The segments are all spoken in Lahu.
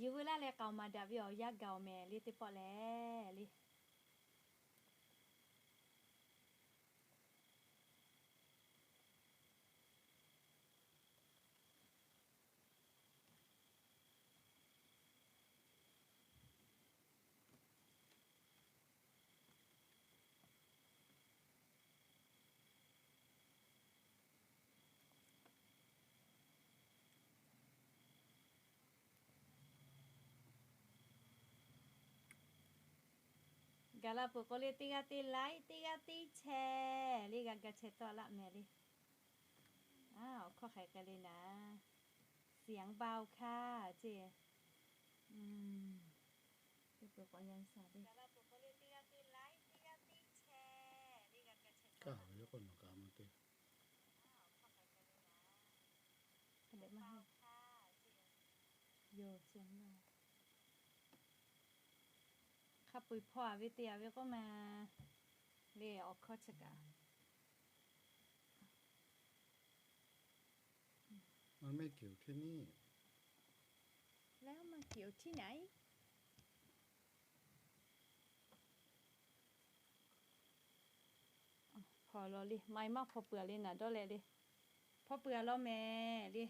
Yehˬ veu laˇ leh k'aoˍ maˍ daꞈ ve awˬ yanˇ gaˬ awˬ mehˍ le teˇ pawˆ lehˬ le. Gaˬ la peuˬ k'o le, teˇ g'aˇ teˇ like, teˇ g'aˇ teˇ share le, g'a ga share tawˆ laˆ mehˍ le. Awˬ hkawˇ hk'aˬ hk'e le naˍ, เสียงเบาค่ะ ceˇ. Teˇ peuˬ k'awꞈ nyi sa le. Kaˇ ve k'o nawˬ kaꞈ maˇ te. Hk'a dehꞈ maˇ heˆ. Yoˬ, เสียงเบา. Hk'a peu-eˬ hpaw-a ve te-a ve k'oˆ ma le, awˬ hkawˇ chi kaꞈ. มันไม่เกี่ยวที่นี่ แล้วมาเกี่ยวที่ไหน? Hpaw law le, maˇ maˇ hpaw peuˬ le naˍ dawˇ leh le. Hpaw peuˬ law mehˍ le.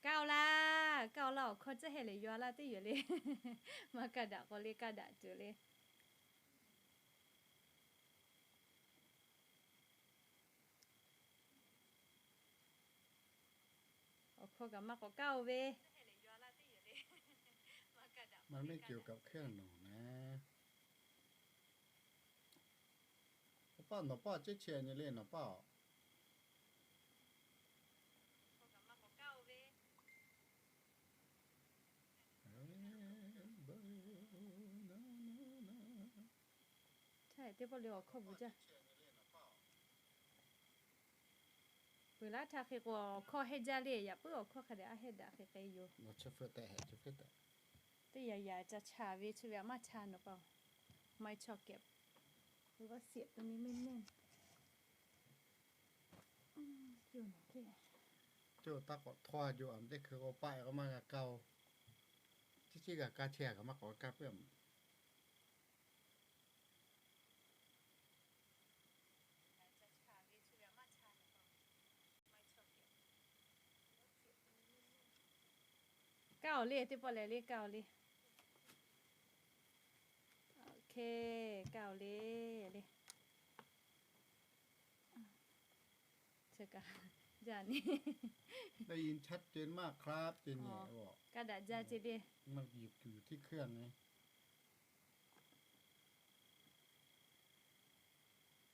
Kaˇ-oˬ laˇ, kaˇ-oˬ laˇ, awˬ hkawˇ tcuhˉ heh lehˬ yaw laˇ teˇ yoˬ le. Maˇ kaˇ daꞈ k'o le, kaˇ daꞈ tuˬ le. Awˬ hkawˇ kaꞈ maˇ k'awꞈ kaˇ-oˬ ve. มันไม่เกี่ยวกับเครื่องหน่อนะ Paˇ nawˬ paˇ ceˇ chehˇ nyi le nawˬ paˇ-oˬ. Teˇ pawˆ le awˬ hkawˇ bvuhꞈ jaˇ. Peuˬ laˇ htaˇ hk'e k'o awˬ hkawˇ hehnˇ jaˇ le, yaꞈ puiˉ awˬ hkawˇ hk'a dehꞈ a hehnˇ daꞈ hk'e k'ai yoˬ. Teˇ yanˇ yanˇ ca chaˍ ve chi ve a maˇ chaˍ nawˬ paˍ-oˬ. Maˇ heˆ chaw kehˬ. Ve vaˇ siꞈ to mi mehˇ mehˇ. Teˇ taˇ k'awꞈ htawˇ a jo a teˇ hkui k'o paˆ k'o maˇ g'a kaˇ-oˬ. Chi chi g'a kaˇ chehˇ a kaꞈ maˇ k'awꞈ kaˇ puiˉ a. Kaˇ-oˬ le, teˇ pawˆ lehˬ le kaˇ-oˬ le. Oˇ hk'e, kaˇ-oˬ le le. Chi kaꞈ jaˇ ni. ได้ยินชัดเจนมากครับ ceˇ nyi. Kaˇ daꞈ jaˇ ceˇ le. มันอยู่ที่เครื่องไง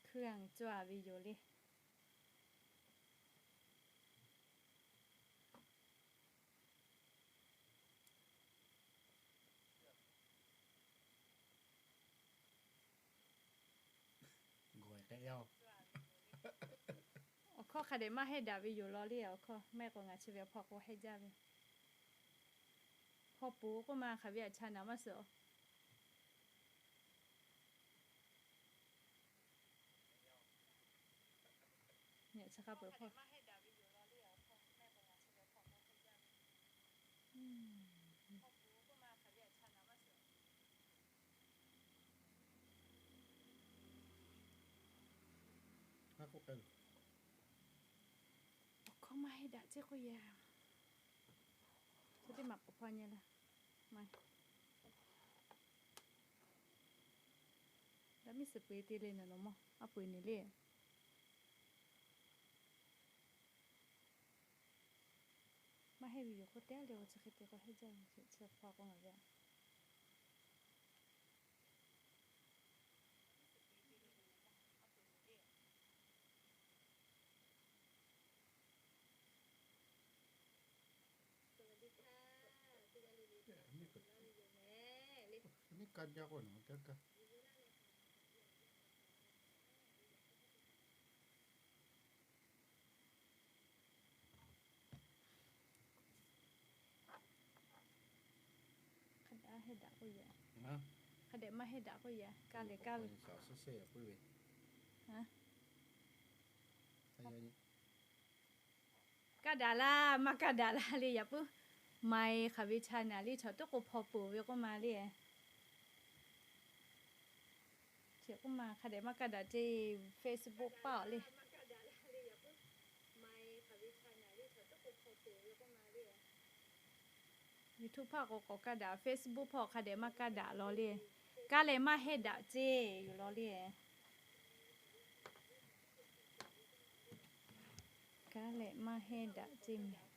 เครื่อง cawˇ-a ve yoˬ le. Awˬ hkawˇ hk'a dehꞈ maˇ hehnˇ daꞈ ve yoˬ law le. Awˬ hkawˇ maˇ heˆ k'o ngaˬ chi ve awˬ hpawˇ k'o hehnˇ jaˇ ve. Hpaw poˬ k'oˆ ma hk'aˬ ve aꞈ cha naˍ maˇ suhˍ-oˬ. Nyi chi hk'a peu-eˬ hpaw. Awˬ hkawˇ maˇ hehnˇ daꞈ ceˇ k'oˆ yaˇ. Chi teˇ maˬ k'awꞈ hpaw nyi laˇ. Daꞈ miˇ suhˍ peu-eˬ te le nawˬ nawˬ mawˇ a peu-eˬ nyi le. Maˇ hehnˇ ve yoˬ k'oˆ tehˉ le, chi hk'e te k'o hehnˇ jaˇ ve, chi hpaw k'o ngaˬ ve a. Niˆ ka jaˇ k'o nawˬ teˇ kaˇ. Hk'a dehꞈ hehnˇ daꞈ k'oˆ yaꞈ. Hk'a dehꞈ maˇ hehnˇ daꞈ k'oˆ yaꞈ. Kaˇ lehˬ kaˇ ve. Kaˇ daꞈ laˇ maˇ kaˇ daꞈ laˇ le yaꞈ puiˉ. Mai hk'aˬ ve cha naˍ le, chaw teˇ k'o hpaw peuˬ ve k'oˆ ma le. Chi k'oˆ ma hk'a dehꞈ maˇ kaˇ daꞈ ceˇ, Facebook paˇ awˬ le. YouTube hpaˇ k'o k'awꞈ kaˇ daꞈ, Facebook hpaˇ hk'a dehꞈ maˇ kaˇ daꞈ law le. Kaˇ leh maˇ hehnˇ daꞈ ceˇ yoˬ law le. Kaˇ leh maˇ hehnˇ daꞈ ceˇ mehˍ.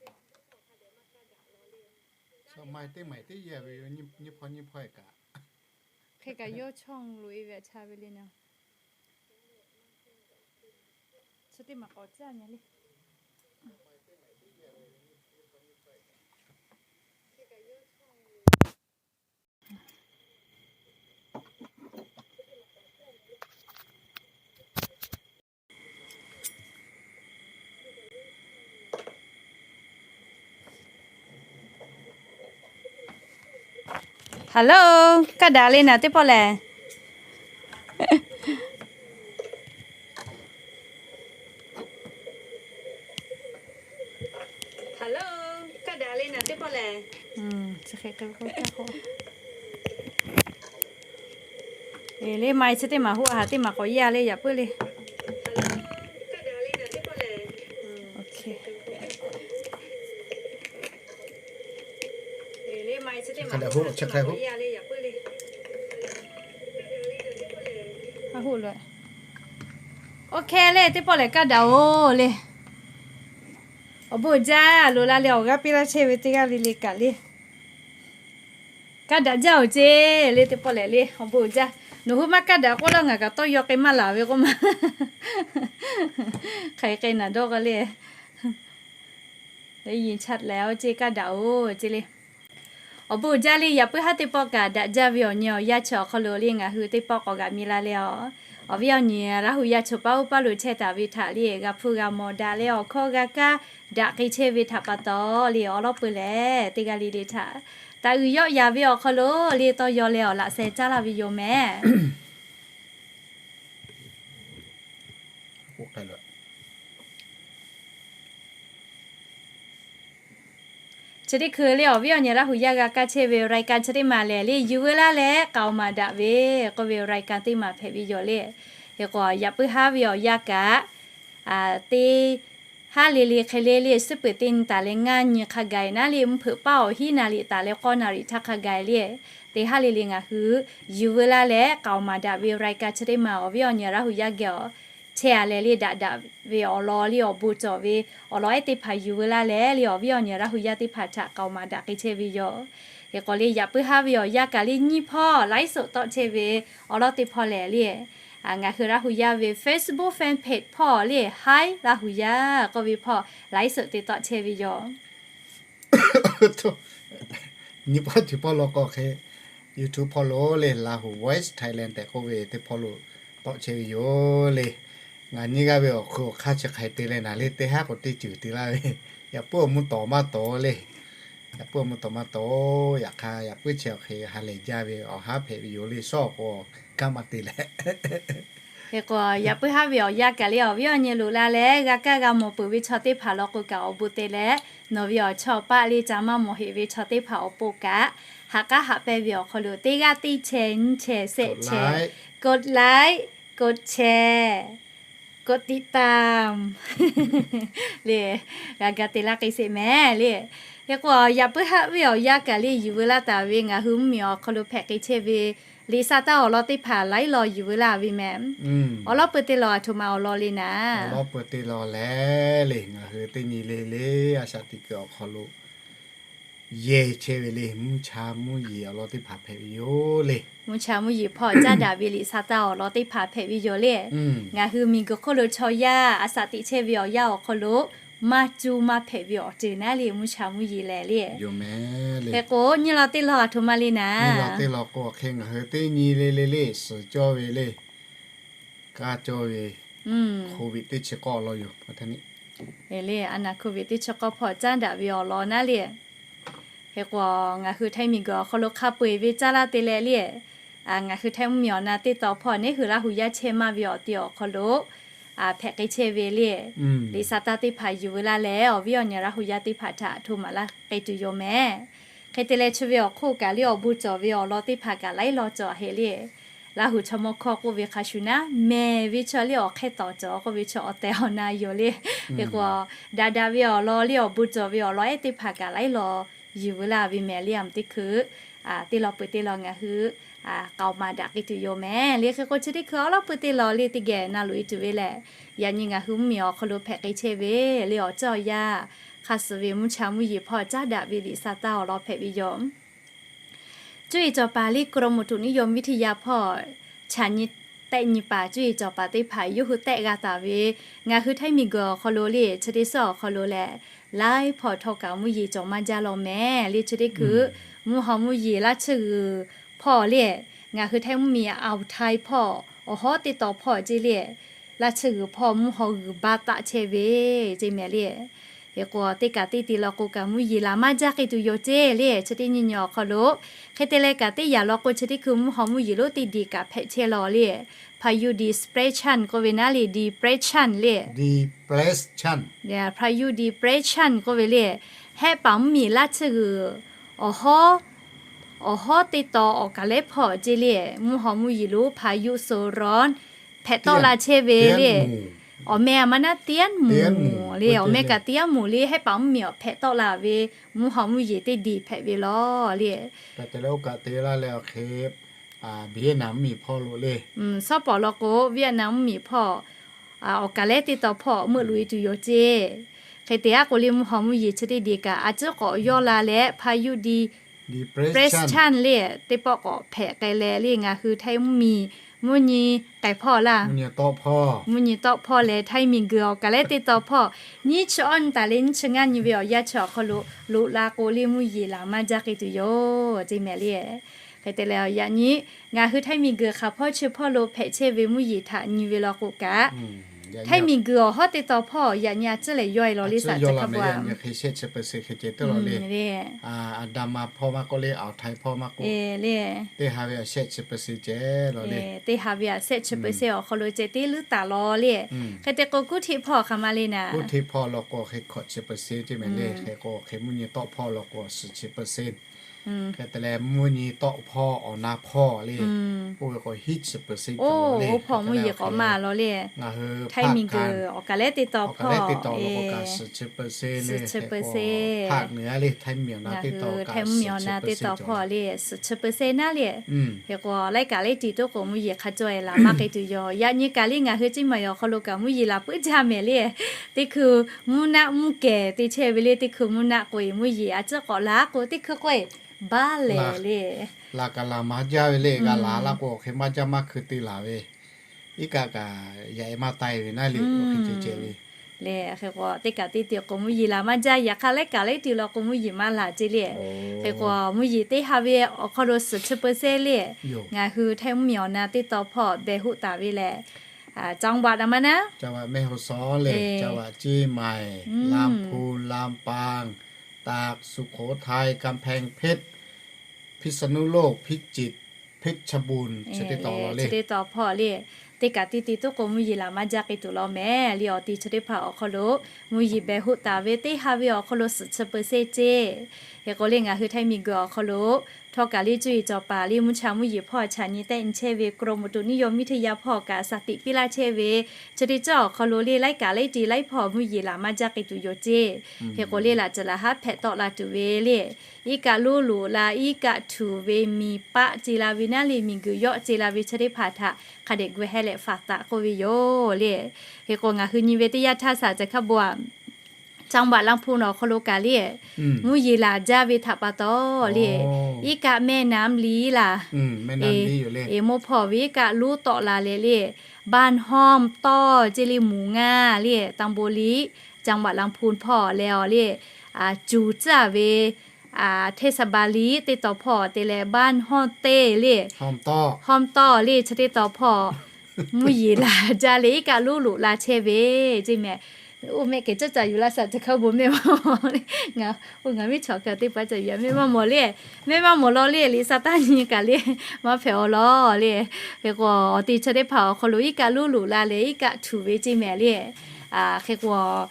Hk'e kaꞈ yawˇ chawˇ loꞈ-e ve a cha ve le naˍ. Chi teˇ maˬ k'awꞈ caˇ nyi le. Hello, kaˇ daꞈ le naˍ teˇ pawˆ lehˬ. Hello, kaˇ daꞈ le naˍ teˇ pawˆ lehˬ. Eˬ le, mai chi teˇ maˬ hoˆ a, teˇ maˬ k'awꞈ yaˇ le, yaꞈ puiˉ le. OK le, teˇ pawˆ lehˬ kaˇ daꞈ-oˬ le. Awˬ bon uiˍ jaˇ loꞈ la le, awˬ g'aˇ piˇ laˇ chehˇ ve teˇ g'aˇ le le kaꞈ le. Kaˇ daꞈ jaˇ-oˬ ceˇ le, teˇ pawˆ lehˬ le, awˬ bon uiˍ jaˇ. Nawˬ hui maˇ kaˇ daꞈ k'oˆ laˇ, ngaˬ kaꞈ tawˇ yaw k'ai maˇ laˬ ve k'oˆ ma. Hk'aˬ hk'e naˍ dawˇ k'o le. Leh yin chaꞈ leh oˇ ceˇ kaˇ daꞈ-oˬ ceˇ le. Awˬ bon uiˍ jaˇ le, yaꞈ puiˉ haˉ teˇ pawˆ kaꞈ daꞈ jaˇ ve awˬ nyi awˬ yanˇ chi awˬ hk'aw lo le ngaˬ hui teˇ pawˆ k'awꞈ g'aꞈ mi la le a. Awˬ viˉ awˬ nyi Laˇ huˍ yaˇ chaw paˉ oˇ paˇ lo chehˇ taˍ ve htaꞈ le g'a hpuˇ g'a mawˬ daꞈ leh awˬ hkawˇ g'a kaˇ daꞈ k'ai chehˇ ve htaꞈ pa taw le awˬ lawn peuˬ lehˬ, teˇ g'aˇ le le htaꞈ taˍ uiˍ yawˆ yaˍ ve awˬ hk'aw lo le tawˇ yaw leh awˬ laꞈ sheh caˉ laˇ ve yoˬ mehˍ. Chi teˇ hkui le awˬ viˉ awˬ nyi Laˇ huˍ yaˇ g'a kaˇ chehˇ ve รายการ chi teˇ maˬ lehˬ le, yuˬ veu laˇ leh k'aoˍ maˍ daꞈ ve k'oˆ ve รายการ teˇ maˬ hpehꞈ ve yoˬ le. Hk'e k'o, yaꞈ puiˉ haˉ ve awˬ yanˇ kaꞈ teˇ haˉ le le hk'e le le, suhˉ peuˬ teˇ nyi taˍ leh ngaˇ nyi hk'a gaˬ naˉ le, mvuhˇ hpeuꞈ paˇ awˬ hiˉ naˍ riˍ taˍ leh k'awˇ naˍ riˍ htaˇ hk'a gaˬ le, teˇ haˉ le le ngaˬ hui yuˬ veu laˇ leh k'aoˍ maˍ daꞈ ve รายการ chi teˇ maˬ awˬ viˉ awˬ nyi Laˇ huˍ yaˇ geh awˬ chehˇ a leh le daꞈ daꞈ ve awˬ lawn le awˬ bon cawˬ ve awˬ lawn ehˉ teˇ hpaˍ yuˬ veu laˇ leh le awˬ viˉ awˬ nyi Laˇ huˍ yaˇ teˇ hpaˍ htaꞈ k'aoˍ maˍ daꞈ k'ai chehˇ ve yoˬ. Hk'e k'o le yaꞈ puiˉ haˉ ve awˬ yanˇ kaꞈ le nyiˇ hpawˇ ไลฟ์สด tawˆ chehˇ ve awˬ lawn teˇ hpawˇ lehˬ le, ngaˬ hui Laˇ huˍ yaˇ ve Facebook fan page hpawˇ le Hi Laˇ huˍ yaˇ k'oˆ ve hpawˇ ไลฟ์สด te tawˆ chehˇ ve yoˬ. Nyiˇ pawˆ chi pawˆ lo k'o hk'e YouTube hpawˇ lo le Lahu Voice Thailand tehꞈ k'oˆ ve teˇ hpawˇ lo tawˆ chehˇ ve yoˬ le. Ngaˬ nyiˇ g'aˇ ve awˬ hk'u awˬ hk'aˇ chi hk'ai te leh naˍ le, teˇ haˉ k'o teˇ ceuˬ te laˇ ve, yaꞈ puiˉ awˬ mvuhˇ tawˍ maˇ tawˍ le. Yaꞈ puiˉ awˬ mvuhˇ tawˍ maˇ tawˍ, yaꞈ hk'aˇ yaꞈ puiˉ chi awˬ hk'e ha lehˬ jaˇ ve awˬ haˉ hpehꞈ ve yoˬ le, shawˉ k'o kanˉ maˇ te leh. Hk'e k'o, yaꞈ puiˉ haˉ ve awˬ yanˇ kaꞈ le awˬ viˉ awˬ nyi loꞈ la leh g'a kaˇ g'a mawˬ peuˬ ve chaw teˇ hpaˍ law k'o kaꞈ awˬ bon te leh, nawˬ ve awˬ chawˇ paˆ le ca maˇ mawˬ heꞈ ve chaw teˇ hpaˍ awˬ pon kaꞈ, haꞈ k'aˉ haꞈ pehnˇ ve awˬ hk'aw lo teˇ g'aˇ teˇ chehˇ nyiˇ chehˇ shehˆ chehˇ กดไลค์ กดแชร์ กดติดตาม le g'a ga te laˇ k'ai sheˍ mehˍ le. Hk'e k'o, yaꞈ puiˉ haˉ ve awˬ yanˇ kaꞈ le yuˬ veu laˇ taˍ ve ngaˬ hui mvuhˇmiˬ awˬ hk'aw lo hpehꞈ k'ai chehˇ ve liꞈ sa taˇ awˬ lawn teˇ hpaˍ laiˉ law yuˬ veu laˇ ve mehˍ. Awˬ lawn peuˬ te law aˬ htoꞈ ma awˬ lawn le naˍ. Awˬ lawn peuˬ te law leh le ngaˬ hui teˇ nyi le le a shaꞈ teꞈ kuiˬ awˬ hk'aw lo yehˬ chehˇ ve le mvuhˇ cha mvuhˇ yeˬ awˬ lawn teˇ hpaˍ hpehꞈ ve yoˬ le. Mvuhˇ cha mvuhˇ yeˬ hpawˇ caˇ daꞈ ve liꞈ sa taˇ awˬ lawn teˇ hpaˍ hpehꞈ ve yoˬ le. Ngaˬ hui miˬguiˬ hk'oˆ lo chaw yaˇ a shaꞈ teꞈ chehˇ ve awˬ yanˇ awˬ hk'aw lo maˇ cuˇ maˇ hpehꞈ ve awˬ ceuˬ naˉ le mvuhˇ cha mvuhˇ yeˬ lehˬ le. เยอะแยะเลย Hk'e k'o, nyiˇ law teˇ law aˬ htoꞈ ma le naˍ. Nyiˇ law teˇ law k'o hk'e ngaˬ hui teˇ nyi le le le suhˍ cawˇ ve le, kaˇ cawˇ ve, COVID teˇ chi k'awˇ law yoˬ. Le, a naˍ COVID teˇ chi k'awˇ hpawˇ caˇ daꞈ ve awˬ lawn naˉ le. Hk'e k'o, ngaˬ hui Htaiˇ miˬguiˬ awˬ hk'aw lo hk'a peu-eˬ ve caˇ laˇ te leh le, ngaˬ hui Htaiˇ mvuhˇmiˬ awˬ na teˇ taw hpawˇ neˉ hui Laˇ huˍ yaˇ chehˇ maˇ ve awˬ ti awˬ hk'aw lo hpehꞈ k'ai chehˇ ve le. Liꞈ sa taˇ teˇ hpaˍ yuˬ veu laˇ leh, awˬ viˉ awˬ nyi Laˇ hu yaˇ teˇ hpaˍ htaꞈ hto maˍ laˇ k'ai tuˬ yoˬ mehˍ. Hk'e te leh, chi ve awˬ hk'oˆ kaꞈ le awˬ bon cawˬ ve awˬ lawn teˇ hpaˍ kaꞈ laiˉ law cawˬ heꞈ le. Laˇ hu chaw mawˇ hkawˇ k'oˆ ve hk'a shuˍ naˉ, mehˬ ve chaw le awˬ hk'e tawˍ cawˬ k'oˆ ve chaw awˬ tehˬ awˬ na yoˬ le. Hk'e k'o, daꞈ daꞈ ve awˬ lawn le awˬ bon cawˬ ve awˬ lawn ehˉ teˇ hpaˍ kaꞈ laiˉ law yuˬ veu laˇ ve mehˍ le. Aˬ teˇ hkui teˇ law peuˬ teˇ law ngaˬ hui k'aoˍ maˍ daꞈ k'ai tuˬ yoˬ mehˍ le. Hk'e k'o, chi teˇ hkui awˉ lawˉ peuˬ teˇ law le teˇ geh na loꞈ e tuˬ ve lehˬ, yaꞈ nyi ngaˬ hui mvuhˇmiˬ awˬ hk'aw lo hpehꞈ k'ai chehˇ ve le awˬ ceuˬ awˬ yanˇ, hk'a suhˍ ve mvuhˇ cha mvuhˇ yeˬ hpawˇ caˉ daꞈ ve liꞈ sa taˇ awˬ lawn hpehꞈ ve yoˬ. Cuˇ yiˍ cawˬ paˍ le กรมอุตุนิยมวิทยา hpawˇ chaꞈ nyi tehˆ nyi paˍ cuˇ yiˍ cawˬ paˍ teˇ hpaˍ yawˇ hui tehˆ g'a taˍ ve, ngaˬ hui Htaiˇ miˬguiˬ awˬ hk'aw lo le chi teˇ suhˉ awˬ hk'aw lo lehˬ, laiˉ hpawˇ htawˇ kaꞈ mvuhˇ yeˬ cawˬ maˇ jaˇ law mehˍ le. Chi teˇ hkui mvuhˇ haw mvuhˇ yeˬ laˇ tsuhˇ g'uiˬ hpawˇ le, ngaˬ hui Htaiˇ mvuhˇmiˬ awˬ htaiˍ hpawˇ awˬ hawˉ teˇ taw hpawˇ ce le, laˇ tsuhˇ g'uiˬ hpawˇ mvuhˇ haw g'uiˬ baˆ taˆ chehˇ ve ce mehˍ le. Hk'e k'o, teˇ kaꞈ teˇ te law k'o kaꞈ mvuhˇ yeˬ laˬ maˇ jaˇ k'ai tuˬ yoˬ ce le. Chi teˇ nyi nyi awˬ hk'aw lo, hk'e te leh kaꞈ teˇ yaꞈ law k'o chi teˇ hkui mvuhˇ haw mvuhˇ yeˬ lonˉ teˇ diˬ kaꞈ hpehꞈ chehˇ law le. พายุ depression k'oˆ ve naˉ le, depression le. พายุ depression k'oˆ ve le, hehˆ paˍ mvuhˇmiˬ laˇ tsuhˇ g'uiˬ awˬ hawˉ, awˬ hawˉ teˇ taw awˬ kaˍ lehˉ hpawˇ ce le, mvuhˇ haw mvuhˇ yeˬ lonˉ พายุโซนร้อน hpehꞈ tawˆ la chehˇ ve le. Awˬ meh a ma naˉ ต้นหมู่ le, awˬ meh kaꞈ ต้นหมู่ le, hehˆ paˍ mvuhˇmiˬ awˬ hpehꞈ tawˆ la ve mvuhˇ haw mvuhˇ yeˬ teˇ diˬ hpehꞈ ve law le. Kaꞈ te leh oˇ kaꞈ te laˇ leh awˬ hk'e, Vietnam mvuhˇmiˬ hpawˇ lo le, shawˉ pawˍ law k'o Vietnam mvuhˇmiˬ hpawˇ awˬ kaˍ lehˉ teˇ taw hpawˇ meuˆ loꞈ e tuˬ yoˬ ce. Hk'e te aˉ k'o le mvuhˇ haw mvuhˇ yeˬ chi teˇ diˬ kaꞈ a ciˉ k'awꞈ yawˇ la leh พายุ depression le, teˇ pawˆ k'awꞈ hpehꞈ k'ai leh le ngaˬ hui Htaiˇ mvuhˇmiˬ mvuhˇ nyi k'ai hpawˇ laˇ, mvuhˇ nyi tawˆ hpawˇ leh Htaiˇ miˬguiˬ awˬ kaˍ lehˉ teˇ taw hpawˇ nyiˇ chi awˇ nyi taˍ le nyiˇ chi ngaˇ nyi ve awˬ yanˇ chi awˬ hk'aw lo loꞈ la k'o le mvuhˇ yeˬ laˬ maˇ jaˇ k'ai tuˬ yoˬ ce mehˍ le. Hk'e te leh yaꞈ nyi ngaˬ hui Htaiˇ miˬguiˬ hk'aˬ hpawˇ chi hpawˇ lo hpehꞈ chehˇ ve mvuhˇ yeˬ htaꞈ nyi ve law k'o kaꞈ, Htaiˇ miˬguiˬ awˬ hawˉ teˇ taw hpawˇ yaꞈ nyi a ciˉ lehˬ yawˇ e law le, sa ca hk'a pa le, Andaman hpawˇ maˇ k'oˆ le, Awˬ htaiˍ hpawˇ maˇ k'oˆ le, teˇ ha ve a shehˆ chi เปอร์เซ็นต์ ceh law le. Teˇ ha ve a shehˆ chi เปอร์เซ็นต์ awˬ hk'aw lo ceh teˇ leuˉ taˍ law le. Hk'e te k'o kuˇ hteˆ hpawˇ hk'aˬ ma le naˍ, kuˇ hteˆ hpawˇ law k'o hk'e hkawꞈ chi เปอร์เซ็นต์ ce mehˍ le. Hk'e k'o hk'e mvuhˇ nyi tawˆ hpawˇ law k'o suhˍ chi เปอร์เซ็นต์ Hk'e te leh mvuhˇ nyi tawˆ hpawˇ awˬ na hpawˇ le, oˇ ve k'o hiˉ chi เปอร์เซ็นต์ ceh law le. Oˇ hpawˇ mvuhˇ yeˬ k'awꞈ maˇ law le. Ngaˬ hui Htaiˇ miˬguiˬ awˬ kaˍ lehˉ teˇ taw hpawˇ, suhˍ chi เปอร์เซ็นต์ le. Hk'e k'o hpaˆ nui a le, Htaiˇ mvuhˇmiˬ awˬ na teˇ taw hpawˇ le suhˍ chi เปอร์เซ็นต์ naˉ le. Hk'e k'o laiˉ kaꞈ laiˉ tiˍ toˉ k'o mvuhˇ yeˬ hk'a cawˇ e laˬ maˇ k'ai tuˬ yoˬ. Yaꞈ nyi kaꞈ le ngaˬ hui Ciˇ maˬ awˬ hk'aw lo kaꞈ mvuhˇ yeˬ laˬ puiˉ jaˇ mehˍ le. Teˇ hkui mvuhˇ naˆ mvuhˇ kehˬ te chehˇ ve le. Teˇ hkui mvuhˇ naˆ k'o e mvuhˇ yeˬ a ciˉ k'awꞈ laˬ k'o, teˇ hkui k'o e baˇ lehˬ le. Laˬ kaꞈ laˬ maˇ jaˇ ve le. G'a laˬ laˇ k'o hk'e maˇ jaˇ maˇ hkui te laˬ ve, iˉ kaˆ kaꞈ yaꞈ e maˇ tai ve naˉ le. Hk'e ceh ceh ve le. Hk'e k'o teˇ kaꞈ teˇ te k'o mvuhˇ yeˬ laˬ maˇ jaˇ. Yaꞈ hk'aˇ laiˉ kaꞈ laiˉ tiˍ law k'o mvuhˇ yeˬ maˇ laˬ ce le. Hk'e k'o mvuhˇ yeˬ teˇ ha ve awˬ hk'aw lo suhˍ chi เปอร์เซ็นต์ le. Ngaˬ hui Htaiˇ mvuhˇmiˬ awˬ na teˇ taw hpawˇ behˬ hoˆ taˍ ve lehˬ, จังหวัด Ciˇ maˬ, Lamphun, Lampang, Takaˬ, Sukhothai, Kamphengphet, Phitsanuloˍ, Phichit, Phechˇbun chi teˇ taw le. Teˇ kaꞈ teˇ te toˉ k'o mvuhˇ yeˬ laˬ maˇ jaˇ k'ai tuˬ law mehˍ le. Awˬ ti chi teˇ hpaˍ awˬ hk'aw lo mvuhˇ yeˬ behˬ hoˆ taˍ ve teˇ ha ve awˬ hk'aw lo suhˍ chi เปอร์เซ็นต์ ce. Hk'e k'o le ngaˬ hui Htaiˇ miˬguiˬ awˬ hk'aw lo htawˇ kaꞈ le cuˇ yiˍ cawˬ paˍ le mvuhˇ cha mvuhˇ yeˬ hpawˇ chaꞈ nyi tehˆ nyi chehˇ ve กรมอุตุนิยมวิทยา hpawˇ kaꞈ shaˍ tiꞈ piˇ laˇ chehˇ ve chi teˇ cawˇ awˬ hk'aw lo le laiˉ kaꞈ laiˉ tiˍ laiˉ hpawˇ mvuhˇ yeˬ laˬ maˇ jaˇ k'ai tuˬ yoˬ ce. Hk'e k'o le laˬ ceh laˬ haˉ hpehꞈ tawˆ la tuˬ ve le. Iˉ kaˆ lonˉ loꞈ la, iˉ kaˆ htuꞈ ve miˬ paˆ ce la ve naˉ le, miˬguiˬ yawˆ ce la ve chi teˇ hpaˍ htaꞈ hk'a dehꞈ gu heh leh faˍ taˍ k'oˆ ve yoˬ le. Hk'e k'o ngaˬ hui nyi ve teˇ yanˇ htaˇ shaˍ ca hk'a bon a, จังหวัด Lamphun awˬ hk'aw lo kaꞈ le mvuhˇ yeˬ laˬ jaˇ ve htaꞈ pa taw le, iˉ kaˆ แม่น้ำลี้ laˬ, e, moˇ hpawˇ ve iˉ kaˆ lonˉ tawˆ la leh le, บ้านฮ่อมต้อ ce le, หมู่ ngaˇ le, ตำบลลี้ จังหวัด Lamphun hpawˇ leh awˬ le, cuˬ tcuhˉ ve เทศบาลลี้ teˇ taw hpawˇ te leh บ้านฮ่อมเต้ le, ฮ่อมต้อ le chi teˇ taw hpawˇ mvuhˇ yeˬ laˬ jaˇ le iˉ kaˆ lonˉ loꞈ la chehˇ ve ce mehˍ. Oˇ mehˆ kehˬ caˇ caˇ yuˬ laˇ shaꞈ ca hk'a bon mehˆ maˇ mawˬ le. Ngaˬ, oˇ ngaˬ miˉ chaw hk'a teˇ hpaˍ ca yuˬ a mehˆ maˇ mawˬ le. Mehˆ maˇ mawˬ law le, liꞈ sa taˇ nyi kaꞈ le, maˇ hpehꞈ awˬ law le. Hk'e k'o, awˬ te chi teˇ hpaˍ awˬ hk'aw lo iˉ kaˆ luˉ luˬ la leh iˉ kaˆ htuꞈ ve ceˇ mehˍ le. Hk'e k'o,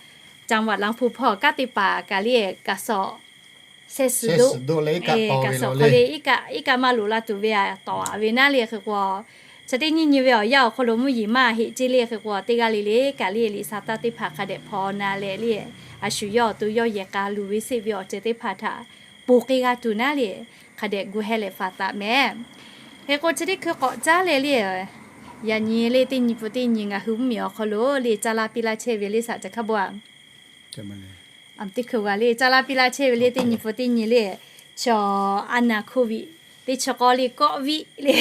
จังหวัดลำพูน hpawˇ kanˉ teˇ hpaˍ kaꞈ le, kaꞈ sawꞈ sheh suhˍ doˆ, kaꞈ sawꞈ hk'aw le iˉ kaˆ maˇ loꞈ la tuˬ ve a tawˍ a ve naˉ le. Hk'e k'o, chi teˇ nyi nyi ve awˬ yanˇ awˬ hk'aw lo mvuhˇ yeˬ maˇ heˆ ceˇ le. Hk'e k'o, teˇ g'aˇ le le kaꞈ le, liꞈ sa taˇ teˇ hpaˍ hk'a dehꞈ hpaw na leh le, a shu yawˇ awˬ to yawˇ yehˬ k'a luˬ ve seˆ ve awˬ ceuˬ teˇ hpaˍ htaꞈ ponˬ k'ai g'a tuˬ naˉ le, hk'a dehꞈ gu heh leh faˍ taˍ mehˍ. Hk'e k'o, chi teˇ hkui k'awꞈ caˉ leh le, yaꞈ nyi le teˇ nyi pfuhˍ teˇ nyi ngaˬ hui mvuhˇ miˬ awˬ hk'aw lo le caˇ laˇ piˇ laˇ chehˇ ve le shaꞈ ca hk'a bon a. Teˇ hkui g'a le caˇ laˇ piˇ laˇ chehˇ ve le teˇ nyi pfuhˍ teˇ nyi le, chaw a naˍ โควิด teˇ chi k'awˇ le kawˆ viˆ le.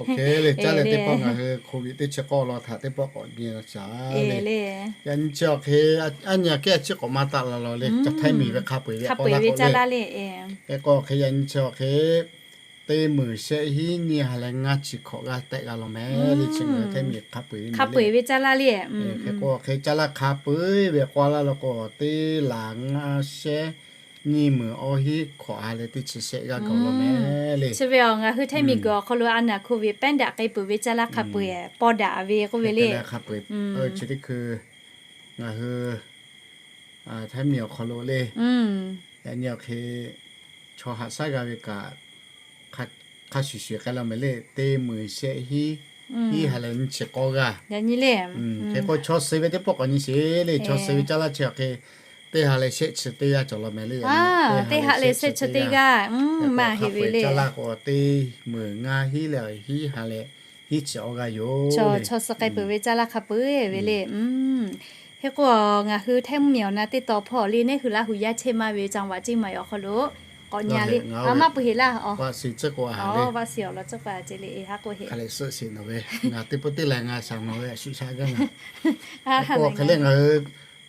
Caˇ leh teˇ pawˆ ngaˬ hui โควิด teˇ chi k'awˇ law htaꞈ teˇ pawˆ k'awꞈ nyi shaˍ le. Yaꞈ nyi chi awˬ hk'e, aˉ nyi aꞈ kehˉ a ciˉ k'awꞈ maˇ taˆ la law le, Htaiˇ miˬ ve hk'a peu-eˬ ve k'awꞈ la k'o le. Hk'e k'o, awˬ hk'e yaꞈ nyi chi awˬ hk'e teˇ meunˍ shehˆ hiˉ nyiˇ ha leh ngaˇ chi hkawꞈ g'aˇ tehˆ g'a law mehˍ le. Chi ngaˬ hui Htaiˇ miˬ hk'a peu-eˬ ve, hk'a peu-eˬ ve caˇ laˇ le. Hk'e k'o, awˬ hk'e caˇ laˇ hk'a peu-eˬ ve k'awꞈ la law k'o, teˇ laˬ ngaˇ shehˆ nyiˇ meunˍ awˇ hiˉ hkawꞈ ha leh teˇ chi shehˆ g'aˇ gaˬ law mehˍ le. Chi ve awˬ ngaˬ hui Htaiˇ miˬ guiˬ awˬ hk'aw lo a naˍ โควิด pehˉ daꞈ k'ai peuˬ ve caˇ laˇ hk'a peu-eˬ pawˇ daꞈ ve k'oˆ ve le. Chi teˇ hkui ngaˬ hui Htaiˇ miˬ awˬ hk'aw lo le, yaꞈ nyi awˬ hk'e chaw haꞈ shaˉ g'a ve kaꞈ hk'a shuˍ shuˍ k'ai law mehˍ le. Teˇ meunˍ shehˆ hiˉ, hiˉ ha leh nyiˇ chi k'awˇ g'aˇ. Hk'e k'o, chaw suh ve teˇ pawˆ k'awꞈ nyi sheˍ le. Chaw suh ve caˇ laˇ chi awˬ hk'e teˇ ha leh shehˆ chi teˇ g'aˇ cawˬ law mehˍ le. Teˇ ha leh shehˆ chi teˇ g'aˇ maˇ heˆ ve le. Caˇ laˇ k'o, teˇ meunˍ ngaˇ hiˉ leh hiˉ ha leh hiˉ chi awˇ g'aˇ yoˬ. Chaw suh k'ai peuˬ ve caˇ laˇ hk'a peu-eˬ ve le. Hk'e k'o, ngaˬ hui Htaiˇ mvuhˇ miˬ awˬ na teˇ taw hpawˇ le, neˇ hui Laˇ huˍ yaˇ chehˇ maˇ ve จังหวัดเชียงใหม่ awˬ hk'aw lo k'awꞈ nyi le. Maˇ pui heˍ laˇ. Awˬ, vaˆ si awˬ lawn tcuhˉ pa ce le, e ha k'oˆ heˆ. Hk'e le ngaˬ teˇ pawˆ teˇ leh ngaˬ shaˍ nawˬ ve a shu sha gaˇ na. Hk'e le ngaˬ hui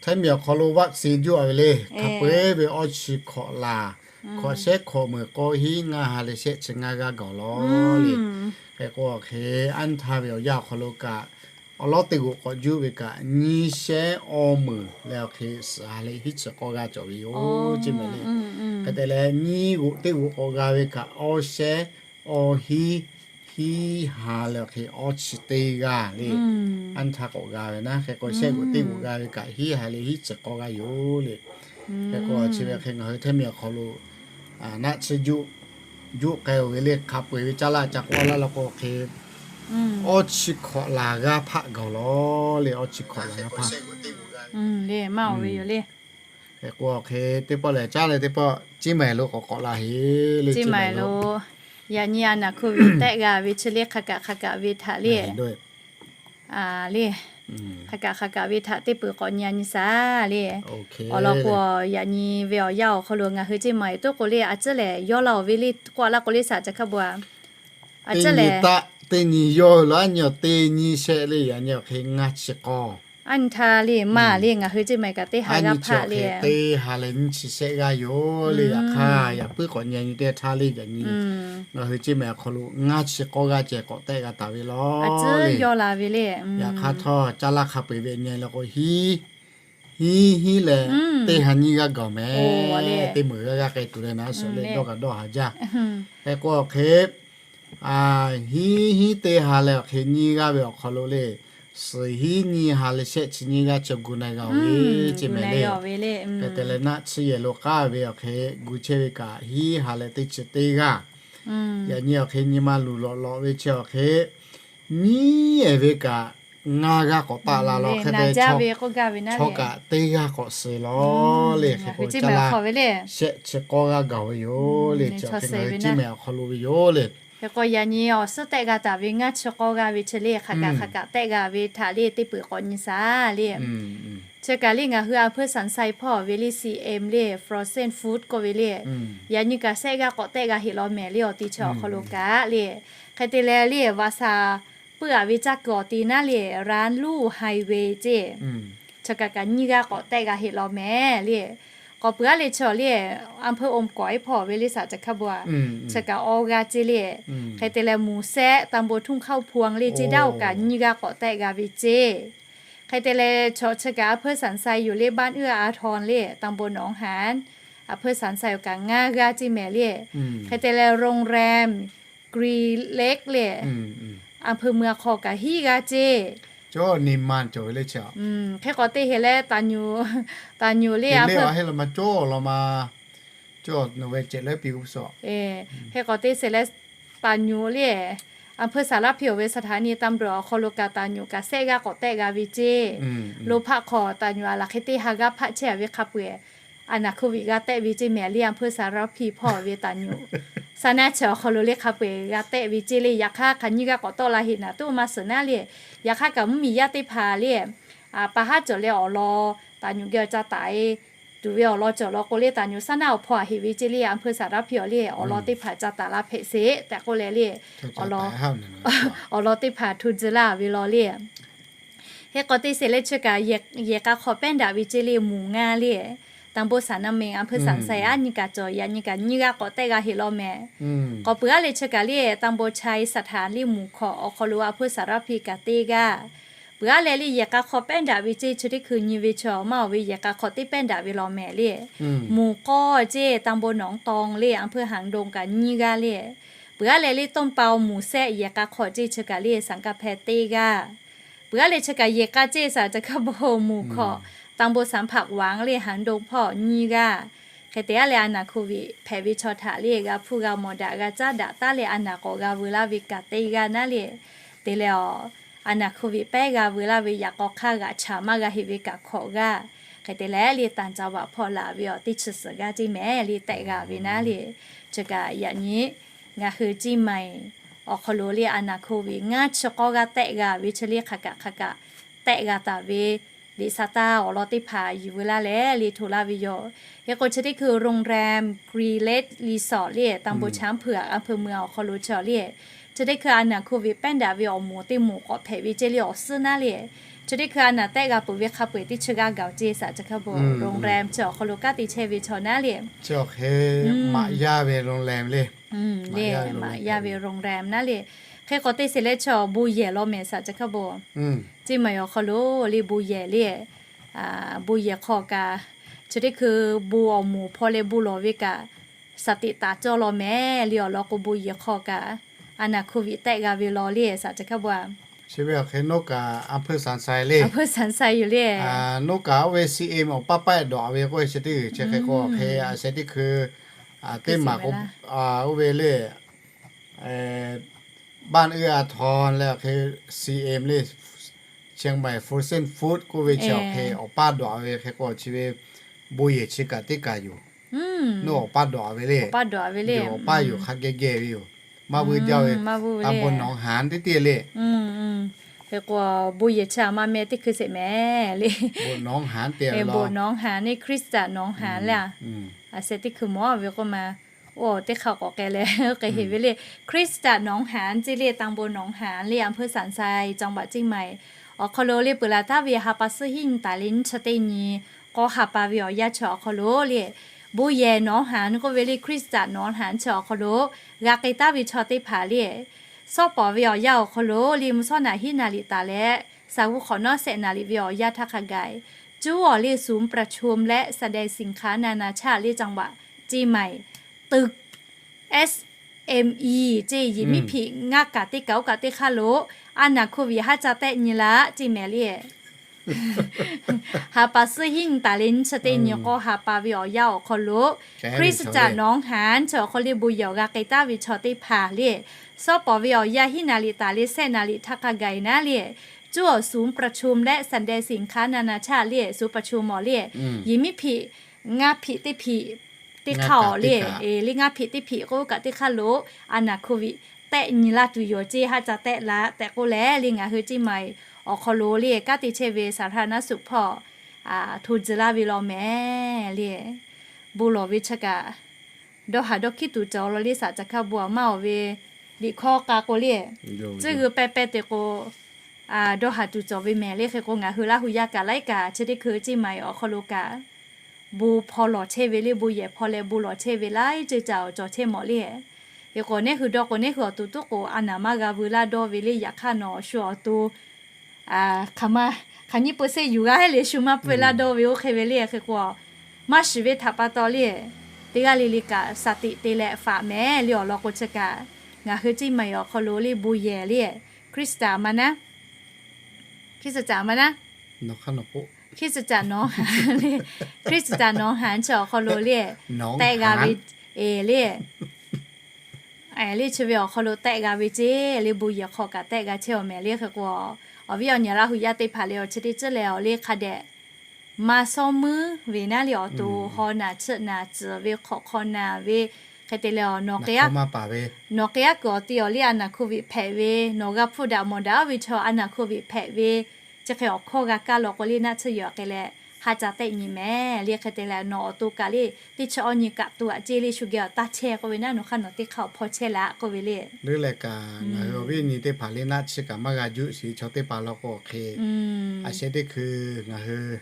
Htaiˇ miˬ awˬ hk'aw lo vaˆ si juˇ a ve le. Hk'a peu-eˬ ve awˇ chi hkawꞈ laˬ, hkawꞈ shehˉ hkawꞈ meunˍ k'awˇ hiˉ ngaˇ ha leh shehˆ chi ngaˇ g'aˇ gaˬ law le. Hk'e k'o, awˬ hk'e anˇ htaˇ ve awˬ yanˇ awˬ hk'aw lo kaꞈ, awˬ lawˉ teˇ g'oꞈ k'awꞈ juˇ ve kaꞈ, nyiˇ shehˉ awˇ meunˍ leh awˬ hk'e suhˍ ha leh hiˉ chi k'awˇ g'aˇ cawˬ ve yoˬ ceˇ mehˍ le. Hk'e te leh, nyiˇ g'oꞈ teˇ g'oꞈ k'awꞈ g'a ve kaꞈ, awˇ shehˉ awˇ hiˉ hiˉ ha leh awˬ hk'e awˇ chi teˇ g'aˇ le. Anˇ htaˇ k'awꞈ g'a ve naˉ. Hk'e k'o, shehˆ g'oꞈ teˇ g'oꞈ g'a ve kaꞈ hiˉ ha leh hiˉ chi k'awˇ g'aˇ yoˬ le. Hk'e k'o, chi ve hk'e ngaˬ hui Htaiˇ miˬ awˬ hk'aw lo naˆ tsuhˇ juˆ k'ai-o ve le. Hk'a peu-eˬ ve caˇ laˇ ca k'awꞈ laˇ law k'o, hk'e awˇ chi hkawꞈ laˬ g'aˇ hpaˆ gaˬ law le. Awˇ chi hkawꞈ laˬ g'aˇ hpaˆ le maˇ-oˬ ve yoˬ le. Hk'e k'o, awˬ hk'e teˇ pawˆ lehˬ caˇ leh teˇ pawˆ Ciˇ maiˍ lo k'awꞈ k'awꞈ la heˆ le. Ciˇ maiˍ lo yaꞈ nyi a naˍ โควิด tehˆ g'a ve chi le hk'a kaꞈ hk'a kaꞈ ve htaꞈ le le, hk'a kaꞈ hk'a kaꞈ ve htaꞈ teˇ peuˬ k'awꞈ nyi a nyi shaˍ le. Awˬ lawn k'o, yaꞈ nyi ve awˬ yanˇ awˬ hk'aw lo ngaˬ hui Ciˇ maiˍ toˉ k'o le, a ciˉ lehˬ yawˇ la-oˬ ve le k'oˆ laˇ k'o le shaˍ ca hk'a bon a. A ciˉ lehˬ, teˇ nyi yawˇ hui lo aˉ nyi awˬ teˇ nyi shehˆ le, yaꞈ nyi awˬ hk'e ngaˇ chi k'awˇ. Aˉ nyi htaˇ le maˇ le, ngaˬ hui Ciˇ maiˍ kaꞈ teˇ ha g'aˇ hpaˆ le, teˇ ha leh nyiˇ chi shehˆ g'aˇ yoˬ le. Yaꞈ hk'aˇ, yaꞈ puiˉ k'awꞈ nyi a nyi teˇ htaˇ le, yaꞈ nyi ngaˬ hui Ciˇ maiˍ awˬ hk'aw lo ngaˇ chi k'awˇ g'aˇ ceh k'awꞈ tehˆ g'a taˍ ve law le. Yawˇ la ve le. Yaꞈ hk'aˇ htawˇ, caˇ laˇ hk'a peu-eˬ ve nyi la k'o, hiˉ hiˉ hiˉ leh teˇ ha nyiˇ g'aˇ gaˬ-oˬ mehˍ. Teˇ meunˍ g'aˇ g'aˇ k'ai tuˬ leh naˉ, suhˍ leh dawˇ kaꞈ dawˇ haˍ jaˇ. Hk'e k'o, awˬ hk'e hiˉ hiˉ teˇ ha leh awˬ hk'e nyiˇ g'aˇ ve awˬ hk'aw lo le, suhˍ hiˉ nyiˇ ha leh shehˆ chi nyiˇ g'aˇ chi gu na g'a-oˬ ve ceˇ mehˍ le. Hk'e te leh, naˆ tsuhˇ yehˬ lo k'aˉ ve awˬ hk'e gu chehˇ ve kaꞈ, hiˉ ha leh teˇ chi teˇ g'aˇ. Yaꞈ nyi awˬ hk'e nyi ma luˬ lawꞈ lawꞈ ve chi awˬ hk'e nyiˇ ehˍ ve kaꞈ ngaˇ g'aˇ k'awꞈ taˆ la law. Hk'e te ve chaw kaꞈ teˇ g'aˇ k'awꞈ suhˍ law le. Hk'e k'o, caˇ laˇ shehˆ chi k'awˇ g'aˇ gaˬ ve yoˬ le. Chi awˬ hk'e ngaˬ hui Ciˇ maiˍ awˬ hk'aw lo ve yoˬ le. Hk'e k'o, yaꞈ nyi awˬ suhˉ tehˆ g'a taˍ ve ngaˇ chi k'awˇ g'aˇ ve chi le, hk'a kaꞈ hk'a kaꞈ tehˆ g'a ve htaꞈ le teˇ peuˬ k'awꞈ nyi shaˍ le. Chi kaꞈ le ngaˬ hui a hpeuˇ สันทราย hpawˇ ve le, C M le, frozen food k'oˆ ve le, yaꞈ nyi kaꞈ shehˆ g'aˇ k'awꞈ tehˆ g'a heˆ law mehˍ le. Awˬ ti chi awˬ hk'aw lo kaꞈ le, hk'e te leh le, vaꞈ shaˍ puiˉ-a ve caˇ kuiˬ awˬ ti naˉ le, ร้านลู่ highway ceˇ, chi kaꞈ kaꞈ nyiˇ g'aˇ k'awꞈ tehˆ g'a heˆ law mehˍ le. K'awꞈ peuˬ-a le chaw le, a hpeuˇ อำเภออมก๋อย hpawˇ ve le shaˍ ca hk'a bon a, chi kaꞈ awˇ g'aˇ ceˇ le. Hk'e te leh, หมู่แซะ ตำบลทุ่งข้าวพวง le ceˇ, daˇ-oˬ kaꞈ nyiˇ g'aˇ k'awꞈ tehˆ g'a ve ceˇ. Hk'e te leh chaw chi kaꞈ อำเภอสันทราย yoˬ le, บ้านเอื้ออาทร le, ตำบลหนองหาน, อำเภอสันทราย awˬ kaꞈ ngaˇ g'aˇ ceˇ mehˍ le. Hk'e te leh โรงแรม Green Lake เลย อำเภอเมือง hk'aw kaꞈ hiˉ g'aˇ ceˇ. Hk'e k'awꞈ te heˍ leh taˍ nyuˍ le, hk'e k'awꞈ te sheˍ leh taˍ nyuˍ le, อำเภอสารพี awˬ ve สถานีตำรวจ awˬ hk'aw lo kaꞈ taˍ nyuˍ kaꞈ sehˆ g'aˇ k'awꞈ tehˆ g'a ve ceˇ. โรงพัก hk'aw taˍ nyuˍ a laˬ hk'e te ha g'aˇ hpaˆ chehˇ a ve hk'a peu-eˬ อาณา โควิด g'a tehˆ ve ceˇ mehˍ le. อำเภอสารพี hpawˇ ve taˍ nyuˍ saˍ naˆ chi awˬ hk'aw lo le hk'a peu-eˬ g'a tehˆ ve ceˇ le. Yaꞈ hk'aˇ hk'aˬ nyiˇ g'aˇ k'awꞈ tawˆ la heˍ naˍ tuˉ maˇ suhˍ naˉ le. Yaꞈ hk'aˇ kaꞈ mvuhˇmiˬ yaˇ teˇ hpaˍ le, a pa haˉ cawˬ leh awˬ lawn taˍ nyuˍ geh awˬ ca taˍ e tuˬ ve awˬ lawn cawˬ law k'o le, taˍ nyuˍ saˍ naˆ awˬ hpawˇ a heˍ ve ceˇ le. อำเภอสารพี awˬ le awˬ lawn teˇ hpaˍ ca taˍ la hpehꞈ sheˍ tehꞈ k'oˆ leh le, awˬ lawn teˇ hpaˍ hto tcuh laˇ ve law le. Hk'e k'awꞈ te sheˍ leh chi kaꞈ yehˬ k'a hk'aw pehˉ daꞈ ve ceˇ le, หมู่ ngaˇ le, ตำบลสานนาเมง อำเภอสามไซ a nyi kaꞈ cawˬ, yaꞈ nyi kaꞈ nyiˇ g'aˇ k'awꞈ tehˆ g'a heˍ law mehˍ. K'awꞈ peuˬ a leh chi kaꞈ le, ตำบลชายสถาน le, หมู่ hk'aw awˬ hk'aw lo อำเภอสารพี kaꞈ teˇ g'aˇ. Peuˬ a leh le yehˬ k'a hk'aw pehˉ daꞈ ve ceˇ, chi teˇ hkui nyi ve chaw maˇ awˬ ve yehˬ k'a hk'aw teˇ pehˉ daꞈ ve law mehˍ le. หมู่ k'awˇ ceˇ, ตำบลหนองตอง le, อำเภอหางดง kaꞈ nyiˇ g'aˇ le. Peuˬ a leh le ต้นเปา หมู่ sehˆ yehˬ k'a hk'aw ceˇ, chi kaꞈ le สังกำแพง teˇ g'aˇ. Peuˬ a leh chi kaꞈ yehˬ k'a ceˇ saˍ ca hkaˇ bon หมู่ hk'aw, ตำบลสามผักหวาง le, หางดง hpawˇ nyiˇ g'aˇ. Hk'e te a leh อาณา โควิด hpehꞈ ve chaw htaꞈ le g'a hpuˇ g'a mawˬ daꞈ g'a caˉ daꞈ taˉ leh อาณา k'awꞈ g'a veu laˇ ve kaꞈ teˇ g'aˇ naˉ le. Te leh awˬ, อาณา โควิด pehˉ g'a veu laˇ ve yaꞈ k'aw hk'aˇ g'aꞈ chaˍ maˇ g'a heˆ ve kaꞈ hkawꞈ g'aˇ. Hk'e te leh le ต่างจังหวัด hpawˇ laˬ ve awˬ teˇ chi suhˍ g'aˇ ceˇ mehˍ le tehˆ g'a ve naˉ le. Chi kaꞈ yaꞈ nyi ngaˬ hui เชียงใหม่ awˬ hk'aw lo le อาณา โควิด ngaˇ chi k'awˇ g'aˇ tehˆ g'a ve chi le hk'aˬ kaꞈ hk'aˬ kaꞈ tehˆ g'a taˍ ve liꞈ sha taˇ awˬ lawn teˇ hpaˍ yuˬ veu laˇ leh le hto laˇ ve yoˬ. Hk'e k'o chi teˇ hkui โรงแรม Green Lake Resort เลย ตำบลช้างเผือก อำเภอเมือง awˬ hk'aw lo chi le, chi teˇ hkui อาณา โควิด pehˉ daꞈ ve awˬ moˍ teˇ moˍ k'awꞈ hpehꞈ ve ceˇ le awˬ suhˉ naˉ le. Chi teˇ hkui อาณา tehˆ g'a peuˬ ve hk'a peu-eˬ teˇ chi g'aˇ gaˬ ceˇ saˍ ca hkaˇ bon โรงแรม chi awˬ hk'aw lo kanˉ te chehˇ ve chaw naˉ le. Maꞈ yaˇ ve โรงแรม le, maꞈ yaˇ ve โรงแรม naˉ le. Hk'e k'awꞈ te sheˍ leh chi awˬ bon yehˬ law mehˍ saˍ ca hkaˇ bon, เชียงใหม่ awˬ hk'aw lo le bon yehˬ le, bon yehˬ hk'aw kaꞈ chi teˇ hkui bon awˬ moˍ hpaw leh bon lawˬ ve kaꞈ shaˍ tiꞈ taˍ cawˇ law mehˍ le. Awˬ lawn k'o bon yehˬ hk'aw kaꞈ อาณา โควิด tehˆ g'a ve law le saˍ ca hkaˇ bon a. Chi ve awˬ hk'e อำเภอสามไซ le, อำเภอสามไซ yoˬ le. Nawˉ kaꞈ oˇ ve ซีเอ็ม awˬ paˇ paˆ dawꞈ ve k'oˆ ve chi teˇ g'uiˬ chi hk'e k'o hk'e a sheh teˇ hkui teˇ maˬ k'o, oˇ ve le, บ้านเอื้ออาทร leh awˬ hk'e ซีเอ็ม le, เชียงใหม่ Frozen Food k'oˆ ve chi awˬ hk'e awˬ paˇ dawꞈ ve hk'e k'o chi ve bon yehˬ chi kaꞈ teˇ kaˬ yoˬ. Nawˉ awˬ paˇ dawꞈ ve le, awˬ paˇ yoˬ hk'a geh geh ve yoˬ. Maˇ vuiˇ jaˇ ve, ตำบลหนองหาน teˇ teˇ le. Hk'e k'o bon yehˬ chi a ma meh teˇ hkui sheˍ mehˍ le. ตำบลหนองหาน teˇ ตำบลหนองหาน le, คริสตจักรหนองหาน le a. A sheh teˇ hkui mawˬ ve k'oˆ ma, oˇ teˇ hk'aˇ k'awꞈ k'ai leh k'ai heˍ ve le. คริสตจักรหนองหาน ceˇ le, ตำบลหนองหาน le, อำเภอสามไซ จังหวัดเชียงใหม่ awˬ hk'aw lo le peuˬ laˬ taˍ ve ha pa suhˉ hiˉ nyi taˍ leh nyiˇ chi teˇ nyi k'awˇ ha pa ve awˬ yanˇ chi awˬ hk'aw lo le, bon yehˬ หนองหาน k'oˆ ve le, คริสตจักรหนองหาน chi awˬ hk'aw lo g'a k'ai taˍ ve chaw teˇ hpaˍ le, shawˉ pawˍ ve awˬ yanˇ awˬ hk'aw lo le mvuhˇ shawˉ naꞈ hiˉ naˍ liꞈ taˍ leh shaˍ g'uˇ hk'awꞈ nawˉ shehˆ naˍ liꞈ ve awˬ yanˇ htaˇ hk'a gaˬ, cuˉ awˬ le ศูนย์ประชุมและแสดงสินค้านานาชาติ le, จังหวัดเชียงใหม่ ตึก SME ceˇ, yiˍ miˉ hpiꞈ ngaˇ kaꞈ teˇ kaˬ oˇ kaꞈ teˇ hk'aˇ lo อาณา โควิด haˉ ca tehˆ nyi laˇ ceˇ mehˍ le. Ha pa suhˉ hiˉ nyi taˍ leh nyiˇ chi teˇ nyi k'awˇ ha pa ve awˬ yanˇ awˬ hk'aw lo, คริสตจักรหนองหาน chi awˬ hk'aw le bon yehˬ awˬ g'a k'ai taˍ ve chaw teˇ hpaˍ le, shawˉ pawˍ ve awˬ yanˇ hiˉ naˍ liꞈ taˍ leh shehˆ naˍ liꞈ htaˇ hk'a gaˬ naˉ le, cuˉ awˬ ศูนย์ประชุมและแสดงสินค้านานาชาติ le, ศูนย์ประชุม awˬ le, yiˍ miˉ hpiꞈ ngaˇ hpiꞈ teˇ hpiꞈ teˇ hk'aˇ awˬ le, le ngaˇ hpiꞈ teˇ hpiꞈ k'oˆ kaꞈ teˇ hk'aˇ lo อาณา โควิด tehˆ nyi laˇ tuˬ yoˬ ceˇ haˉ ca tehˆ laˇ tehꞈ k'oˆ leh le ngaˬ hui Ciˇ Maiˍ awˬ hk'aw lo le kanˉ te chehˇ ve สาธารณสุข hpawˇ hto tcuh laˇ ve law mehˍ le. Bon lawˬ ve chi kaꞈ dawˇ haˍ dawˇ hkiˉ tuˬ cawˬ law le, shaˍ caˬ hkaˇ bon a maˇ awˬ ve liꞈ hkawˇ k'a k'o le, tcuhˇ g'uiˬ pehˇ pehˇ te k'o dawˇ haˍ tuˬ cawˬ ve mehˍ le. Hk'e k'o ngaˬ hui Laˇ huˍ yaˇ kaꞈ laiˉ kaꞈ chi teˇ hkui Ciˇ Maiˍ awˬ hk'aw lo kaꞈ bon hpaw lawˬ chehˇ ve le, bon yehˬ hpaw leh bon lawˬ chehˇ ve laiˉ ceuˬ caꞈ awˬ cawˬ chehˇ mawˬ le. Hk'e k'o neˉ hui dawˇ k'o neˉ hui awˬ to tuˉ k'o a naˍ maˇ g'a veu laˇ dawˇ ve le. Yaꞈ hk'aˇ nawˬ shu awˬ to hk'aˬ ma hk'aˬ nyiˇ peu se yuˬ g'a heˆ le, shu maˇ peu laˇ dawˇ ve oˇ hk'e ve le. Hk'e k'o, maˇ shiˍ ve htaꞈ pa taw le, teˇ g'aˇ le le kaꞈ shaˍ tiꞈ te leh faꞈ mehˍ le awˬ lawn k'o chi kaꞈ, ngaˬ hui Ciˇ Maiˍ awˬ hk'aw lo le bon yehˬ le, Hkriꞈ htaꞈ ma naˉ, Hkriꞈ htaꞈ ma naˉ, Hkriꞈ htaꞈ nawˬ ha, Hkriꞈ htaꞈ nawˬ ha chi awˬ hk'aw lo le tehˆ g'a ve, e le le chi ve awˬ hk'aw lo tehˆ g'a ve ceˇ le, bon yehˬ hk'aw kaꞈ tehˆ g'a chehˇ awˬ mehˍ le. Hk'e k'o, awˬ viˉ awˬ nyi Laˇ hu yaˇ teˇ hpaˍ le awˬ chi teˇ ceuˬ leh awˬ le hk'a dehꞈ maˇ shawˉ meuˉ ve naˉ le awˬ to haw naˬ chiˆ naˬ tcuhˍ ve hk'awꞈ hk'aw naˬ ve, hk'e te leh, nawˬ k'e aˉ kuiˬ awˬ ti awˬ le a naˬ hko viꞈ hpehꞈ ve, nawˬ g'a hpuˇ daꞈ mawˬ daꞈ oˇ ve chaw a naˬ hko viꞈ hpehꞈ ve, chi hk'e awˬ hkawˇ g'a kaˇ law k'o le naˆ tsuhˇ yoˬ k'e leh, ha ca tehˆ nyi mehˍ le. Hk'e te leh nawˬ awˬ to kaꞈ le teˇ chi awˇ nyi kaꞈ to aꞈ ceˇ le, shu geh awˬ taˇ chehˇ k'oˆ ve naˉ, nawˬ hk'aˇ nawˬ teˇ hk'aˇ awˬ hpawˇ chehˇ laꞈ k'oˆ ve le. Leuˉ leh kaꞈ ngaˬ hui awˬ viˉ awˬ nyi teˇ hpaˍ le naˆ tsuhˇ kaꞈ maˇ g'a juˆ sheˍ ve chaw teˇ hpaˍ law k'o hk'e, a sheh teˇ hkui ngaˬ hui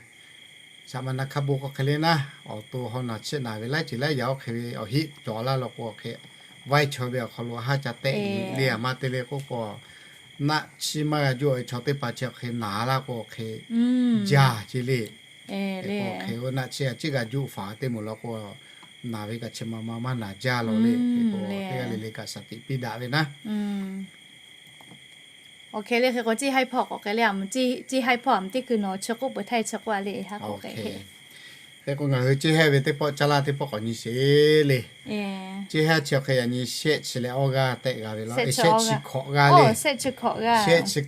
shaˍ ma naˍ hk'a bon k'o hk'e le naˉ, awˬ to haw naˬ chiˆ naˬ ve laiˉ ceuˬ laiˉ yaꞈ oˇ hk'e ve awˬ heˆ cawˬ laˇ law k'o hk'e, vaiˇ chaw ve awˬ hk'aw lo haˉ ca tehˆ le a ma te le k'oˆ k'o, naˆ tsuhˇ maˇ g'a juˆ ve chaw teˇ hpaˍ chi awˬ hk'e naˬ laˇ k'o hk'e, jaˇ ceˇ le. Hk'e k'o hk'e naˆ tsuhˇ a ciˉ g'a juˆ faˍ teˇ moˍ law k'o, naˬ ve kaꞈ chi ma ma maˇ naˬ jaˇ law le. Hk'e k'o teˇ g'aˇ le le kaꞈ shaˍ tiꞈ piˇ daꞈ ve naˉ. Awˬ hk'e le hk'e k'o, Ciˇ Haiˇ hpawˇ k'awꞈ k'ai le, Ciˇ Haiˇ hpawˇ a teˇ hkui nawˬ chi k'oˆ peuˬ htaˇ chi k'oˆ a le, ha k'oˆ k'ai. Hk'e k'o ngaˬ hui Ciˇ Haiˇ ve teˇ pawˆ caˇ laˇ teˇ pawˆ k'awꞈ nyi sheˍ le. Ciˇ Haiˇ chi awˬ hk'e yaꞈ nyi shehˆ chi leh awˇ g'aˇ tehˆ g'a ve law, shehˆ chi hkawꞈ g'aˇ le. Shehˆ chi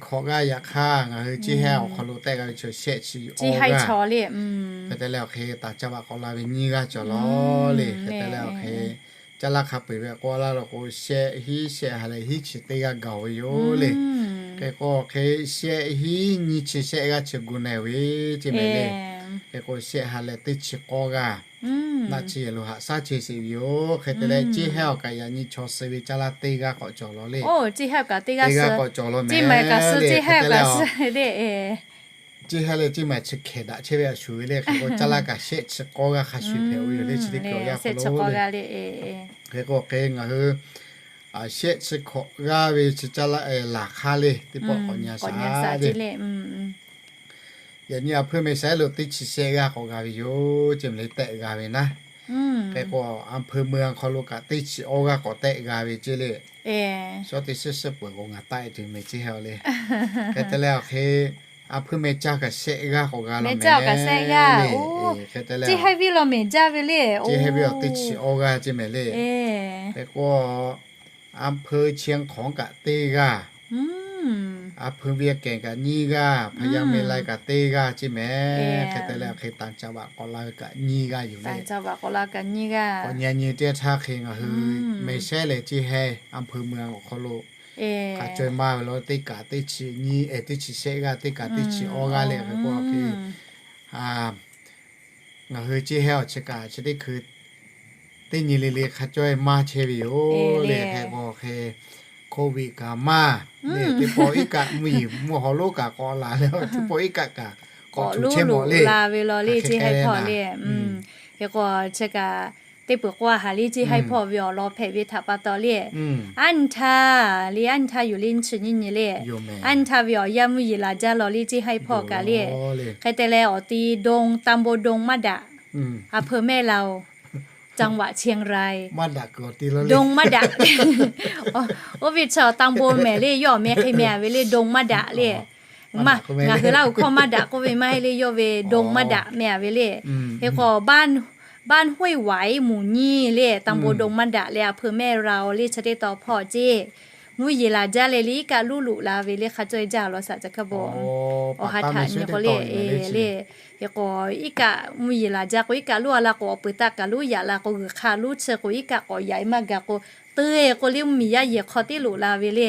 hkawꞈ g'aˇ yaꞈ hk'aˇ ngaˬ hui Ciˇ Haiˇ awˬ hk'aw lo tehˆ g'a ve chi shehˆ chi awˇ g'aˇ. Hk'e te leh awˬ hk'e taˍ caˇ vaꞈ k'awꞈ la ve nyiˇ g'aˇ cawˬ law le. Hk'e te leh awˬ hk'e caˇ laˇ hk'a peu-eˬ ve k'oˆ laˇ law k'o, shehˆ hiˉ shehˆ ha leh hiˉ chi teˇ g'aˇ gaˬ ve yoˬ le. Hk'e k'o hk'e shehˆ hiˉ nyiˇ chi shehˆ g'aˇ chi gu na ve ceˇ mehˍ le. Hk'e k'o shehˆ ha leh teˇ chi k'awˇ g'aˇ naˆ tsuhˇ yehˬ lo haꞈ shaˉ chehˇ sheˍ ve yoˬ. Hk'e te leh Ciˇ Haiˇ awˬ kaꞈ yaꞈ nyi chaw suh ve caˇ laˇ teˇ g'aˇ k'awꞈ cawˬ law le. Teˇ g'aˇ k'awꞈ cawˬ law mehˍ le. Hk'e te leh Ciˇ Haiˇ leh Ciˇ Maiˍ chi hkehˍ daꞈ chehˇ ve a shuˍ ve le. Hk'e k'o caˇ laˇ kaꞈ shehˆ chi k'awˇ g'aˇ hk'a shuˍ hpehꞈ ve yoˬ le, chi teˇ hkui awˬ yanˇ hk'aw lo le. Hk'e k'o hk'e ngaˬ hui shehˆ chi hkawꞈ g'aˇ ve chi caˇ laˇ laˬ hk'aˇ le teˇ pawˆ k'awꞈ nyi a shaˍ le. Yaꞈ nyi a hpui meh saiˉ lo teˇ chi shehˆ g'aˇ k'awꞈ g'a ve yoˬ ceˇ mehˍ le, tehˆ g'a ve naˉ. Hk'e k'o a hpui meuˇ awˬ hk'aw lo kaꞈ teˇ chi awˇ g'aˇ k'awꞈ tehˆ g'a ve ceˇ le. Shawˉ teˇ shiˉ shiˉ peuˬ k'o ngaˬ taˆ e tuˬ mehˍ Ciˇ Haiˇ le. Hk'e te leh awˬ hk'e a hpui meh caˇ kaꞈ shehˆ g'aˇ k'awꞈ g'a law mehˍ le. Hk'e te leh Ciˇ Haiˇ ve law mehˍ jaˇ ve le. Ciˇ Haiˇ ve awˬ teˇ chi awˇ g'aˇ ceˇ mehˍ le. Hk'e k'o a hpui chi hk'awꞈ kaꞈ teˇ g'aˇ, a hpui ve kehˬ kaꞈ nyiˇ g'aˇ, hpa yaˇ meh lai kaꞈ teˇ g'aˇ ceˇ mehˍ. Hk'e te leh awˬ hk'e taˍ caˇ vaꞈ k'awꞈ la ve kaꞈ nyiˇ g'aˇ yoˬ le. K'awꞈ nyi nyi teˇ htaˇ hk'e ngaˬ hui meh shehˉ leh Ciˇ Haiˇ a hpui meuˇ awˬ hk'aw lo hk'a caweh maˇ ve law, teˇ kaꞈ teˇ chi nyiˇ, teˇ chi shehˆ g'aˇ, teˇ kaꞈ teˇ chi awˇ g'aˇ leh hk'e k'o hk'e ngaˬ hui Ciˇ Haiˇ awˬ chi kaꞈ chi teˇ hkui teˇ nyi le le hk'a caweh maˇ chehˇ ve yoˬ le. Hk'e k'o hk'e Covid kaꞈ maˇ le, teˇ pawˆ iˉ kaˆ mvuhˇ yeˬ mvuhˇ haw lonˉ kaꞈ k'awꞈ laˬ leh teˇ pawˆ iˉ kaˆ kaꞈ k'awꞈ luˉ chehˇ mawˬ le. La ve law le Ciˇ Haiˇ hpawˇ le. Hk'e k'o chi kaꞈ teˇ peuˬ k'oˆ a haˍ le, Ciˇ Haiˇ hpawˇ ve awˬ lawn hpehꞈ ve htaꞈ pa taw le, aˉ nyi htaˇ le, aˉ nyi htaˇ yoˬ le, nyi chi nyi nyi le, aˉ nyi htaˇ ve awˬ yanˇ mvuhˇ yeˬ laˬ jaˇ law le Ciˇ Haiˇ hpawˇ kaꞈ le. Hk'e te leh awˬ ti dong ตำบลดงมะดะ, a hpeu mehˆ la-oˬ, จังหวัดเชียงราย dong มะดะ. Oˇ ve chi ตำบล mehˍ le, yawˇ awˬ meh hk'e meh a ve le, dong มะดะ le. Ngaˬ hui Laˇ huˍ hkawˇ maˇ daꞈ k'oˆ ve maˇ heˆ le, yawˇ ve dong มะดะ meh a ve le. Hk'e k'o บ้านห้วยหวายหมู่ยี่ le, ตำบลดงมะดะ le, a hpeu mehˆ la-oˬ le, chi teˇ taw hpawˇ ceˇ. Mvuhˇ yeˬ laˬ jaˇ leh le iˉ kaˆ luˉ loꞈ la ve le, hk'a caweh jaˇ law shaˍ ca hkaˇ bon. Awˬ ha htaꞈ nyi k'o le, le. Hk'e k'o iˉ kaˆ mvuhˇ yeˬ laˬ jaˇ k'o iˉ kaˆ luˉ a la k'o awˬ peuˬ taˆ kaꞈ luˉ, yaꞈ la k'o g'uiˬ hk'aˇ luˉ chi k'o iˉ kaˆ k'awꞈ yaꞈ maˇ gaˬ k'o, te k'o le mvuhˇ miˬ yaˇ yehˬ hk'aw tiˉ loꞈ la ve le.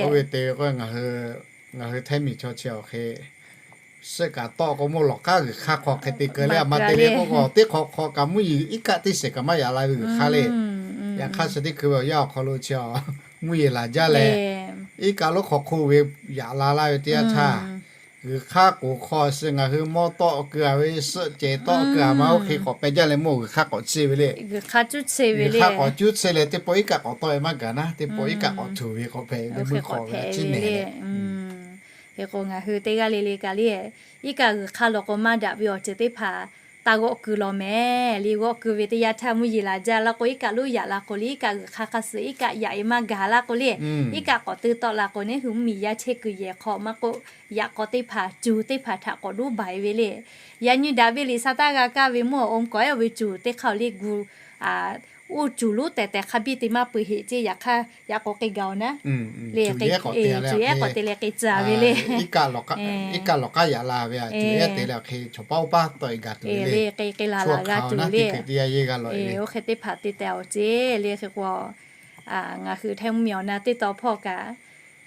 Ngaˬ hui hteˇ miˬ chaw chi awˬ hk'e suhˆ kaꞈ tawˆ k'o mawˇ lawˬ k'aˉ g'uiˬ hk'aˇ hk'aw hk'e te keu le, a ma te le k'oˆ k'o teˇ hk'awꞈ hk'awꞈ kaꞈ mvuhˇ yeˬ iˉ kaˆ teˇ shiˍ kaꞈ maˇ yaꞈ la ve g'uiˬ hk'aˇ le. Yaꞈ hk'aˇ chi teˇ hkui ve awˬ yanˇ awˬ hk'aw lo chi mvuhˇ yeˬ laˬ jaˇ leh iˉ kaˆ lonˉ hk'aw hk'oˆ ve yaꞈ la laˇ ve teˇ yanˇ htaˇ, g'uiˬ hk'aˇ k'oˍ hk'aw suh ngaˬ hui mawˇ tawˆ keu a ve, suhˆ cehˬ tawˆ keu a ma oˇ hk'e k'awꞈ peh jaˇ leh mawˇ g'uiˬ hk'aˇ k'awꞈ chiˇ ve le. G'uiˬ hk'aˇ k'awꞈ cuˉ chiˇ leh teˇ pawˆ iˉ kaˆ k'awꞈ tawˆ ve maˇ gaˬ naˉ, teˇ pawˆ iˉ kaˆ k'awꞈ tuˬ ve k'awꞈ hpehꞈ ve mvuhˇ hk'aw ve a ciˉ nehˬ le. Hk'e k'o ngaˬ hui teˇ g'aˇ le le kaꞈ le, iˉ kaˆ g'uiˬ hk'aˇ law k'o maˇ daꞈ ve awˬ ceuˬ teˇ hpaˍ taˇ g'awˆ keu law mehˍ le. G'awˆ keu ve teˇ yanˇ htaˇ mvuhˇ yeˬ laˬ jaˇ laˇ k'o, iˉ kaˆ lonˉ yaꞈ la k'o le, iˉ kaˆ g'uiˬ hk'aˇ hk'a suhˍ iˉ kaˆ yaꞈ e maˇ gaˬ laˇ k'o le, iˉ kaˆ k'awꞈ teˇ tawˆ la k'o neˉ hui mvuhˇ miˬ yaˇ chehˇ kuiˬ yehˬ hk'aw maˇ k'oˆ, yaꞈ k'aw teˇ hpaˍ, cuˬ teˇ hpaˍ htaꞈ k'awꞈ duˉ baˬ e ve le. Yaꞈ nyi daꞈ ve liꞈ sha taˇ g'a kaˇ ve mvuhˇ awˬ o k'awꞈ ehˉ ve cuˬ teˇ hk'aˇ le gu, oˇ cuˬ lonˉ tehˬ tehˬ hk'a biˇ te maˇ peuˬ heˆ ceˇ. Yaꞈ hk'aˇ yaꞈ k'aw k'e gaˬ awˬ naˉ le, cuˬ ehˉ k'awꞈ te leh k'e tcuh ve le. Iˉ kaˆ lawˬ k'aˉ yaꞈ la ve, cuˬ ehˉ te leh awˬ hk'e chaw paˉ oˇ paˉ tawˆ e gaˬ tuˬ ve le. K'e k'e la la g'a tuˬ le. Oˇ hk'e teˇ hpaˍ te tehˬ awˬ ceˇ le. Hk'e k'o ngaˬ hui htaiˇ mvuhˇ miˬ awˬ na teˇ taw hpawˇ kaꞈ,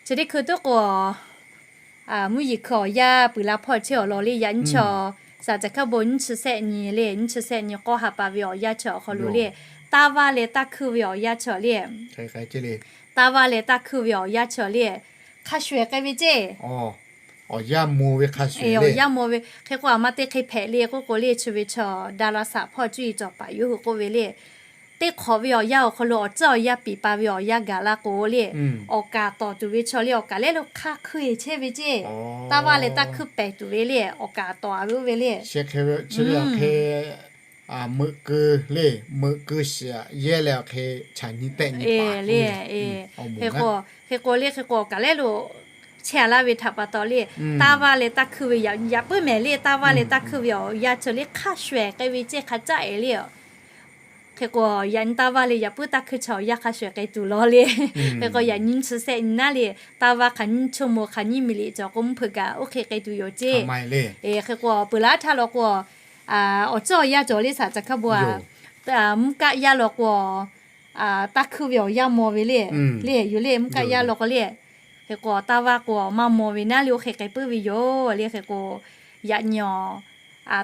chi teˇ hkui tuˉ k'o mvuhˇ yeˬ hkui awˬ yanˇ peuˬ la hpawˇ chehˇ awˬ lawn le. Yaꞈ nyi chaw, saˍ caˬ hkaˇ bon nyiˇ chi sehˆ nyi le, nyiˇ chi sehˆ nyi k'awˇ ha pa ve awˬ yanˇ chi awˬ hk'aw lo le, taˇ vaˇ leh taˇ hkuiˇ ve awˬ yanˇ chi le, taˇ vaˇ leh taˇ hkuiˇ ve awˬ yanˇ chi le, hk'a shuˍ ehˍ k'ai ve ceˇ. Awˬ yanˇ mvuh ve hk'a shuˍ, awˬ yanˇ mvuh ve hk'e k'o, aˬ ma te hk'e hpehꞈ le k'oˆ k'o le, chi ve chaw ดาราศาสตร์ hpawˇ cuˇ yiˍ cawˬ paˍ yawˇ hui k'oˆ ve le, teˇ hk'awꞈ ve awˬ yanˇ awˬ hk'aw lo awˬ tcuhˉ awˬ yanˇ piˍ pa ve awˬ yanˇ gaˬ la k'o le, awˬ kaˍ tawˍ tuˬ ve chaw le, awˬ kaˍ lehˉ lo hk'a hkuiˇ chehˇ ve ceˇ. Taˇ vaˇ leh taˇ hkuiˇ pehˍ tuˬ ve le, awˬ kaˍ tawˍ a ve oˇ ve le. Chi hk'e ve awˬ hk'e meuꞈ keu le, meuꞈ keu shiˍ yehˇ leh awˬ hk'e chaꞈ nyi tehˆ nyi paˍ le. Hk'e k'o le, hk'e k'o awˬ kaˍ lehˉ lo chehˇ a laˇ ve htaꞈ pa taw le, taˇ vaˇ leh taˇ hkuiˇ ve yaꞈ puiˉ mehˍ le. Taˇ vaˇ leh taˇ hkuiˇ ve awˬ yanˇ chi le hk'a shuˍ ehˍ k'ai ve ceˇ, hk'a caˆ ehˍ le. Hk'e k'o yaꞈ nyi taˇ vaˇ leh yaꞈ puiˉ taˇ hkuiˇ chaw awˬ yanˇ hk'a shuˍ ehˍ k'ai tuˬ law le. Hk'e k'o yaꞈ nyi nyiˇ chi sehˆ nyi naˉ le, taˇ vaˇ hk'aˬ nyiˇ chaw mvuh hk'aˬ nyiˇ miˬ liꞈ cawˬ k'o mvuhˇ hpeuꞈ kaꞈ oˇ hk'e k'ai tuˬ yoˬ ceˇ. Hk'e k'o peuˬ laˇ htaˇ law k'o, awˬ tcuhˉ awˬ yanˇ cawˬ le saˍ caˬ hkaˇ bon a, mvuhˇ kaˆ yaˇ law k'o taˇ hkuiˇ ve awˬ yanˇ maw ve le. Le yoˬ le, mvuhˇ kaˆ yaˇ law k'o le, hk'e k'o taˇ vaˇ k'o maˇ maw ve naˉ le, oˇ hk'e k'ai puiˉ ve yoˬ le. Hk'e k'o yaꞈ nyi awˬ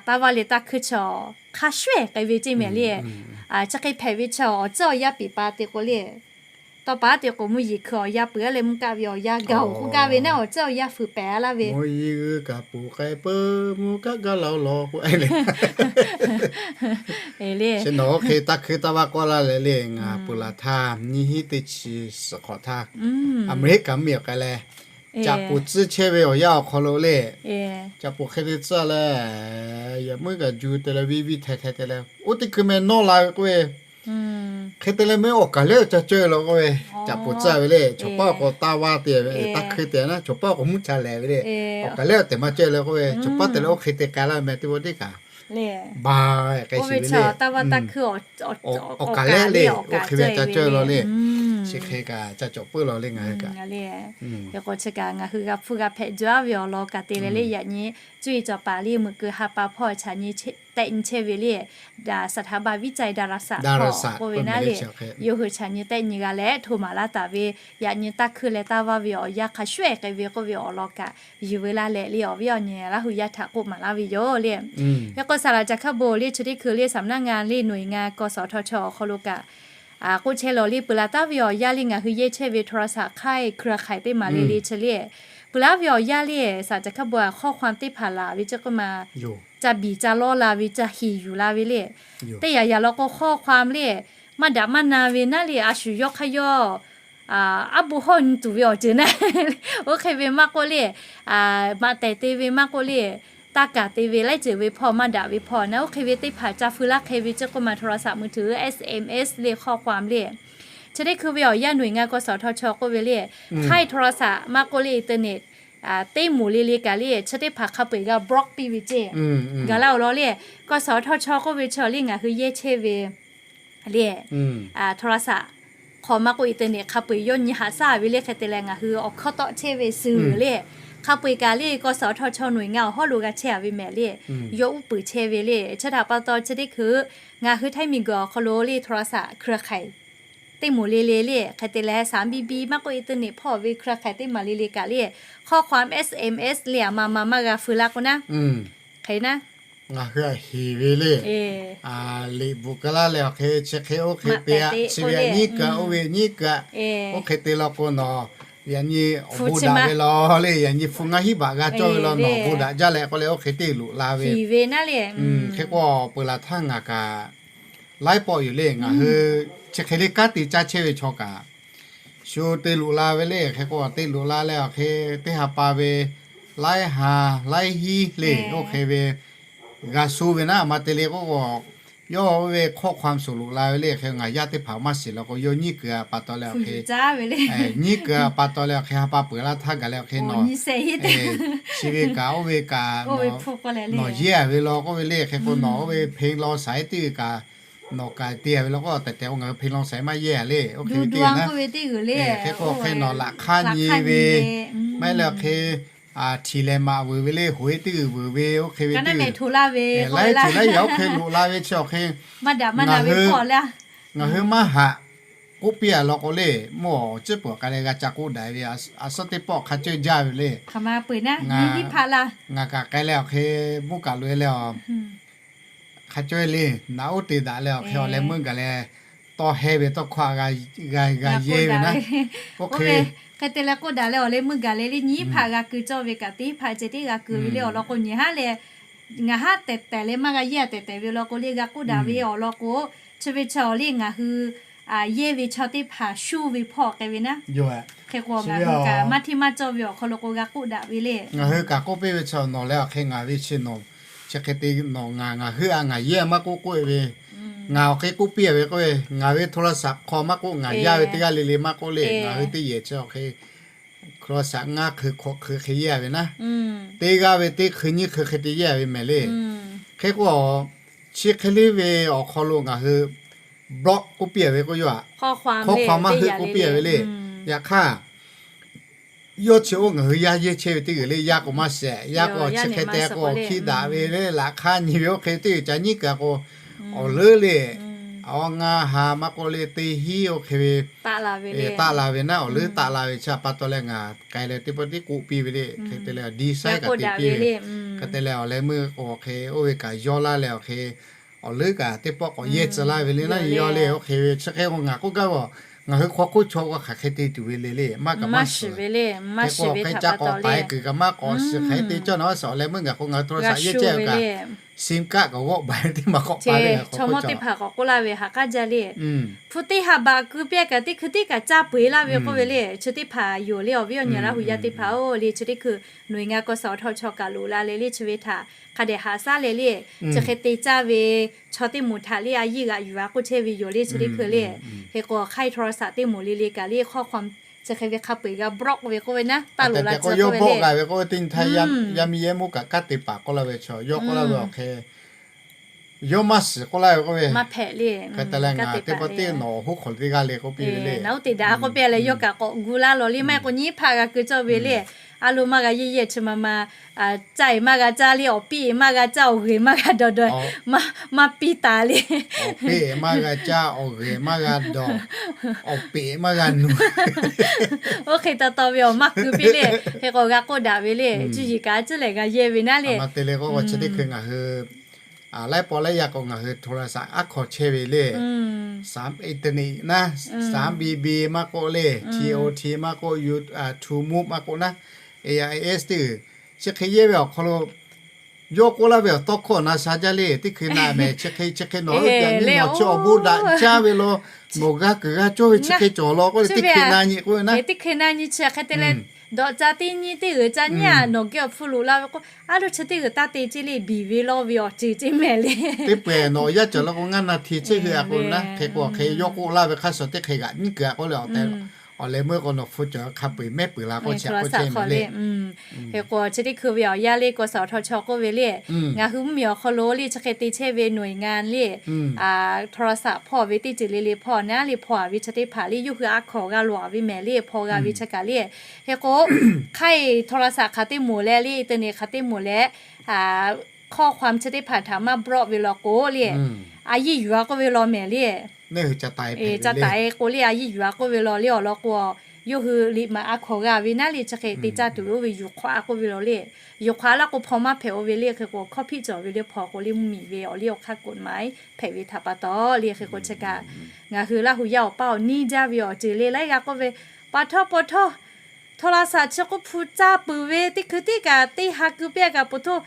taˇ vaˇ leh taˇ hkuiˇ chaw hk'a shuˍ ehˍ k'ai ve ceˇ mehˍ le. Chi hk'e hpehꞈ ve chaw awˬ tcuhˉ awˬ yanˇ piˍ pa te k'o le, tawˇ pa te k'o mvuhˇ yeˬ hkui awˬ yanˇ peuˬ a leh mvuhˇ kaˆ ve awˬ yanˇ gaˬ oˬ k'oˆ gaˇ ve naˉ, awˬ tcuhˉ awˬ yanˇ fuiˍ pehˍ a laˇ ve. Mvuhˇ yeˬ g'uiˇ kaꞈ puˬ k'ai peuˬ, mvuhˇ kaˆ gaˇ la oˬ law k'o e le. Chi nawˬ oˇ hk'e taˇ hkuiˇ taˇ vaˇ k'awˆ laˇ leh le, ngaˬ peuˬ laˬ htaˇ nyiˇ hinˉ teˇ chi suhˍ hk'awꞈ htaˇ, Aˍmeˍriˆkaˍ mvuhˇ miˬ awˬ k'ai leh, caꞈ poˍ tcuhˇ chehˇ ve awˬ yanˇ awˬ hk'aw lo le, caꞈ poˍ hk'e te tcuhˇ leh, yaꞈ meuˇ kaꞈ ju te leh viˇ viˇ hteh hteh te leh oˇ teˇ hkui meh nawˇ la ve k'oˆ ve, hk'e te leh meh awˬ kaˍ lehˉ ca cawˇ e law k'oˆ ve, caꞈ poˍ tcuhˇ ve le. Chaw paˉ k'o taˇ vaˇ te ve, taˇ hkuiˇ te naˉ, chaw paˉ k'o mvuhˇ ca lehˬ ve le. Awˬ kaˍ lehˉ tehꞈ maˇ cawˇ e law k'oˆ ve, chaw paˉ te leh oˇ hk'e te k'ai laˇ meh teˇ pawˆ teˇ kaꞈ ba k'ai shiˍ ve le. Awˬ kaˍ lehˉ le, oˇ hk'e ve ca cawˇ e law le. Chi hk'e kaꞈ ca cawˬ peuˬ law le ngaˬ hui kaꞈ. Hk'e k'o chi kaꞈ ngaˬ hui g'a hpuˇ g'a hpehꞈ jaˇ ve awˬ lawn kaꞈ te leh le, yaꞈ nyi cuˇ yiˍ cawˬ paˍ le meuꞈ keu ha pa hpawˇ chaꞈ nyi tehˆ nyi chehˇ ve le, สถาบันวิจัยดาราศาสตร์ hpawˇ k'oˆ ve naˉ le, yawˇ hui chaꞈ nyi tehˆ nyi g'a leh hto maˍ laˇ taˍ ve, yaꞈ nyi taˇ hkuiˇ leh taˇ vaˇ ve awˬ yanˇ hk'a shuˍ ehˍ k'ai ve k'oˆ ve awˬ lawn kaꞈ yuˬ veu laˇ leh le, awˬ viˉ awˬ nyi Laˇ hu yaˇ htaꞈ k'oˆ maˍ laˇ ve yoˬ le. Hk'e k'o saˍ laꞈ caˬ hkaˇ bon le chi teˇ hkui le สำนักงาน le หน่วยงาน กสทช awˬ hk'aw lo kaꞈ k'oˆ chehˇ law le, peuˬ laˬ taˍ ve awˬ yanˇ le ngaˬ hui yehˇ chehˇ ve โทรศัพท์ ค่ายเครือข่าย teˇ maˬ le le chi le, peuˬ laˬ ve awˬ yanˇ le saˍ caˬ hkaˇ bon a ข้อความ teˇ hpaˍ laˬ ve ceˇ k'oˆ ma, ca biˬ ca lawˇ la ve, ca hiˍ yuˬ la ve le. Teˇ yanˇ yanˇ law k'o ข้อความ le maˇ daꞈ maˇ na ve naˉ le, a shu yawˇ hk'aˇ yawˇ aˉ bon hawˇ nyi tuˬ ve awˬ ceuˬ naˉ, oˇ hk'e ve maˇ k'oˆ le, maꞈ tehˬ te ve maˇ k'oˆ le, taˇ kaˬ te ve laiˉ ceuˬ ve hpawˇ maˇ daꞈ ve hpawˇ naˉ, oˇ hk'e ve teˇ hpaˍ ca feu laˇ hk'e ve ceˇ k'oˆ ma, โทรศัพท์มือถือ SMS le ข้อความ le. Chi teˇ hkui ve awˬ yanˇ หน่วยงาน กสทช k'oˆ ve le, ค่ายโทรศัพท์ maˇ k'oˆ le internet teˇ moˍ le le kaꞈ le chi teˇ hpaˍ hk'a peu-eˬ g'a block piˇ ve ceˇ. Gaˬ laˇ awˬ lawn le, กสทช k'oˆ ve chi le ngaˬ hui yehˇ chehˇ ve le, โทรศัพท์ hk'aw maˇ k'oˆ internet hk'a peu-eˬ yawˇ nyi haꞈ shaˉ ve le. Hk'e te leh ngaˬ hui awˬ hkawˇ tawˆ chehˇ ve suh le, hk'a peu-eˬ kaꞈ le กสทช หน่วยงาน awˬ hawˉ lo g'a chehˇ a ve mehˍ le, yawˇ uˉ peunˍ chehˇ ve le. Chi htaꞈ pa taw chi teˇ hkui ngaˬ hui htaiˇ miˬguiˬ awˬ hk'aw lo le โทรศัพท์ เครือข่าย teˇ moˍ le le le, hk'e te leh สามบีบี maˇ k'oˆ internet hpawˇ ve เครือข่าย teˇ maˬ le le kaꞈ le ข้อความ SMS le aˬ ma ma maˇ g'a feu laˇ k'o naˉ, hk'e naˉ ngaˬ hui a heˍ ve le, liꞈ bvuhꞈ ka laˇ leh awˬ hk'e chi hk'e oˇ hk'e te a, chi ve a nyiˉ kaꞈ oˇ ve nyiˉ kaꞈ, oˇ hk'e te law k'o nawˬ yaꞈ nyi awˬ bon daꞈ ve law le, yaꞈ nyi hpu ngaˇ hinˉ baꞈ g'a cawˇ ve law nawˬ bon daꞈ jaˇ leh k'oˆ leh oˇ hk'e te loꞈ la ve. Hk'e k'o peuˬ laˬ htaˇ ngaˬ kaꞈ laiˉ pawˆ yoˬ le, ngaˬ hui chi hk'e le kanˉ te caˇ chehˇ ve chaw kaꞈ shu te loꞈ la ve le. Hk'e k'o te loꞈ la leh awˬ hk'e teˇ ha pa ve Laiˉ ha, laiˉ hiˉ le, oˇ hk'e ve g'a shu ve naˉ, maˇ te le k'oˆ k'o, yawˇ oˇ ve hkawˇ hk'aw suhˍ loꞈ la ve le hk'e, ngaˬ yaˇ teˇ hpaˍ maˇ shiˍ law k'o, yawˇ nyiˉ kuiˬ a pa taw leh awˬ hk'e, nyiˉ kuiˬ a pa taw leh awˬ hk'e ha pa peuˬ laˇ htaˇ gaˬ leh awˬ hk'e nawˬ chi ve kaꞈ oˇ ve kaꞈ nawˬ yehˇ ve law k'oˆ ve le hk'e k'o, nawˬ oˇ ve hpeꞈ law shaiˍ teˇ g'uiˬ kaꞈ nawˬ kaꞈ te ve law k'o, tehꞈ tehꞈ k'o ngaˬ hui hpeꞈ law shaiˍ maˇ yehˇ le. Oˇ hk'e ve teˇ g'uiˬ naˉ, hk'e k'o hk'e nawˬ laꞈ hk'aˇ nyi ve, maˇ heˆ leh awˬ hk'e htiꞈ lehˍ maꞈ vuiˬ ve le, hoꞈ e teˇ g'uiˬ vuiˬ ve oˇ hk'e ve teˇ g'uiˬ, laiˉ ceuˬ laiˉ yaꞈ oˇ hk'e loꞈ la ve chi awˬ hk'e, ngaˬ hui maˇ haꞈ k'oˆ piˇ a law k'o le, mvuhˇ awˬ ciˉ peuˬ k'ai leh g'a ca k'oˆ daꞈ ve, a suhˉ teˇ pawˆ hk'a cawehˇ jaˇ ve le. Ngaˬ kaꞈ k'ai leh awˬ hk'e mvuhˇ kaꞈ loꞈ e leh a hk'a cawehˇ le, naꞈ uˉ te daꞈ leh awˬ hk'e awˬ leh meuˇ gaˬ leh tawˇ heh ve tawˇ hkawˇ a g'a g'a yehˇ ve naˉ, oˇ hk'e hk'e te leh k'oˆ daꞈ leh awˬ leh meuˇ gaˬ leh le, nyiˉ hpaꞈ g'a keu cawˇ ve kaꞈ teˇ hpaˍ ceh tiˉ g'a keu ve le awˬ lawn k'o, nyi haˉ leh ngaˬ haˉ tehˬ tehˬ leh maˇ g'a yehˇ tehˬ tehˬ ve law k'o le, g'a k'oˆ daꞈ ve awˬ lawn k'o, chi ve chaw le ngaˬ hui yehˇ ve chaw teˇ hpaˍ shuˇ ve hpawˇ k'ai ve naˉ, hk'e k'o ngaˬ hui kaꞈ maˇ hteˇ maˇ cawˇ ve awˬ hk'aw lo k'o g'a k'oˆ daꞈ ve le. Ngaˬ hui kaꞈ k'oˆ piˇ ve chi nawˬ leh awˬ hk'e ngaˬ ve chi nawˬ chi hk'e te nawˬ ngaˬ ngaˬ hui a ngaˬ yehˇ maˇ k'oˆ k'oˆ e ve, ngaˬ awˬ hk'e k'oˆ piˇ a ve k'oˆ ve, ngaˬ ve โทรศัพท์ hk'aw maˇ k'oˆ, ngaˬ yaˇ ve teˇ g'aˇ le le maˇ k'oˆ le, ngaˬ hui teˇ yehˬ chi awˬ hk'e โทรศัพท์ ngaˇ hkui hk'awꞈ hkui hk'e yehˇ a ve naˉ, teˇ g'aˇ ve teˇ hkui nyiˇ hkui hk'e te yehˇ a ve mehˍ le. Hk'e k'o, chi hk'e le ve awˬ hk'aw lo ngaˬ hui บล็อก k'oˆ piˇ a ve k'oˆ yoˬ aꞈ, hkawˇ hk'aw maˇ heuˆ k'oˆ piˇ a ve le. Yaꞈ hk'aˇ yawˇ chi oˇ ngaˬ hui yaˇ yehˇ chehˇ ve teˇ g'uiˬ le, yaˇ k'o maˇ shehˍ, yaˇ k'o chi hk'e te k'o hkiˇ daꞈ ve le, laꞈ hk'aˇ nyi ve oˇ hk'e teˇ g'uiˬ ca nyiˉ kuiˬ a k'o, awˬ leuˉ le, awˬ ngaˇ ha maˇ k'oˆ le, teˇ hinˉ oˇ hk'e ve taˆ la ve naˉ, awˬ leuˉ taˆ la ve chi a pa taw leh ngaˬ k'ai leh teˇ pawˆ tiˉ k'oˆ piˇ ve le. Hk'e te leh a di saiˉ kaꞈ te piˇ ve, hk'e te leh awˬ leh meuˇ k'o hk'e oˇ ve kaꞈ yawˇ laˇ leh awˬ hk'e awˬ leuˉ kaꞈ teˇ pawˆ k'awꞈ yehˇ tcuh laˇ ve le naˉ, yawˇ le oˇ hk'e ve chi hk'e k'o ngaˬ k'oˆ gaˇ ve, ngaˬ hui hk'aw hk'oˆ chaw k'o hk'aˬ hk'e te tuˬ ve le le, maˇ kaꞈ maˇ shiˍ ve le, maˇ shiˍ ve htaꞈ pa taw le. K'ai kuiˬ kaꞈ maˇ k'awꞈ shiˍ, hk'aˬ hk'e te cawˇ na a shaꞈ awˬ leh meuˇ ngaˬ k'o ngaˬ hui โทรศัพท์ yehˇ chehˇ ve kaꞈ ซิมการ์ด kaꞈ g'awˆ baˬ ve teˇ maˬ k'awꞈ pa le, chaw mawˇ teˇ hpaˍ k'awꞈ k'oˆ laˇ ve haꞈ k'aˉ jaˇ le. Hpu teˇ ha baꞈ keu piˇ kaꞈ teˇ hkui tiˉ kaꞈ caˇ peu eˬ laˇ ve k'oˆ ve le. Chi teˇ hpaˍ yoˬ le, awˬ viˉ awˬ nyi Laˇ hu yaˇ teˇ hpaˍ-oˬ le, chi teˇ hkui หน่วยงาน กสทช kaꞈ loꞈ la leh le chi ve htaꞈ hk'a dehꞈ haꞈ shaˉ leh le, chi hk'e te caˇ ve chaw teˇ moˍ htaꞈ le a yiˇ g'aꞈ yuˬ a k'oˆ chehˇ ve yoˬ le. Chi teˇ hkui le, hk'e k'o hk'aˇ โทรศัพท์ teˇ moˍ le le kaꞈ le ข้อความ chi hk'e ve hk'a peu eˬ g'a บล็อก ve k'oˆ ve naˉ, taˇ loꞈ la tcuh k'oˆ ve le. Yaˇ miˇ yehˇ mawˇ kaꞈ kanˉ te paˍ k'oˆ laˇ ve chaw yawˇ k'oˆ laˇ ve awˬ hk'e yawˇ maˇ shiˍ k'oˆ laˇ ve k'oˆ ve, hk'e te leh ngaˬ teˇ pawˆ tiˉ nawˬ awˬ hoˉ hk'aw lo teˇ g'aˇ le k'oˆ piˇ ve le. Naˉ oˇ te daꞈ k'oˆ piˇ leh yawˇ kaꞈ k'awꞈ gu laˇ lawˬ le, maˇ heˆ k'o nyiˉ hpaꞈ g'a keu cawˇ ve le. A lo maˇ g'a yehˇ yehˇ chi ma ma, caˇ eˬ maˇ g'a caˇ le, awˬ piˇ eˬ maˇ g'a caˇ, awˬ g'uiˬ maˇ g'a dawˬ dawˬ, maˇ piˇ taˍ le. Awˬ piˇ eˬ maˇ g'a caˇ, awˬ g'uiˬ maˇ g'a dawˬ, awˬ peꞈ maˇ g'a nuˬ. Oˇ hk'e taw taw ve awˬ maˇ keu piˇ le. Hk'e k'o g'a k'oˆ daꞈ ve le, cuˇ yiˍ kaꞈ a ciˉ lehˬ g'a yehˇ ve naˉ le. Chi teˇ hkui ngaˬ hui laiˉ pawˆ laiˉ yaˇ k'o ngaˬ hui โทรศัพท์ aˉ hkaw chehˇ ve le. สาม internet naˉ, สาม บี บี maˇ k'oˆ le, ที โอ ที maˇ k'oˆ, YouTube maˇ k'oˆ naˉ, A I S teˇ g'uiˬ chi hk'e yehˇ ve awˬ hk'aw lo yawˇ k'oˆ laˇ ve awˬ tawˇ hkawˇ na sha jaˇ le. Teˇ hkui na mehˍ chi hk'e chi hk'e nawˬ hui yaꞈ nyi nawˬ chi awˬ bon daꞈ jaˇ ve law, nawˬ g'a kuiˬ g'a cawˇ ve chi hk'e cawˬ law k'oˆ ve teˇ hkui na nyi k'oˆ ve naˉ, teˇ hkui na nyi chi hk'e te leh dawꞈ ca teˇ nyi teˇ g'uiˬ ca nyi a nawˬ geh awˬ hpfuh loꞈ la ve k'o, a lo chi teˇ g'uiˬ taˇ te ceˇ le, biˬ ve lawˇ ve awˬ ceuˬ ceˇ mehˍ le. Teˇ peuˬ nawˬ yaˇ cawˬ law k'o ngaˇ na hti ceˇ hui a k'o naˉ, hk'e k'o hk'e yawˇ k'oˆ laˇ ve hk'a shuˍ teˇ hk'e g'aꞈ nyiˉ kuiˬ a k'oˆ le, awˬ tehꞈ awˬ leh meuˇ k'o nawˬ hpu cawˬ hk'a peu eˬ mehˉ peuˬ la k'oˆ chi a k'oˆ chehˇ ve le. Hk'e k'o chi teˇ hkui ve awˬ yaˇ le กสทช k'oˆ ve le, ngaˬ hui mvuhˇmiˬ awˬ hk'aw lo le chi hk'e te chehˇ ve หน่วยงาน le โทรศัพท์ hpawˇ ve teˇ ceuˬ le le hpawˇ naˉ le, hpawˇ a ve chi teˇ hpaˍ le yawˇ hui a hkaw g'a loꞈ a ve mehˍ le, hpawˇ g'a ve chi kaꞈ le. Hk'e k'o hk'aˇ โทรศัพท์ hk'aˬ teˇ moˍ leh le, internet hk'aˬ teˇ moˍ leh ข้อความ chi teˇ hpaˍ htaꞈ maˇ บล็อก ve law k'o le, a yiˇ yuˬ a k'oˆ ve law mehˍ le. Ca taˍ e k'o le, a yiˇ yuˬ a k'oˆ ve law le awˬ lawn k'o, yawˇ hui liꞈ maꞈ a hkaw g'a ve naˉ le chi hk'e te caˇ tuˬ ve oˇ ve yuˬ hk'awꞈ a k'oˆ ve law le. Yuˬ hk'awꞈ a laˇ k'o hpaw maˇ hpehꞈ oˇ ve le. Hk'e k'o hkawˇ hpiˆ cawˬ ve le hpaw k'o le mvuhˇmiˬ ve awˬ liˇ awˬ hk'aˇ กฎหมาย hpehꞈ ve htaꞈ pa taw le. Hk'e k'o chi kaꞈ ngaˬ hui Laˇ hu yaˇ awˬ paˇ awˬ niˇ jaˇ ve awˬ ceuˬ le laiˉ g'a k'oˆ ve, pa htawˇ paw htawˇ โทรศัพท์ chi k'oˆ hpu caˇ peuˬ ve teˇ hkui tiˉ kaꞈ teˇ ha keu piˇ a kaꞈ po htawˇ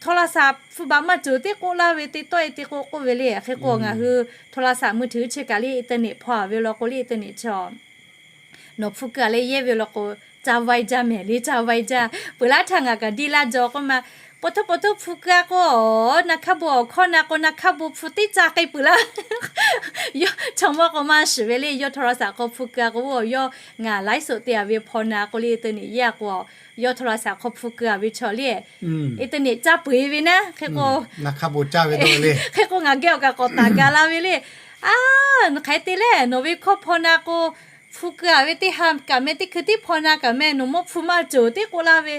โทรศัพท์ hpu baꞈ maˇ ceuˬ teˇ k'oˆ laˇ ve teˇ tawˆ e te k'o k'oˆ ve le. Hk'e k'o ngaˬ hui โทรศัพท์ มือถือ chi kaꞈ le internet hpawˇ a ve law k'o le internet chi nawˬ hpu keu a leh yehˇ ve law k'o, ca vaiˇ jaˇ mehˍ le, ca vaiˇ jaˇ. Peuˬ laˇ htaˇ ngaˬ kaꞈ diˇ laˇ jaw k'oˆ ma, po htoˇ po htoˇ hpu keu-a k'o, na hk'a bon awˬ hkawˇ na k'o, na hk'a bon hpu teˇ ca k'ai peuˬ laˇ. Yawˇ chaw mawˇ k'o maˇ shiˍ ve le, yawˇ โทรศัพท์ hk'aw hpu keu-a k'o, yawˇ ngaˬ ไลฟ์สด te-a ve hpaw na k'o le, internet yeˇ-a k'o, yawˇ โทรศัพท์ hk'aw hpu keu-a ve chaw le, internet caˇ peuˬ-e ve naˉ, hk'e k'o, hk'e k'o ngaˬ geh awˬ kaꞈ k'awꞈ taˍ gaˬ la ve le. A, hk'aˬ hk'e te le, nawˬ ve hkawˇ hpaw na k'o, hpu keu-a ve teˇ ha kaꞈ meh, teˇ hkui tiˉ hpaw na kaꞈ meh, nawˬ mawˇ hpu maˇ cawˬ tiˉ k'oˆ laˇ ve.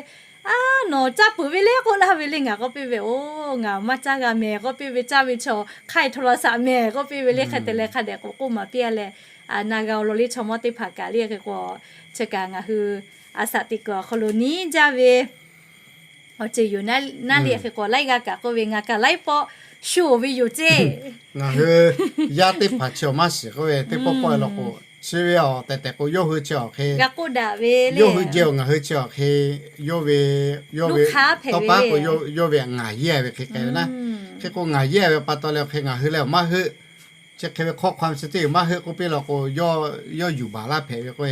A, nawˬ caˇ peuˬ ve le k'oˆ laˇ ve le. Ngaˬ k'oˆ piˇ ve, oˬ, ngaˬ maˇ caˇ g'a mehˍ k'oˆ piˇ ve, caˇ ve chaw hk'aˇ โทรศัพท์ mehˍ k'oˆ piˇ ve le. Hk'e te leh hk'a dehꞈ k'oꞈ k'oˆ maˍ piˇ-a leh, na g'a-o law le chaw mawˇ teˇ hpaˍ kaꞈ le. Hk'e k'o, chi kaꞈ ngaˬ hui a shaꞈ teꞈ kuiˬ awˬ hk'aw lo nyi jaˇ ve awˬ ceuˬ yoˬ naˉ le. Hk'e k'o laiˉ g'aˇ kaꞈ k'oˆ ve, ngaˬ kaꞈ laiˉ pawˆ shu-oˬ ve yoˬ ceˇ. Ngaˬ hui yaˇ teˇ hpaˍ chi awˬ maˇ shiˍ k'oˆ ve, teˇ pawˆ pawˆ-e law k'o, chi ve awˬ tehˬ tehˬ k'o, yawˇ hui chi awˬ hk'e, yawˇ hui jehˬ-oˬ, ngaˬ hui chi awˬ hk'e, yawˇ ve, yawˇ ve tawˇ paˉ k'o, yawˇ ve ngaˬ yehˇ ve hk'e k'ai ve naˉ. Hk'e k'o ngaˬ yehˇ ve pa taw leh awˬ hk'e ngaˬ hui lehˬ maˇ heuˆ. Chi hk'e ve ข้อความ chi teˇ maˇ heuˆ k'oˆ piˇ law k'o, yawˇ yuˬ baˬ laˇ hpehꞈ ve k'o,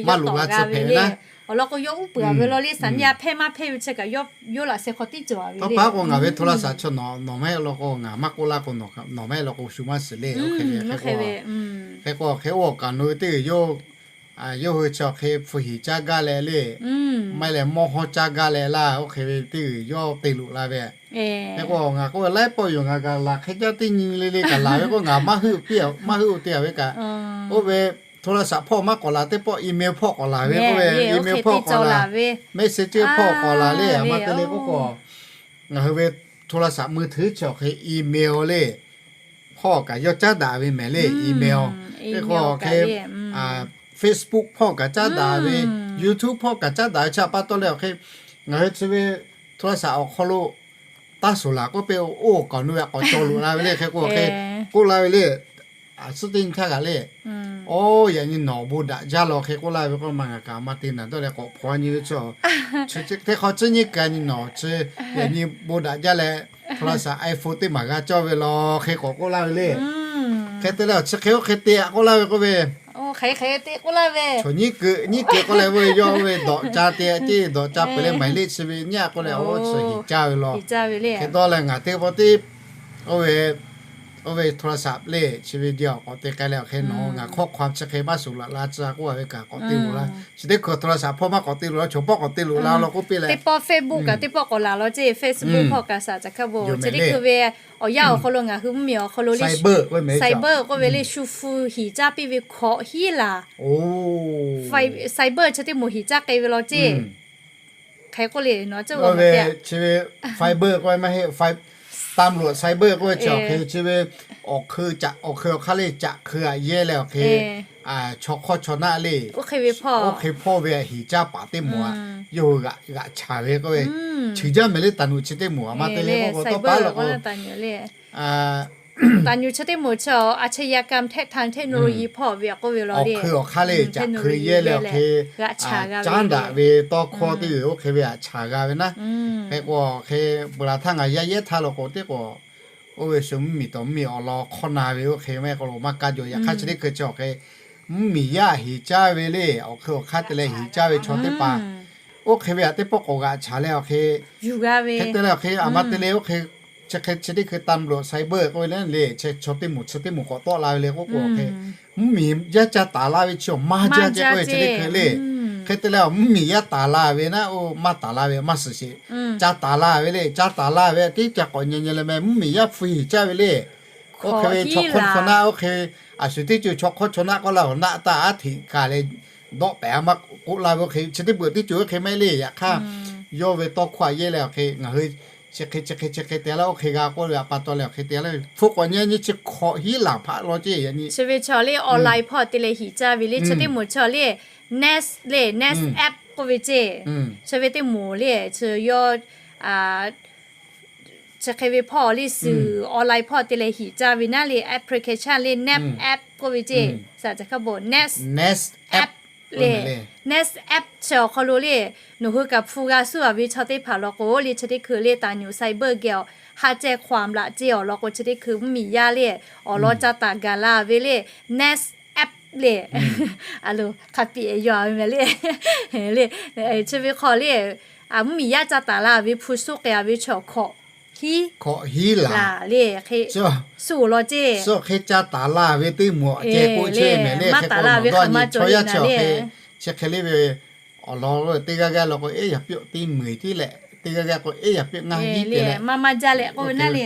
maˇ loꞈ la tcuh hpehꞈ ve naˉ. Awˬ lawn k'o, yawˇ uˉ peunˍ-a ve law le, saˍ nyi-a hpehˇ maˇ hpehˇ ve chi kaꞈ yawˇ laꞈ sheh hk'aw tiˉ cawˬ-a ve le. Tawˇ paˉ k'o, ngaˬ ve โทรศัพท์ chi nawˬ maˇ heˆ law k'o, ngaˬ maˇ k'oˆ laˇ k'o, nawˬ maˇ heˆ law k'o, shu maˇ shiˍ le. Oˇ hk'e ve hk'e k'o, hk'e k'o hk'e oˇ awˬ kaꞈ nawˬ hui teˇ g'uiˬ yawˇ, yawˇ hui chi awˬ hk'e hpu hiˍ caˇ gaˇ leh le, maˇ heˆ leh mawˇ hawˇ caˇ gaˇ leh laˇ, oˇ hk'e ve teˇ g'uiˬ yawˇ te loꞈ la ve. Hk'e k'o ngaˬ k'oˆ ve laiˉ pawˆ yoˬ, ngaˬ kaꞈ laˬ hk'e jaˇ teˇ nyi le le kaꞈ laˬ ve k'o, ngaˬ maˇ heuˆ piˇ, maˇ heuˆ-o te-a ve kaꞈ, oˇ ve โทรศัพท์ hpawˇ maˇ k'awꞈ laˬ, teˇ pawˆ email hpawˇ k'awꞈ laˬ ve k'oˆ ve, email hpawˇ k'awꞈ laˬ, messenger hpawˇ k'awꞈ laˬ le. A ma te le k'oˆ k'o, ngaˬ hui ve โทรศัพท์มือถือ chi awˬ hk'e email le hpawˇ kaꞈ yawˇ caˉ daꞈ ve mehˍ le, email. Hk'e k'o hk'e Facebook hpawˇ kaꞈ caˉ daꞈ ve, YouTube hpawˇ kaꞈ caˉ daꞈ ve chi pa taw leh awˬ hk'e, ngaˬ hui chi ve โทรศัพท์ awˬ hk'aw lo taˇ shuˍ laˬ k'oˆ piˇ, oˇ awˬ kaꞈ nawˬ ve a k'awꞈ cawˬ loꞈ la ve le. Hk'e k'o hk'e k'oˆ la ve le. A suhˉ teˇ nyi htaˇ kaꞈ le, oˇ yaꞈ nyi nawˬ bon daꞈ jaˇ law hk'e k'oˆ laˇ ve k'o, ma ngaˬ kaꞈ ma te naˍ dawˇ leh k'awꞈ hpaw nyi ve chi, teˇ hk'aw tcuhˉ nyi kaꞈ nyi nawˬ chi yaꞈ nyi bon daꞈ jaˇ leh โทรศัพท์ iPhone teˇ maˬ g'a cawˇ ve law hk'e k'awꞈ k'oˆ laˇ ve le. Hk'e te leh chi hk'e oˇ hk'e te-a k'oˆ laˇ ve k'oˆ ve, chaw nyiˉ keu nyiˉ keu k'oˆ leh ve, yawˇ oˇ ve dawꞈ ca te ceˇ, dawꞈ ca peuˬ leh maˍ le chi ve nyi-a k'oˆ leh, oˇ chi hiˍ caˇ ve law. Hk'e dawˇ leh ngaˬ teˇ pawˆ teˇ oˇ ve โทรศัพท์ le chi ve jehˬ awˬ k'awꞈ te k'ai leh awˬ hk'e nawˬ ngaˬ ข้อความ chi hk'e maˇ shuˍ laˬ la tcuh k'oˆ-a ve kaꞈ k'awꞈ te loꞈ la. Chi teˇ hkui โทรศัพท์ hpawˇ maˇ k'awꞈ te loꞈ la, chaw pawˆ k'awꞈ te loꞈ la law k'oˆ piˇ leh, teˇ pawˆ Facebook kaꞈ teˇ pawˆ k'awꞈ laˬ law ceˇ, Facebook hpawˇ kaꞈ shaˍ caꞈ hkaˇ bon chi teˇ hkui ve awˬ yanˇ awˬ hk'aw lo ngaˬ hui mvuhˇmiˬ awˬ hk'aw lo le, cyber k'oˆ ve le, shu hpu hiˍ caˇ piˇ ve hkawꞈ hiˉ laˬ. Cyber chi teˇ moˍ hiˍ caˇ k'ai ve law ceˇ. Hk'e k'oˆ le, nawˬ chi ve ไซเบอร์ k'oˆ ve maˇ heˆ, ตำรวจ ไซเบอร์ k'oˆ ve chi awˬ hk'e chi ve awˬ hkui awˬ hk'aˇ le, caꞈ hkui aꞈ yehˇ leh awˬ hk'e, chaw hk'awˇ chaw naˆ le, oˇ hk'e hpawˇ ve hiˍ caˇ paˍ teˇ moˍ-a, yawˇ hui g'aꞈ chaˍ ve k'oˆ ve, cheuˬ jaˇ mehˍ le, taˍ nuˬ chi teˇ moˍ-a ma te le k'oˆ k'o, tawˇ paˉ law k'o, taˍ nuˬ chi teˇ moˍ chi a, อาชญากรรม เทคโนโลยี hpawˇ ve k'oˆ ve law le, awˬ hkui awˬ hk'aˇ le caꞈ hkui yehˇ leh awˬ hk'e caˉ daꞈ ve tawˇ hkawˇ teˇ g'uiˬ oˇ hk'e ve aꞈ chaˍ g'a ve naˉ. Hk'e k'o hk'e beuꞈ laˬ htaˇ ngaˬ yaˇ yehˇ htaˇ law k'o teˇ k'o, oˇ ve shu mvuhˇmiˬ tawˍ mvuhˇmiˬ awˬ lawn hk'awˇ na ve oˇ hk'e maˇ heˆ k'o lo maˇ kaˇ jaw. Yaꞈ hk'aˇ chi teˇ hkui chi awˬ hk'e mvuhˇmiˬ yaˇ hiˍ caˇ ve le, awˬ hkui awˬ hk'aˇ te leh hiˍ caˇ ve chaw teˇ hpaˍ, oˇ hk'e ve aꞈ teˇ pawˆ k'awꞈ g'aꞈ chaˍ leh awˬ hk'e, hk'e te leh awˬ hk'e aˬ ma te le oˇ hk'e, chi hk'e chi teˇ hkui ตำรวจ ไซเบอร์ k'oˆ ve le, chaw teˇ moˍ chi teˇ moˍ k'awꞈ tawˆ la ve le k'oˆ k'o, hk'e mvuhˇmiˬ yaˇ caˇ taˍ laˇ ve chi awˬ maˇ jaˇ ceˇ k'oˆ ve chi teˇ hkui le. Hk'e te leh mvuhˇmiˬ yaˇ taˍ la ve naˉ, oˇ maˇ taˍ la ve maˇ suhˍ sheˍ. Caˇ taˍ la ve le, caˇ taˍ la ve teˇ ca k'awꞈ nyi nyi leh meh mvuhˇmiˬ yaˇ hpu hiˍ caˇ ve le. Oˇ hk'e ve chaw hk'awˇ chaw naˆ oˇ hk'e aˬ shuˍ teˇ ceuˬ chaw hk'awˇ chaw naˆ k'oˆ la awˬ naˆ taˇ aˉ hteꞈ kaˬ leh dawˆ pehˍ a maˇ k'oˆ la ve oˇ hk'e chi teˇ beuꞈ teˇ ceuˬ oˇ hk'e maˇ heˆ le. Yaꞈ hk'aˇ yawˇ ve tawˇ hkawˇ aꞈ yehˇ leh awˬ hk'e ngaˬ hui chi hk'e chi hk'e chi hk'e te laˇ oˇ hk'e g'a k'oˆ ve aꞈ pa taw leh awˬ hk'e te laˇ ve hpu k'awꞈ nyi nyi chi hkawꞈ hiˉ laˬ hpaꞈ law ceˇ. Yaꞈ nyi chi ve chaw le online hpawˇ te leh hiˍ caˇ ve le, chi teˇ moˍ chaw le, Next le, Next app k'oˆ ve ceˇ. Chi ve teˇ moˍ le, chi yawˇ chi hk'e ve hpawˇ le, suhˍ online hpawˇ te leh hiˍ caˇ ve naˉ le, application le, Next app k'oˆ ve ceˇ. Saˍ caꞈ hkaˇ bon Next app le, Next app chi awˬ hk'aw lo le, nawˬ hui kaꞈ hpu g'a suhˉ a ve chaw teˇ hpaˍ law k'o le, chi teˇ hkui le taˍ nuˬ cyber geh awˬ ha ceh hk'awꞈ laꞈ ceˇ awˬ lawn k'o, chi teˇ hkui mvuhˇmiˬ yaˇ le awˬ lawn ca taˍ gaˬ la ve le, Next app le, a lo hk'a piꞈ yawˬ ve mehˍ le. Le, chi ve hk'aw le, mvuhˇmiˬ yaˇ ca taˍ la ve hpu suhˉ k'ai ve chaw hkawꞈ hiˉ laˬ le, suhˉ awˬ lawn ceˇ, suhˉ hk'e ca taˍ la ve teˇ moˍ awˬ ceh k'oˆ chehˇ mehˍ le. Maˇ taˍ la ve hk'aˬ maˇ cawˬ le na le. Chi hk'e le ve awˬ lawn teˇ g'aˇ g'aˇ law k'o, eˉ yaꞈ piˇ teˇ meˍ tiˉ leh, teˇ g'aˇ g'aˇ k'o, eˉ yaꞈ piˇ ngaˇ hiˉ te leh, maˇ maˇ jaˇ leh k'oˆ ve na le.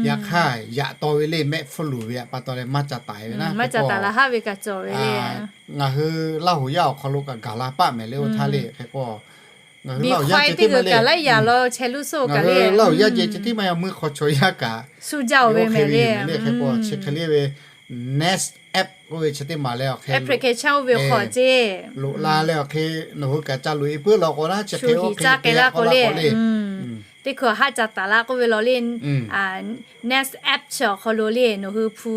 Yaꞈ hk'aˇ, yaꞈ taw ve le mehˆ hpfuhˇ luˬ ve pa taw leh maˇ ca taˍ ve na, maˇ ca taˍ la haˉ ve kaꞈ cawˬ ve le. Ngaˬ hui Laˇ huˍ yaˇ awˬ hk'aw lo kaꞈ gaˬ la paˆ mehˍ le, oˇ htaˇ le hk'e k'o, ngaˬ hui Laˇ huˍ yaˇ ceh tiˉ maˇ le, Laˇ huˍ yaˇ ceh tiˉ maˇ yaˇ meuˇ hk'aw chaw yaˇ kaꞈ shu jaˇ ve mehˍ le. Hk'e k'o chi hk'e le ve Nest app k'oˆ ve chi teˇ maˬ leh awˬ hk'e, application oˇ ve hk'aw ceˇ, loꞈ la leh awˬ hk'e, nawˬ hui kaꞈ ca loꞈ e puiˉ law k'o na, chi hk'e oˇ hk'e ca k'ai laˇ k'o le, teˇ hkui haˆ ca taˍ laˇ k'oˆ ve law le. Nest app chi awˬ hk'aw lo le nawˬ hui hpu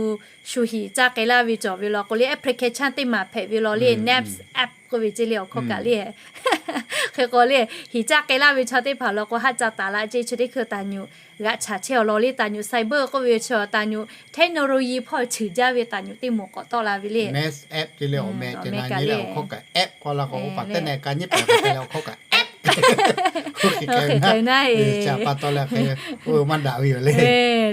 shu hiꞈ caˇ k'ai laˇ ve cawˬ ve law k'o le, application teˇ maˬ hpehꞈ ve law le, Nest app k'oˆ ve ceˇ le awˬ hkawˇ kaꞈ le. Hk'e k'o le, hiꞈ caˇ k'ai laˇ ve chaw teˇ hpaˍ law k'o, haˆ ca taˍ la ceˇ, chi teˇ hkui taˍ nyuꞈ g'aꞈ chaꞈ chehˇ awˬ lawn le, taˍ nyuꞈ cyber k'oˆ ve chi taˍ nyuꞈ technology hpawˇ cheuˬ jaˇ ve taˍ nyuꞈ teˇ moˍ k'awꞈ tawˆ la ve le. Nest app ceˇ le awˬ meh ceˇ na nyi leh awˬ hkawˇ kaꞈ app k'oˆ la k'o, oˇ paˍ teˇ neh ka nyiˉ paˍ hk'e te leh awˬ hkawˇ kaꞈ app, oˇ hk'e k'ai na, ca pa taw leh hk'e, oˇ maˇ daꞈ ve yoˬ le.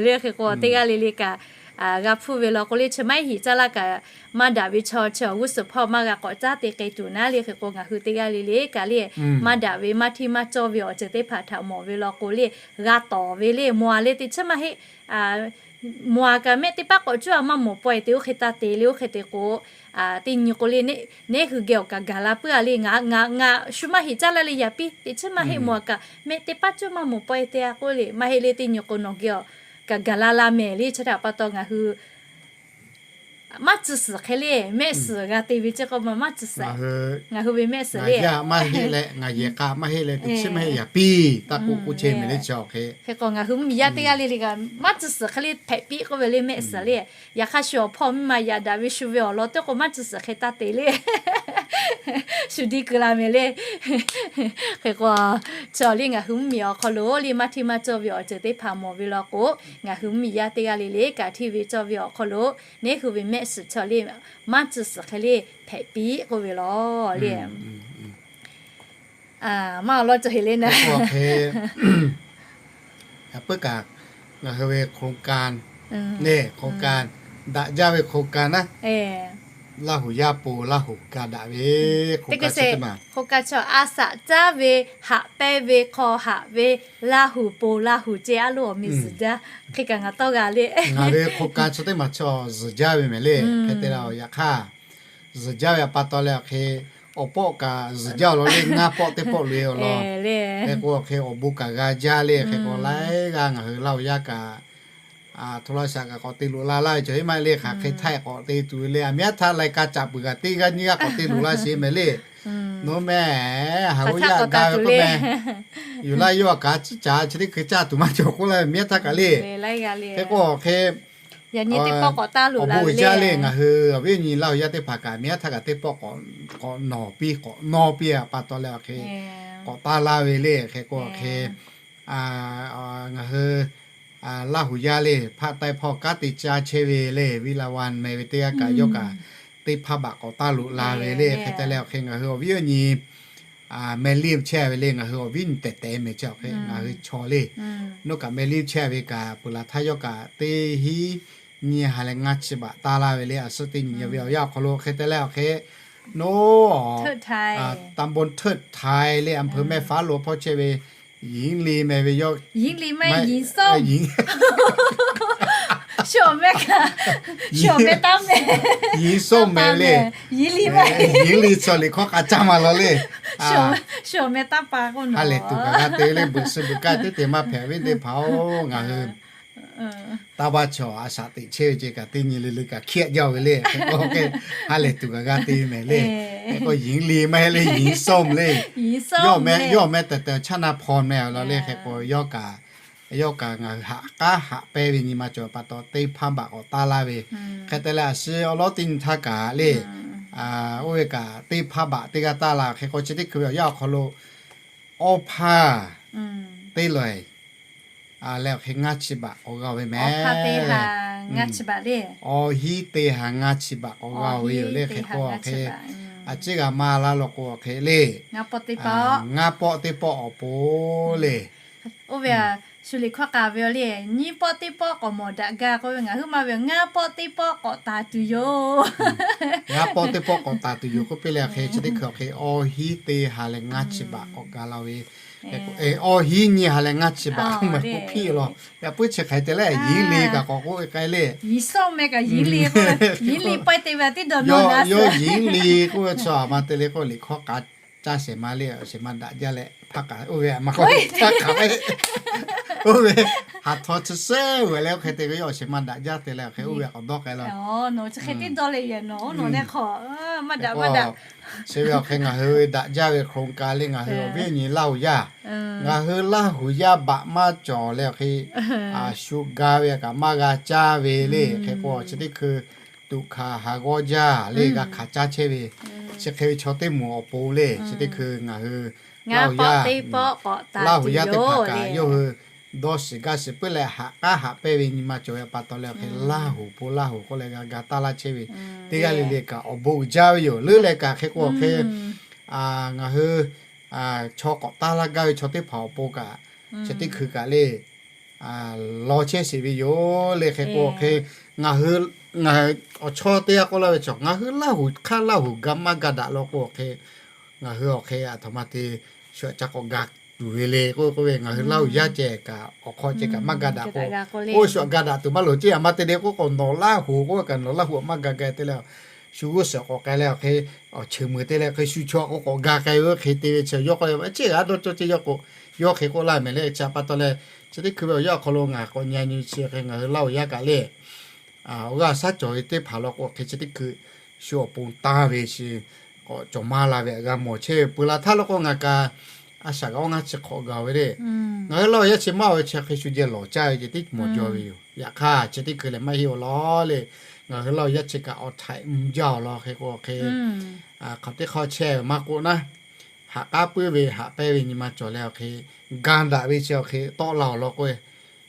Le hk'e k'o teˇ g'aˇ le le kaꞈ g'a hpuˇ ve law k'o le, chi maˇ heˆ hiꞈ caˇ laˇ kaꞈ maˇ daꞈ ve chaw chi awˬ g'uˇ suhˍ hpawˇ maˇ g'a k'awꞈ caˉ te k'ai tuˬ na le. Hk'e k'o ngaˬ hui teˇ g'aˇ le le kaꞈ le, maˇ daꞈ ve maˇ hteˇ maˇ cawˇ ve awˬ ceuˬ teˇ hpaˍ htaꞈ mawˬ ve law k'o le, g'a tawˍ ve le, mawˬ a le teꞈ chiˉ maˇ heˆ. Mawˬ a kaꞈ mehˆ teˇ paˉ k'awꞈ cuˇ a maˇ mawˬ pawehˇ te oˇ hk'e taˇ te le. Oˇ hk'e te k'o, teˇ nyi k'o le, neˉ hui geh awˬ kaꞈ gaˬ la puiˉ a le. Ngaˬ ngaˬ shu maˇ heˆ caˇ laˇ le, yaꞈ piˇ teꞈ chiˉ maˇ heˆ. Mawˬ a kaꞈ mehˆ teˇ paˉ cuˇ maˇ mawˬ pawehˇ te a k'oˆ le, maˇ heˆ le, teˇ nyi k'o nawˬ geh awˬ kaꞈ gaˬ la la mehˍ le. Chi htaꞈ pa taw ngaˬ hui maˇ tcuh suhˍ hk'e le mehˆ suhˍ g'a te ve ceˇ k'o, maˇ maˇ tcuh suhˍ. Ngaˬ hui ve mehˆ suhˍ le, ngaˬ yehˬ k'a maˇ heˆ leh teꞈ chiˉ maˇ heˆ yaꞈ piˇ taˇ k'oˆ k'oˆ chehˇ mehˍ le chi awˬ hk'e. Hk'e k'o ngaˬ hui mvuhˇmiˬ yaˇ teˇ g'aˇ le le kaꞈ maˇ tcuh suhˍ hk'e le hpehꞈ piˇ k'oˆ ve le mehˆ suhˍ le. Yaꞈ hk'aˇ shu awˬ hpawˇ miˇ ma yaꞈ daꞈ ve shu ve awˬ lawn teˇ k'o maˇ tcuh suhˍ hk'e taˇ te le. Shu diˇ keu la mehˍ le. Hk'e k'o, chi awˬ le ngaˬ hui mvuhˇmiˬ awˬ hk'aw lo le maˇ hteˇ maˇ cawˇ ve awˬ ceuˬ teˇ hpaˍ mawˬ ve law k'o, ngaˬ hui mvuhˇmiˬ yaˇ teˇ g'aˇ le le kaꞈ hteˇ ve cawˇ ve awˬ hk'aw lo, neˉ hui ve mehˆ suhˍ chi awˬ le maˇ tcuh suhˍ hk'e le hpehꞈ piˇ k'oˆ ve law le. Maˇ awˬ lawn cawˬ heˍ le na. Hk'e, puiˉ kaꞈ, ngaˬ hui ve โครงการ le, โครงการ daꞈ jaˇ ve โครงการ naˉ, Laˇ huˍ yaˇ po Laˇ huˍ ga daꞈ ve โครงการ chi teˇ maˬ, โครงการ chi a shaꞈ caˉ ve haꞈ pehnˇ ve hk'aw haꞈ ve Laˇ huˍ po Laˇ huˍ ceh a loˉ awˬ mi zuhˬ jaˇ. Hk'e kaꞈ ngaˬ tawˇ g'a le. Ngaˬ ve โครงการ chi teˇ maˬ chi zuhˬ jaˇ ve mehˍ le. Hk'e te leh yaꞈ hk'aˇ zuhˬ jaˇ ve pa taw leh awˬ hk'e, awˬ pawˆ kaꞈ zuhˬ jaˇ awˬ lawn le, ngaˇ pawˆ teˇ pawˆ loꞈ e awˬ lawn. Hk'e k'o awˬ hk'e awˬ bon kaꞈ g'a jaˇ le. Hk'e k'o laiˉ g'aˇ ngaˬ hui Laˇ huˍ yaˇ kaꞈ, โทรศัพท์ kaꞈ k'awꞈ te loꞈ la laˇ ve cawˬ heˆ maˇ heˆ le. Hk'aˬ hk'e htaˇ k'awꞈ te tuˬ ve le. Aˬ miˇ aˉ htaˇ lai ka caꞈ peuˬ kaꞈ teˇ g'aˇ nyiˇ g'aˇ k'awꞈ te loꞈ la sheˍ mehˍ le. Nawˬ meh, haˍ g'uˇ yaˇ ga ve k'oˆ meh, yuˬ laˇ yawˇ kaꞈ ciˉ caꞈ chi teˇ hkui caˇ tuˬ maˇ cawˬ k'oˆ laˇ ve miˇ aˉ htaˇ kaꞈ le. Hk'e k'o hk'e, awˬ bon jaˇ le. Ngaˬ hui awˬ viˉ awˬ nyi Laˇ huˍ yaˇ teˇ hpaˍ kaꞈ miˇ aˉ htaˇ kaꞈ teˇ pawˆ k'awꞈ nawˬ piˇ k'awꞈ nawˇ piˇ pa taw leh awˬ hk'e, k'awꞈ taˇ laˇ ve le. Hk'e k'o awˬ hk'e, ngaˬ hui Laˇ huˍ yaˇ le ภาคใต้ hpawˇ kanˉ te caˇ chehˇ ve le, Vilawan meh ve teˇ g'aˇ kaꞈ yawˇ kaꞈ teˇ hpaˇ baꞈ k'awꞈ taˇ loꞈ la ve le. Hk'e te leh awˬ hk'e ngaˬ hui awˬ viˉ awˬ nyi แม่เลี่ยม chehˇ ve le, ngaˬ hui awˬ viˉ awˬ nyi tehˬ tehˬ mehˍ chi awˬ hk'e ngaˬ hui chaw le. Nawˬ kaꞈ แม่เลี่ยม chehˇ ve kaꞈ peuˬ laˬ htaˇ yawˇ kaꞈ teˇ hinˉ nyiˇ ha leh ngaˇ chi baꞈ taˇ laˇ ve le. A suhˉ teˇ nyi yaˇ ve awˬ yanˇ awˬ hk'aw lo hk'e te leh awˬ hk'e, nawˬ ตำบลเทิดไทย le, อำเภอแม่ฟ้าหลวง hpawˇ chehˇ ve หญิงลี meh ve yawˇ, หญิงส้ม meh le, หญิงลี chaw liꞈ hkawˇ k'a caˇ maˇ law le. Ha lehˬ tuˬ kaꞈ g'a te le, beuꞈ suh beuꞈ kaˇ teˇ te maˇ hpehꞈ ve teˇ hpaˍ-oˬ, ngaˬ hui taˇ baˇ chaw a shaꞈ teꞈ chehˇ ve ceh kaꞈ teˇ nyi le le kaꞈ hkiaˆ jaˇ ve le. Hk'e k'o hk'e, ha lehˬ tuˬ kaꞈ g'a te mehˍ le. Hk'e k'o หญิงลี maˇ heˆ le, หญิงส้ม le. Yawˇ meh tehˬ tehˬ chaˇ na hpaw meh law le. Hk'e k'o yawˇ kaꞈ, yawˇ kaꞈ ngaˬ hui haꞈ k'aˉ haꞈ pehnˇ ve nyi ma cawˬ pa taw teˇ hpaˇ baꞈ k'awꞈ taˇ laˇ ve. Hk'e te leh a suhˉ awˬ lawˉ teˇ nyi htaˇ kaꞈ le, oˇ ve kaꞈ teˇ hpaˇ baꞈ teˇ g'aˇ taˇ la. Hk'e k'o chi teˇ hkui ve awˬ yanˇ awˬ hk'aw lo awˇ hpaˇ teˇ lawˬ leh awˬ hk'e ngaˇ chi baꞈ k'awꞈ g'a ve mehˍ. ngaˇ chi baꞈ le. Awˬ hiˉ teˇ ha ngaˇ chi baꞈ k'awꞈ g'a-oˬ ve yoˬ le. Hk'e k'o hk'e, a ciˉ g'a maˇ laˇ law k'o hk'e le, ngaˇ pawˆ teˇ pawˆ awˬ pon le. Oˇ ve a, shu liꞈ hkawˇ k'a ve yoˬ le. Nyiˇ pawˆ teˇ pawˆ k'awꞈ mawˬ daꞈ gaˇ k'oˆ ve, ngaˬ hui maˇ ve ngaˇ pawˆ teˇ pawˆ k'awꞈ taˍ tuˬ yoˬ. Ngaˇ pawˆ teˇ pawˆ k'awꞈ taˍ tuˬ yoˬ k'oˆ piˇ leh hk'e, chi teˇ hkui awˬ hk'e awˬ hiˉ teˇ ha leh ngaˇ chi baꞈ k'awꞈ ga la ve. Awˬ hiˉ nyiˇ ha leh ngaˇ chi baꞈ maˇ k'oˆ piˇ law. Yaꞈ puiˉ chi hk'e te leh, yiˉ le kaꞈ k'awꞈ k'oˆ ve k'ai le. Yawˇ yiˉ le k'oˆ ve chi a ma te le k'o, liꞈ hkawˇ k'a caˇ shehˍ ma le, shehˍ ma daꞈ jaˇ leh hpaˇ k'a, oˇ ve a ma k'o, hpaˇ k'a ve, oˇ ve haˍ htaw chi shehˍ ve leh oˇ hk'e te ve, yawˇ shehˍ ma daꞈ jaˇ te leh hk'e oˇ ve k'awꞈ dawˇ k'ai laˇ. Chi ve awˬ hk'e ngaˬ hui daꞈ jaˇ ve โครงการ le, ngaˬ hui awˬ viˉ awˬ nyi Laˇ huˍ yaˇ, ngaˬ hui Laˇ huˍ yaˇ baꞈ maˇ cawˬ leh awˬ hk'e, a shu ga ve kaꞈ maˇ g'a caˇ ve le. Hk'e k'o chi teˇ hkui tuꞈ hkanˍ haˍ g'awˇ jaˇ le, g'a hkanˍ caˇ chehˇ ve, chi hk'e ve chaw teˇ moˍ awˬ pon le, chi teˇ hkui ngaˬ hui Laˇ huˍ yaˇ, Laˇ huˍ yaˇ teˇ hpaˍ kaꞈ yawˇ hui dawˇ shiˍ gaˇ shiˍ puiˉ leh haꞈ k'aˉ haꞈ pehnˇ ve nyi ma cawˬ ve pa taw leh awˬ hk'e Laˇ huˍ po Laˇ huˍ k'oˆ leh g'a ga taˇ laˇ chehˇ ve, teˇ g'aˇ le le kaꞈ awˬ bon uiˍ jaˇ ve yoˬ. Leuˉ leh kaꞈ hk'e k'o awˬ hk'e ngaˬ hui chaw k'awꞈ taˇ laˇ gaˇ ve chaw teˇ hpaˍ awˬ pon kaꞈ, chi teˇ hkui kaꞈ le law chehˇ sheˍ ve yoˬ le. Hk'e k'o awˬ hk'e ngaˬ hui, ngaˬ awˬ chawˇ teˇ g'aˇ k'oˆ laˇ ve chaw, ngaˬ hui Laˇ huˍ hk'aˇ Laˇ huˍ ga maˇ ga daꞈ law k'o awˬ hk'e, ngaˬ hui awˬ hk'e a htoꞈ ma te shu aꞈ ca k'awꞈ ga tuˬ ve le k'oˆ k'oˆ ve, ngaˬ hui Laˇ huˍ yaˇ ceh kaꞈ awˬ hk'aw ceh kaꞈ maˇ ga daꞈ k'o, oˇ shu aꞈ ga daꞈ tuˬ maˇ loˍ ceˇ. A ma te le k'o k'awꞈ nawˬ Laˇ huˍ k'oˆ kaꞈ nawˬ Laˇ huˍ maˇ ga ga te leh, shu g'uˇ suhˍ k'awꞈ k'ai leh awˬ hk'e awˬ cheuˬ meuˬ te leh hk'e shu chaw k'o k'awꞈ ga k'ai ve hk'e te ve chi yawˇ k'oˆ le, ceˇ g'a dawˇ cawˇ ceˇ yawˇ k'o, yawˇ hk'e k'oˆ laˇ mehˍ le. Chi pa taw leh, chi teˇ hkui ve awˬ yanˇ awˬ hk'aw lo ngaˬ k'awꞈ nyi nyi chi hk'e ngaˬ hui Laˇ huˍ yaˇ kaꞈ le, awˬ g'aˇ shaˉ cawˬ ve teˇ hpaˍ law k'o hk'e chi teˇ hkui shu awˬ pon tanˇ ve chi k'awꞈ cawˬ maˇ la ve g'a mawˬ chehˇ ve peuˬ laˬ htaˇ law k'o ngaˬ kaꞈ a shaꞈ kaꞈ awˬ ngaˇ chi hk'awꞈ gaˬ ve le. Ngaˬ hui Laˇ huˍ yaˇ chi maˇ ve chi hk'e shu jehˬ lawˬ caˇ ve ceh tiˉ mawˬ jaw ve yoˬ. Yaꞈ hk'aˇ chi teˇ hkui lehˬ maˇ heˆ awˬ law le. Ngaˬ hui Laˇ huˍ yaˇ chi kaꞈ awˬ htaiˍ mvuh jaˇ awˬ lawn hk'e k'o hk'e, hk'aˬ teˇ hk'awˇ chehˇ ve maˇ k'oˆ naˉ, haꞈ k'aˉ puiˉ ve haꞈ pehnˇ ve nyi ma cawˬ leh awˬ hk'e, ga daꞈ ve chi awˬ hk'e tawˆ la awˬ lawn k'o,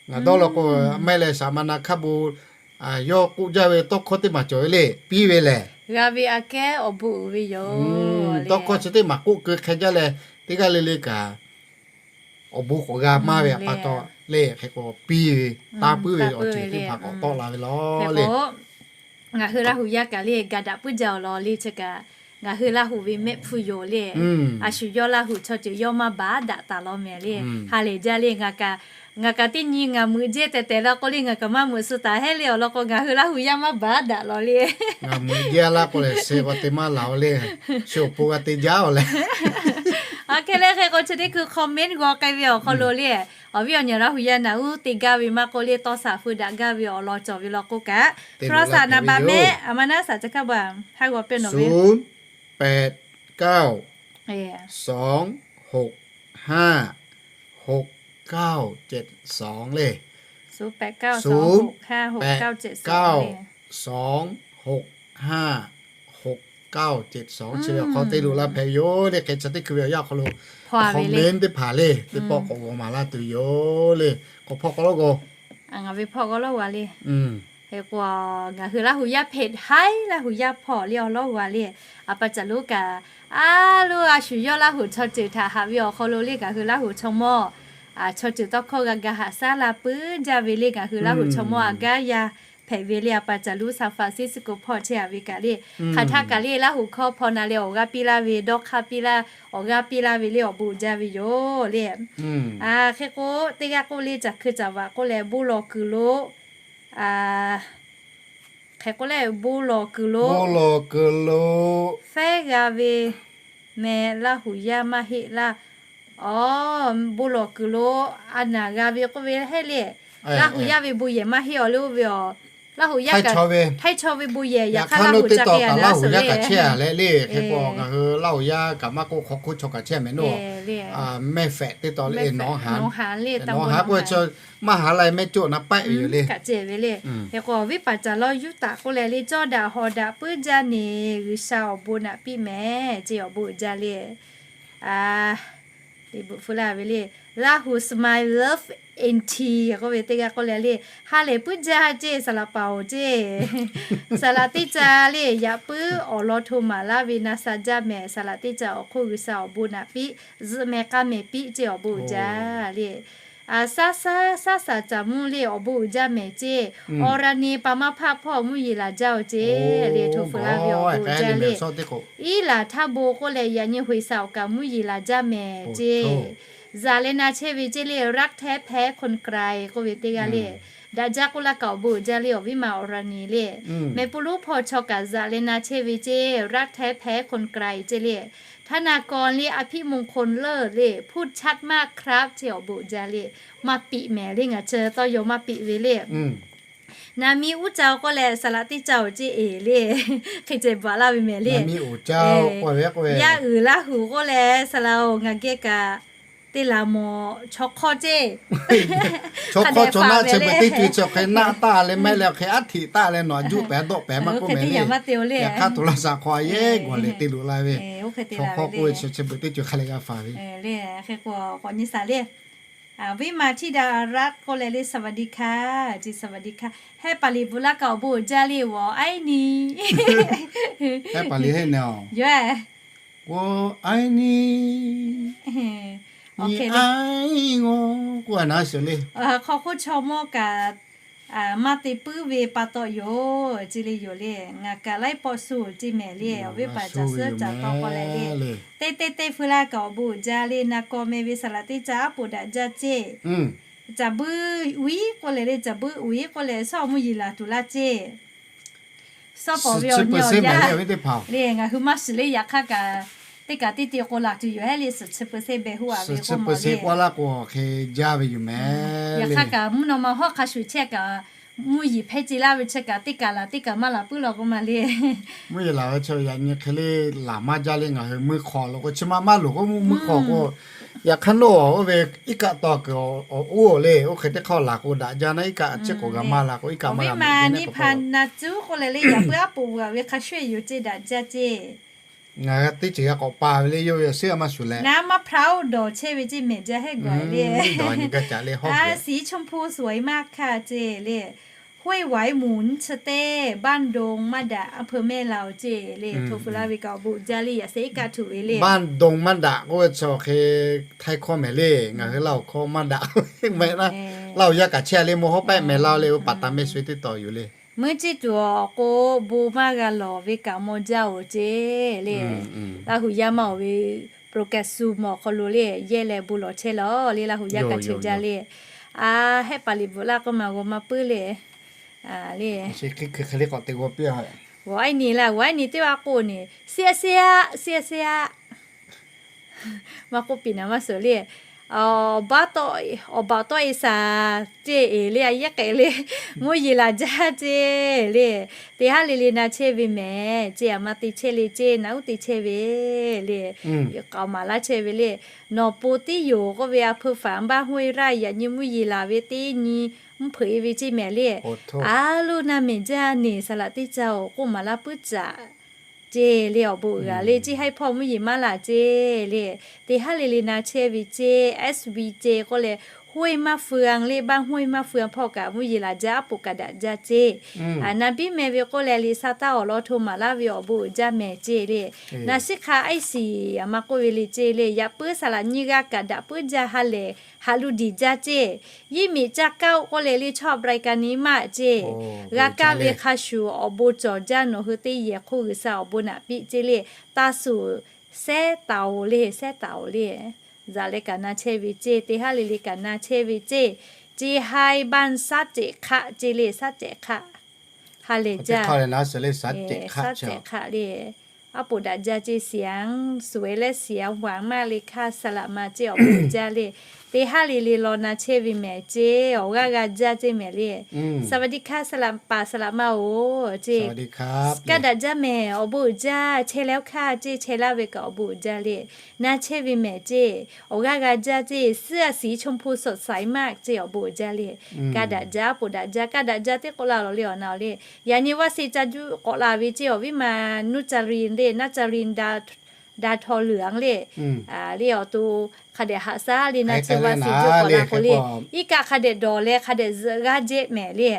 ngaˬ dawˇ law k'o, maˇ heˆ leh saˍ ma na hk'a bon yawˇ k'oˆ jaˇ ve tawˇ hkawˇ teˇ maˬ cawˬ ve le, piˇ ve lehˬ, g'a ve aꞈ kehˉ awˬ bon uiˍ ve yoˬ. Tawˇ hkawˇ chi teˇ maˬ k'oˆ keu hk'e jaˇ leh, teˇ g'aˇ le le kaꞈ awˬ bon k'awꞈ g'a maˇ ve pa taw le, hk'e k'o piˇ ve, tanˇ puiˉ ve awˬ ceuˬ teˇ hpaˍ k'awꞈ tawˆ la ve law le. Ngaˬ hui Laˇ huˍ yaˇ kaꞈ le ga daꞈ puiˉ jaˇ awˬ lawn le chi kaꞈ, ngaˬ hui Laˇ huˍ ve mehˆ hpfuh yoˬ le. A shu yawˇ Laˇ huˍ chaw ceuˬ yawˇ maˇ baˬ daꞈ taˍ law mehˍ le. Ha lehˬ jaˇ le, ngaˬ kaꞈ ngaˬ kaꞈ teˇ nyi ngaˬ meuꞈ jehˇ tehꞈ tehꞈ la k'o le, ngaˬ kaꞈ maˇ meuꞈ suh taˍ heˆ le awˬ lawn k'o, ngaˬ hui Laˇ huˍ yaˇ maˇ baˬ daꞈ law le. Ngaˬ meuꞈ jehˇ laˇ k'o lehˬ, sheh k'o te maˇ laˬ-o le. Shu awˬ pon g'a te jaˇ-oˬ leh. Aˬ hk'e le hk'e k'o, chi teˇ hkui comment g'aw k'ai ve awˬ hk'aw lo le, awˬ viˉ awˬ nyi Laˇ huˍ yaˇ naˬ uˉ te gaˇ ve maˇ k'oˆ le, tawˇ shaˍ feu daꞈ gaˇ ve awˬ lawn cawˬ ve law k'o kaꞈ, โทรศัพท์ naˍ baˍ mehˆ a ma naˉ shaˍ ca hkaˇ ba, ha g'aw pehˇ nawˬ ve ศูนย์แปดเก้า สองหกห้า หกเก้าเจ็ดสอง le. ศูนย์แปดเก้า สองหกห้า หกเก้าเจ็ดสอง chi ve awˬ hk'aw te loꞈ la hpehꞈ ve yoˬ le. Hk'e chi teˇ hkui ve awˬ yanˇ awˬ hk'aw lo comment teˇ hpaˍ le, teˇ pawˆ k'awꞈ g'aw maˍ laˇ tuˬ yoˬ le. K'awꞈ hpawˇ k'aw lawˇ g'aw. Ngaˬ ve hpawˇ k'aw lawˇ g'a le. Hk'e k'o, ngaˬ hui Laˇ huˍ yaˇ hpehꞈ haiˉ Laˇ huˍ yaˇ hpawˇ le awˬ lawˇ g'a le. A pa caˬ lonˉ kaꞈ, a loˉ a shu yawˇ Laˇ huˍ chaw ceuˬ htaꞈ haꞈ ve awˬ hk'aw lo le ngaˬ hui Laˇ huˍ chaw mawˇ chaw ceuˬ tawˇ hkawˇ g'a ga haꞈ shaˉ la puiˉ jaˇ ve le. Ngaˬ hui Laˇ huˍ chaw mawˇ a gaˉ yaˇ hpehꞈ ve le. A pa caˬ lonˉ San Francisco hpawˇ chehˇ a ve kaꞈ le, hk'aˬ htaˇ kaꞈ le Laˇ huˍ hkawˇ hpaw na leh awˬ g'aˇ piˇ laˇ ve, dawˇ hk'aˇ piˇ laˇ, awˬ g'aˇ piˇ laˇ ve le awˬ bon uiˍ jaˇ ve yoˬ le. Hk'e k'o, teˇ g'aˇ k'oˆ le, caˬ hkui caˬ vaꞈ k'oˆ leh bon lawˬ kuiˬ lo, hk'e k'oˆ leh bon lawˬ kuiˬ lo, bon lawˬ kuiˬ lo fehˉ g'a ve meh Laˇ huˍ yaˇ maˇ heˆ laˇ. Aˬ, bon lawˬ kuiˬ lo a naˬ g'a ve k'oˆ ve heˆ le. Laˇ huˍ yaˇ ve bon yehˬ maˇ heˆ awˬ le oˇ ve aˬ. Laˇ huˍ yaˇ kaꞈ htaiˇ chaw ve bon yehˬ, yaꞈ hk'aˇ Laˇ huˍ ca te a naˬ suhˍ le. Hk'e k'o ngaˬ hui Laˇ huˍ yaˇ kaꞈ maˇ k'oˆ hk'aw hk'oˆ chaw kaꞈ chehˇ mehˍ noˇ. Mehˇ fehꞈ teˇ taw le, nawˬ ha le, nawˬ ha k'oˆ ve chaw maˇ ha la mehˇ coˆ na paiˆ ve yoˬ le. Kaꞈ ceh ve le. Hk'e k'o, awˬ viˉ paˍ caˬ lawˇ yuˇ taˍ k'oˆ leh le, cawˇ daꞈ hawˍ daꞈ puiˉ jaˇ neˬ G'uiˬsha awˬ bon naꞈ piˇ mehˍ ce awˬ bon uiˍ jaˇ le. Te bvuhꞈ hpu laˇ ve le. Laˇ hu smile love aunty k'oˆ ve teˇ g'aˇ k'oˆ leh le, ha lehˬ puiˉ jaˇ ceˇ, saˍ laꞈ paˍ-oˬ ceˇ. Saˍ laꞈ teˇ ca le, yaꞈ puiˉ awˬ lawn hto maˍ laˇ ve na sha jaˇ mehˍ. Saˍ laꞈ teˇ ca awˬ hk'oˆ G'uiˬsha awˬ bon naꞈ piˇ, zuhꞈ mehˍ k'a mehˍ piˇ ceˇ awˬ bon uiˍ jaˇ le. Saˉ saˉ saˉ shaˍ caˍ mvuhˇ le awˬ bon uiˍ jaˇ mehˍ ceˇ. Awˬ ra ni pa maˇ hpaˆ hpawˇ mvuhˇ yeˬ laˬ jaˇ-oˬ ceˇ le. Hto fuiˍ laˇ ve awˬ bon uiˍ jaˇ le. Iˉ laˬ htaˇ bon k'oˆ leh yaꞈ nyi hoꞈ shaˍ awˬ kaˍ mvuhˇ yeˬ laˬ jaˇ mehˍ ceˇ. Zaꞈ leh na chehˇ ve ceˇ le, รักแท้แพ้คนไกล k'oˆ ve teˇ g'aˇ le. Daꞈ jaˇ k'oˆ laˇ kaꞈ awˬ bon uiˍ jaˇ le awˬ viˉ ma awˬ ra ni le. Mehˍ pu lonˉ hpawˇ chaw kaꞈ zaꞈ leh na chehˇ ve ceˇ, รักแท้แพ้คนไกล ceˇ le. ธนากร le อภิมงคลเลิศ le พูดชัดมากครับ ceˇ awˬ bon uiˍ jaˇ le. Maˇ piꞈ mehˍ le, ngaˬ chi tawˇ yaw maˇ piꞈ ve le. Naˍ miˇ uˉ ca-oˬ k'oˆ leh saˍ laꞈ teˇ ca-oˬ ceˇ eˬ le. Hk'e ceh baˬ laˇ ve mehˍ le. Yaˇ uiˍ Laˇ hu k'oˆ leh saˍ laꞈ-oˬ, ngaˬ geh kaꞈ teˇ laˬ mawˬ chaw hk'awˇ ceˇ. Chaw hk'awˇ chaw naˆ chi beuꞈ teˇ co-e chi awˬ hk'e naˆ taˇ leh mehˆ leh awˬ hk'e aˉ htiꞈ taˇ leh nawˬ aꞈ juˆ pehˍ dawˆ pehˍ maˇ k'oˆ mehˍ le. Yaꞈ hk'aˇ htoꞈ laˇ shaˍ hk'aw a yehˉ gawˬ lehˬ te loꞈ la ve. Chaw hk'awˇ k'oˆ ve chi chi beuꞈ teˇ co-e hk'a leh g'a faˍ ve. Viˉ ma ธิดารัตน์ k'oˆ leh le สวัสดีค่ะ ceˇ สวัสดีค่ะ hehˆ paˍ liꞈ bvuhꞈ laˇ kaꞈ awˬ bon uiˍ jaˇ le, 我爱你 yoˬ. 我爱你 k'oˆ a na sheˍ le. Hk'aw hk'oˆ chaw mawˇ kaꞈ maˇ te puiˉ ve pa taw yoˬ ceˇ le yoˬ le. Ngaˬ kaꞈ laiˉ pawˆ suh ceˇ mehˍ le. Awˬ viˉ paˍ caˬ suhˉ caˬ taw k'oˆ leh le, teˇ teˇ teˇ feu laˇ kaꞈ awˬ bon uiˍ jaˇ le. Na kaw meh ve saˍ laꞈ teˇ ca aˉ poꞈ daꞈ jaˇ ceˇ. Caˬ buiˇ uiˍ k'oˆ leh le, caˬ buiˇ uiˍ k'oˆ leh shawˉ mvuhˇ yeˬ laˬ tuˬ laˇ ceˇ. Suhˉ pawˍ ve awˬ nyi awˬ yaˇ le ngaˬ hui maˇ shiˍ le. Yaꞈ hk'aˇ kaꞈ teˇ kaꞈ teˇ te k'o laˬ tuˬ yoˬ hehˉ le. Suhˍ chi เปอร์เซ็นต์ behˬ hoˆ a ve k'oˆ mawˬ le. Yaꞈ hk'aˇ kaꞈ mvuhˇ naw ma hawˉ hk'a shuˍ chehˇ kaꞈ mvuhˇ yeˬ hpehˇ ce laˇ ve chi kaꞈ teˇ kaꞈ laˬ teˇ kaꞈ maˇ laˬ puiˉ law k'oˆ ma le. Mvuhˇ yeˬ laˬ ve chi yaꞈ nyi hk'e le laˬ maˇ jaˇ le. Ngaˬ hui mui hk'awꞈ lo k'o chi ma maˇ loˍ k'o mvuhˇ mui hk'awꞈ k'o, yaꞈ hk'aˇ nawˬ oˇ ve iˉ kaˆ taw kuiˬ awˬ oˇ le, oˇ hk'e teˇ hk'aˇ laˬ k'o daꞈ jaˇ naˉ. Iˉ kaˆ chi k'awꞈ g'a maˇ laˬ k'o iˉ kaˆ maˇ g'a meh te naˉ k'o. Awˬ viˉ ma นิพา na cuˉ k'oˆ leh le, yaꞈ puiˉ aˉ poꞈ bvuhꞈ a ve hk'a shuˍ yoˬ ceˇ, daꞈ jaˇ ceˇ. Ngaˬ hui teˇ ceuˬ g'a k'awꞈ pa ve le, yawˇ ve awˬ suhˉ a maˇ shuˍ leh. Naˉ maˇ hpaˇ oˇ dawˬ chehˇ ve ceˇ mehˍ jaˇ hehˉ gawˬ le. สีชมพูสวยมากค่ะ ceˇ le. ห้วยหวายหมุน chi teˇ บ้านดงมาดะ อำเภอแม่ลาว ceˇ le. Hto fuiˍ laˇ ve kaꞈ awˬ bon uiˍ jaˇ le. Yaꞈ sheh iˉ kaˆ tuˬ ve le. บ้านดงมาดะ k'oˆ ve chi awˬ hk'e Htaiˇ hkawˇ mehˍ le. Ngaˬ hui Laˇ huˍ hkawˇ maˇ daꞈ meh naˉ, Laˇ huˍ yaˇ kaꞈ chehˇ le, mvuhˇ hawˉ pehˆ mehˍ la le, oˇ paˍ taˍ meh shuˍ teˇ taw yoˬ le. Meuˇ ciˇ tuˬ awˬ k'o bon maˇ g'a lawˬ ve kaꞈ mawˬ jaˇ oˬ ceˇ le. Laˇ huˍ yaˇ maˇ oˬ ve โปรแกรม Zoom awˬ hk'aw lo le yehˇ leh bon lawˬ chehˇ lawˬ le. Laˇ huˍ yaˇ kaꞈ chehˇ jaˇ le. A, hehˆ paˍ liꞈ bvuhꞈ laˇ k'oˆ ma g'aw maˇ puiˉ le. Le, hk'e hk'e le k'awꞈ te g'aw piˇ a. 我爱你 laˇ, 我爱你 teˇ g'aˇ k'oˆ ni, 谢谢啊, 谢谢啊. Maˇ k'oˆ piˍ naˍ maˇ suhˍ le. Awˬ baˆ tawˆ e shaˍ ceˇ eˬ le, a yehˉ k'ehꞈ le, mvuhˇ yeˬ laˬ jaˇ ceˇ le. Teˇ haˉ le le na chehˇ ve mehˍ ceˇ, a ma te chehˇ le ceˇ, naˉ uˉ te chehˇ ve le. K'aoˍ maˍ laˇ chehˇ ve le. Nawˬ po tiˉ yoˬ k'oˆ ve a hpeu faˍ บ้านห้วยไร่ yaꞈ nyi mvuhˇ yeˬ laˬ ve teˇ nyi mvuhˇ hpeuꞈ e ve ceˇ mehˍ le. A loˇ na mehˍ jaˇ neˬ saˍ laꞈ teˇ ca oˬ k'oˆ maˍ laˇ puiˉ caꞈ ceˇ le. Awˬ bon uiˍ g'a le, ceˇ haiˇ hpawˇ mvuhˇ yeˬ maˇ laˬ ceˇ le. Teˇ haˉ le le na chehˇ ve ceˇ, SB ceˇ k'oˆ leh, ห้วยมะเฟือง le, บ้านห้วยมะเฟือง hpawˇ kaꞈ mvuhˇ yeˬ laˬ jaˇ, aˉ poꞈ kaꞈ daꞈ jaˇ ceˇ. A, na biˇ meh ve k'oˆ leh, liꞈ sha taˇ awˬ lawn hto maˍ laˇ ve awˬ bon uiˍ jaˇ mehˍ ceˇ le. Na shiˉ hk'a iˉ shiˍ a ma k'oˆ ve le ceˇ le. Yaꞈ puiˉ saˍ laꞈ nyiˇ g'aˇ kaꞈ daꞈ puiˉ jaˇ, ha lehˬ haꞈ lu diˬ jaˇ ceˇ. Yiˇ miꞈ caˇ kaˇ-oˆ k'oˆ leh le, ชอบรายการนี้มาก ceˇ. G'a kaˇ ve hk'a shuˍ awˬ bon cawˬ jaˇ, nawˬ hui teˇ yehˬ hk'oˆ G'uiˬsha awˬ bon naꞈ piˇ ceˇ le. Taˇ suhˍ sehˉ taˍ oˬ le, sehˉ taˍ oˬ le. Zaꞈ leh kaꞈ na chehˇ ve ceˇ, teˇ haˉ le le kaꞈ na chehˇ ve ceˇ. Ceˇ haiˇ บ้าน shaˉ cehꞈ hk'aˆ ceˇ le, shaˉ cehꞈ hk'aˆ. Ha lehˬ jaˇ, shaˉ cehꞈ hk'aˆ le. Aˉ poꞈ daꞈ jaˇ ceˇ, เสียงสวย และ เสียงหวานมากเลยค่ะ saˍ laꞈ ma ceˇ, awˬ bon uiˍ jaˇ le. Teˇ haˉ le le law na chehˇ ve mehˍ ceˇ, awˬ g'aˇ g'a jaˇ ceˇ mehˍ le. Saˍ vaˍ diˆ hkaˇ, saˍ laꞈ paˍ saˍ laꞈ ma oˬ ceˇ. Kaˇ daꞈ jaˇ mehˍ, awˬ bon uiˍ jaˇ, chehˇ leh oˇ hkaˇ ceˇ, chehˇ laˇ ve kaꞈ awˬ bon uiˍ jaˇ le. Na chehˇ ve mehˍ ceˇ, awˬ g'aˇ g'a jaˇ ceˇ, เสื้อสีชมพูสดใสมาก ceˇ, awˬ bon uiˍ jaˇ le. Kaˇ daꞈ jaˇ, aˉ poꞈ daꞈ jaˇ, kaˇ daꞈ jaˇ teˇ k'oˆ la lawˬ le awˬ na awˬ le. Yaꞈ nyi vaˇ se ca juˇ k'awꞈ la ve ceˇ, awˬ viˉ ma Nuˇ ca ri le, Naˇ ca ri da Daꞈ htaw leuˬ-a le. Le awˬ to hk'a dehꞈ haꞈ shaˉ le, naˆ tsuhˇ vaˇ si juˇ k'awꞈ la k'o le, iˉ kaˆ hk'a dehꞈ dawˬ leh hk'a dehꞈ zuhꞈ g'aˇ jehˇ mehˍ le.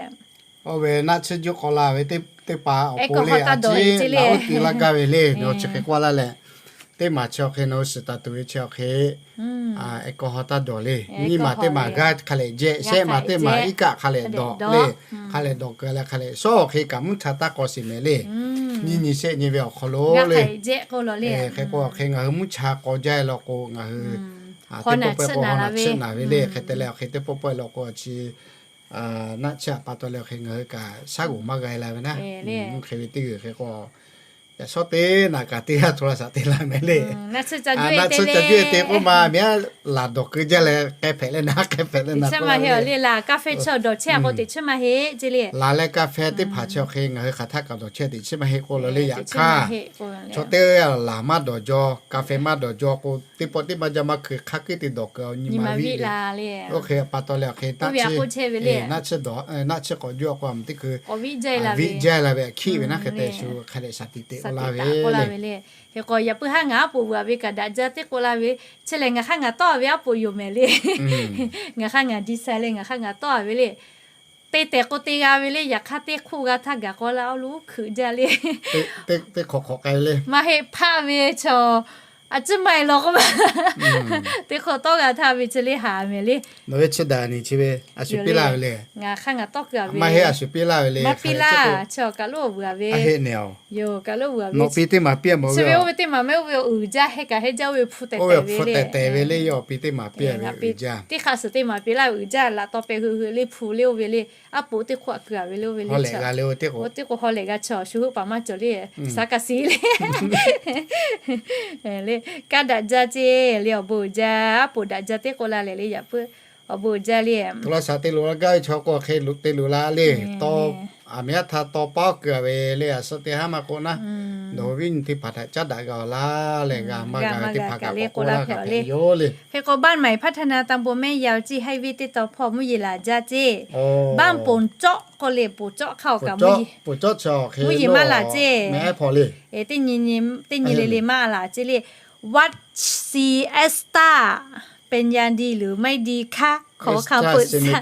Oˇ ve naˆ tsuhˇ juˇ k'awꞈ la ve teˇ pa awˬ pon le, a ciˉ naˬ oˉ te laˇ gaˇ ve le, nawˬ chi hk'e k'oˆ laˇ leh, teˇ maˬ chi awˬ hk'e nawˬ hui shiˍ taˍ tuˬ ve chi awˬ hk'e, a, aꞈ kaw haw taˇ dawˬ le. Nyiˇ maˬ teˇ maˬ g'aˇ hk'a lehꞈ jehˇ, shehˆ maˬ teˇ maˬ iˉ kaˆ hk'a lehꞈ dawˬ le. Hk'a lehꞈ dawˬ keu leh hk'a lehꞈ shawˉ awˬ hk'e kaꞈ mvuhˇ cha taˇ k'aw shiˍ mehˍ le. Nyiˇ nyi shehˆ nyi ve awˬ hk'aw lo le, hk'e k'o awˬ hk'e ngaˬ hui mvuhˇ cha k'aw jaˇ e law k'o, ngaˬ hui teˇ pawˆ pawehˇ k'o haw naˬ tsuhˇ naˍ ve le. Hk'e te leh awˬ hk'e teˇ pawˆ pawehˇ law k'o, a chi naˆ tsuhˇ a pa taw leh awˬ hk'e ngaˬ hui kaꞈ shaˉ g'oˍ maˇ g'a e la ve naˆ. Hk'e ve teˇ g'uiˬ hk'e k'o, yaꞈ shawˉ teˇ naꞈ kaꞈ teˇ g'aˇ hto la shaꞈ te la mehˍ le. Naˆ tsuhˇ ca juˇ e te k'oˆ ma, miˬ aˉ laˬ dawˬ keu jaˇ leh k'ai hpehꞈ leh naˆ k'ai hpehꞈ leh naˆ k'oˆ la ve le. Laˬ ka feh chi dawˬ chehˇ k'o teꞈ chiˉ maˇ heˆ ce le. Laˬ leh ka feh teˇ hpaˍ chi awˬ hk'e ngaˬ hui hk'aˬ htaˆ kaꞈ dawˬ chehˇ teꞈ chiˉ maˇ heˆ k'oˆ la le. Yaꞈ hk'aˇ, chaw teˇ g'aˇ laˬ maˇ dawˬ jaw, ka feh maˇ dawˬ jaw k'o, teˇ pawˆ teˇ maˇ jaˇ maˇ hkui hk'aˇ kuiˉ te dawˬ keu nyi ma viˆ le. Oˇ hk'e pa taw leh awˬ hk'e naˆ tsuhˇ k'awꞈ juˇ k'o a mvuhˇ teˇ hkui viˆ jaˇ la ve aꞈ hkiˆ ve naˆ hk'e te shu hk'a dehꞈ shaˍ tiꞈ te k'oˆ la ve le. Hk'e k'o yaꞈ puiˉ haˉ ngaˬ aˉ poꞈ vuiˬ a ve kaꞈ daꞈ jaˇ teˇ k'oˆ la ve, chi lehˬ ngaˬ hk'aˇ ngaˬ tawˆ a ve aˉ poꞈ yoˬ mehˍ le. Ngaˬ hk'aˇ ngaˬ di sai leh ngaˬ hk'aˇ ngaˬ tawˆ a ve le. Te tehˬ k'o te g'a ve le, yaꞈ hk'aˇ teˇ hk'oˆ g'a htaˇ gaˬ k'aw laˇ awˉ lo hkuiꞈ jaˇ le. Maˇ heˆ hpaˆ ve chaw, a ciˉ maˇ e law k'oˆ ma. Teˇ hk'awꞈ tawˆ g'a htaˇ ve chi le haˍ mehˍ le. Nawˬ ve chi daꞈ nyi chi ve a shu piˇ laˇ ve le. Ngaˬ hk'aˇ ngaˬ tawˆ keu a ve, maˇ heˆ a shu piˇ laˇ ve le. Maˇ piˇ laˇ, chi awˬ kaˬ lo awˬ vuiˬ a ve. Yoˬ, kaˬ lo vuiˬ a ve. Nawˬ piˇ teˇ maˬ piˇ a mawˬ ve, oˇ ve teˇ maˬ mehˆ oˇ ve uiˍ jaˇ heh kaꞈ heh jaˇ oˇ ve hpu tehˬ tehˬ ve le. Oˇ ve hpu tehˬ tehˬ ve le, yawˇ piˇ teˇ maˬ piˇ a ve uiˍ jaˇ. Teˇ hk'aˇ suhˍ teˇ maˬ piˇ laˇ ve uiˍ jaˇ, laꞈ taw pehˬ hui hui le hpu le oˇ ve le, aˉ poꞈ teˇ hk'oˆ a keu a ve le oˇ ve le. Oˇ teˇ k'o haw lehˬ g'a chaw shu huˆ paˍ maˇ cawˬ le, saˉ kaˇ si le. Le, kaˇ daꞈ jaˇ ce le, awˬ bon uiˍ jaˇ, aˉ poꞈ daꞈ jaˇ teˇ k'oˆ la lehˬ le, yaꞈ puiˉ awˬ bon uiˍ jaˇ le. Hto la shaꞈ te loˍ la gaˇ ve chaw k'o hk'e te loˍ la le. Taw, aˬ miˍ aˉ htaˇ taw paˉ keu a ve le, a suhˉ teˇ haˉ maˇ k'oˆ naˉ, nawˬ hui viˉ nyi teˇ hpaˍ htaꞈ caˉ daꞈ g'a awˬ laˇ leh g'a maˇ g'a ve teˇ hpaˍ kaꞈ le k'oˆ laˇ hpehꞈ yoˬ le. Hk'e k'o บ้านใหม่พัฒนา ตำบลแม่ยาว ceˇ, highway teˇ taw hpawˇ mvuhˇ yeˬ laˬ jaˇ ceˇ. บ้านโป่งเจาะ k'oˆ le, โป่งเจาะ hk'aˇ awˬ kaꞈ mvuhˇ yeˬ maˇ laˬ ceˇ. Teˇ nyi le le maˇ laˬ ceˇ le. วัดศรีเอสตา เป็นยาดีหรือไม่ดีคะ ขอคำปรึกษา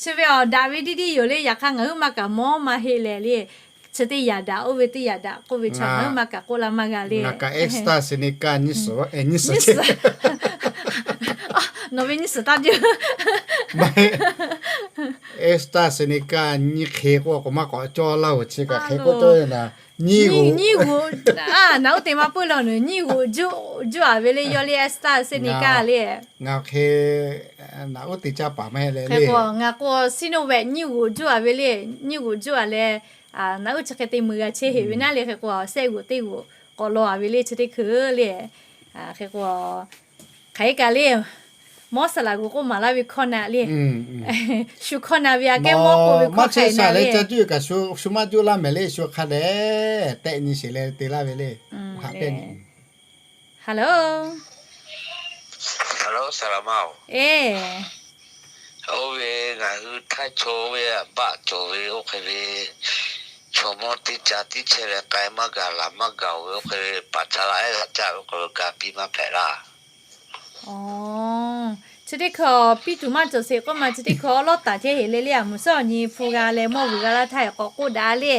Chi ve awˬ daꞈ ve diˇ diˇ yoˬ le, yaꞈ hk'aˇ ngaˬ huiˉ maˇ kaꞈ mawˇ maˇ heˆ leh le. Chi teˇ yaꞈ daꞈ, oˇ ve teˇ yaꞈ daꞈ k'oˆ ve chaw ngaˬ huiˉ maˇ kaꞈ k'oˆ la maˇ g'a le. Ngaˬ kaꞈ AstraZeneca nyi suhˍ, nyi suhˍ. Nawˬ ve nyi suhˍ taˇ juˇ. AstraZeneca nyi hk'e k'oˆ k'o maˇ k'awꞈ cawˇ laˇ oˬ, chi kaꞈ hk'e k'oˆ cawˇ ve naˍ. Nyi g'oꞈ, nyi g'oꞈ, naˍ uˉ te maˇ puiˉ law nawˬ, nyi g'oꞈ juˇ a ve le, yawˇ le AstraZeneca le. Ngaˬ hk'e naˍ uˉ te caˇ paˍ maˇ heˆ leh le. Ngaˬ k'o Sinovac nyi g'oꞈ juˇ a ve le, nyi g'oꞈ juˇ a leh, naˍ uˉ chi hk'e te mui g'a chehˇ heꞈ ve naˉ le. Hk'e k'o sehˆ g'oꞈ teˇ g'oꞈ k'awꞈ law a ve le, chi teˇ hkui le. Hk'e k'o hk'aˬ hk'e kaꞈ le, mawˇ saˍ laꞈ g'oꞈ k'oˆ maˍ laˇ ve hkawˇ naˆ le. Shu hkawˇ naˆ ve aꞈ kehˉ mawˇ k'oˆ ve hkawˇ hk'e naˆ le. Caˇ cuˇ kaꞈ shu maˇ juˇ laˇ mehˍ le, shu hk'a dehꞈ tehˆ nyi sheˍ leh te laˇ ve le. Hello, hello, saˍ laꞈ ma-oˬ. Oˇ ve ngaˬ hui htaiˇ chaw oˇ ve baˆ cawˬ ve oˇ hk'e ve, chaw mawˇ teˇ ca tiˉ chehˇ leh k'ai maˇ gaˬ laˬ maˇ gaˬ-oˬ ve oˇ hk'e ve, paˍ ca la ehˉ g'a caˇ ve k'o ga piˇ maˇ hpehꞈ laˇ. Chi teˇ hkui piˇ tuˬ maˇ cawˬ sheˍ k'oˆ ma, chi teˇ hkui awˉ lawˉ taˍ chehˇ heˍ le le, a muˍ suhˉ awˬ nyi hpu g'a leh mawˇ vuiˬ g'a laˇ htaˇ k'awꞈ k'oˆ daꞈ le.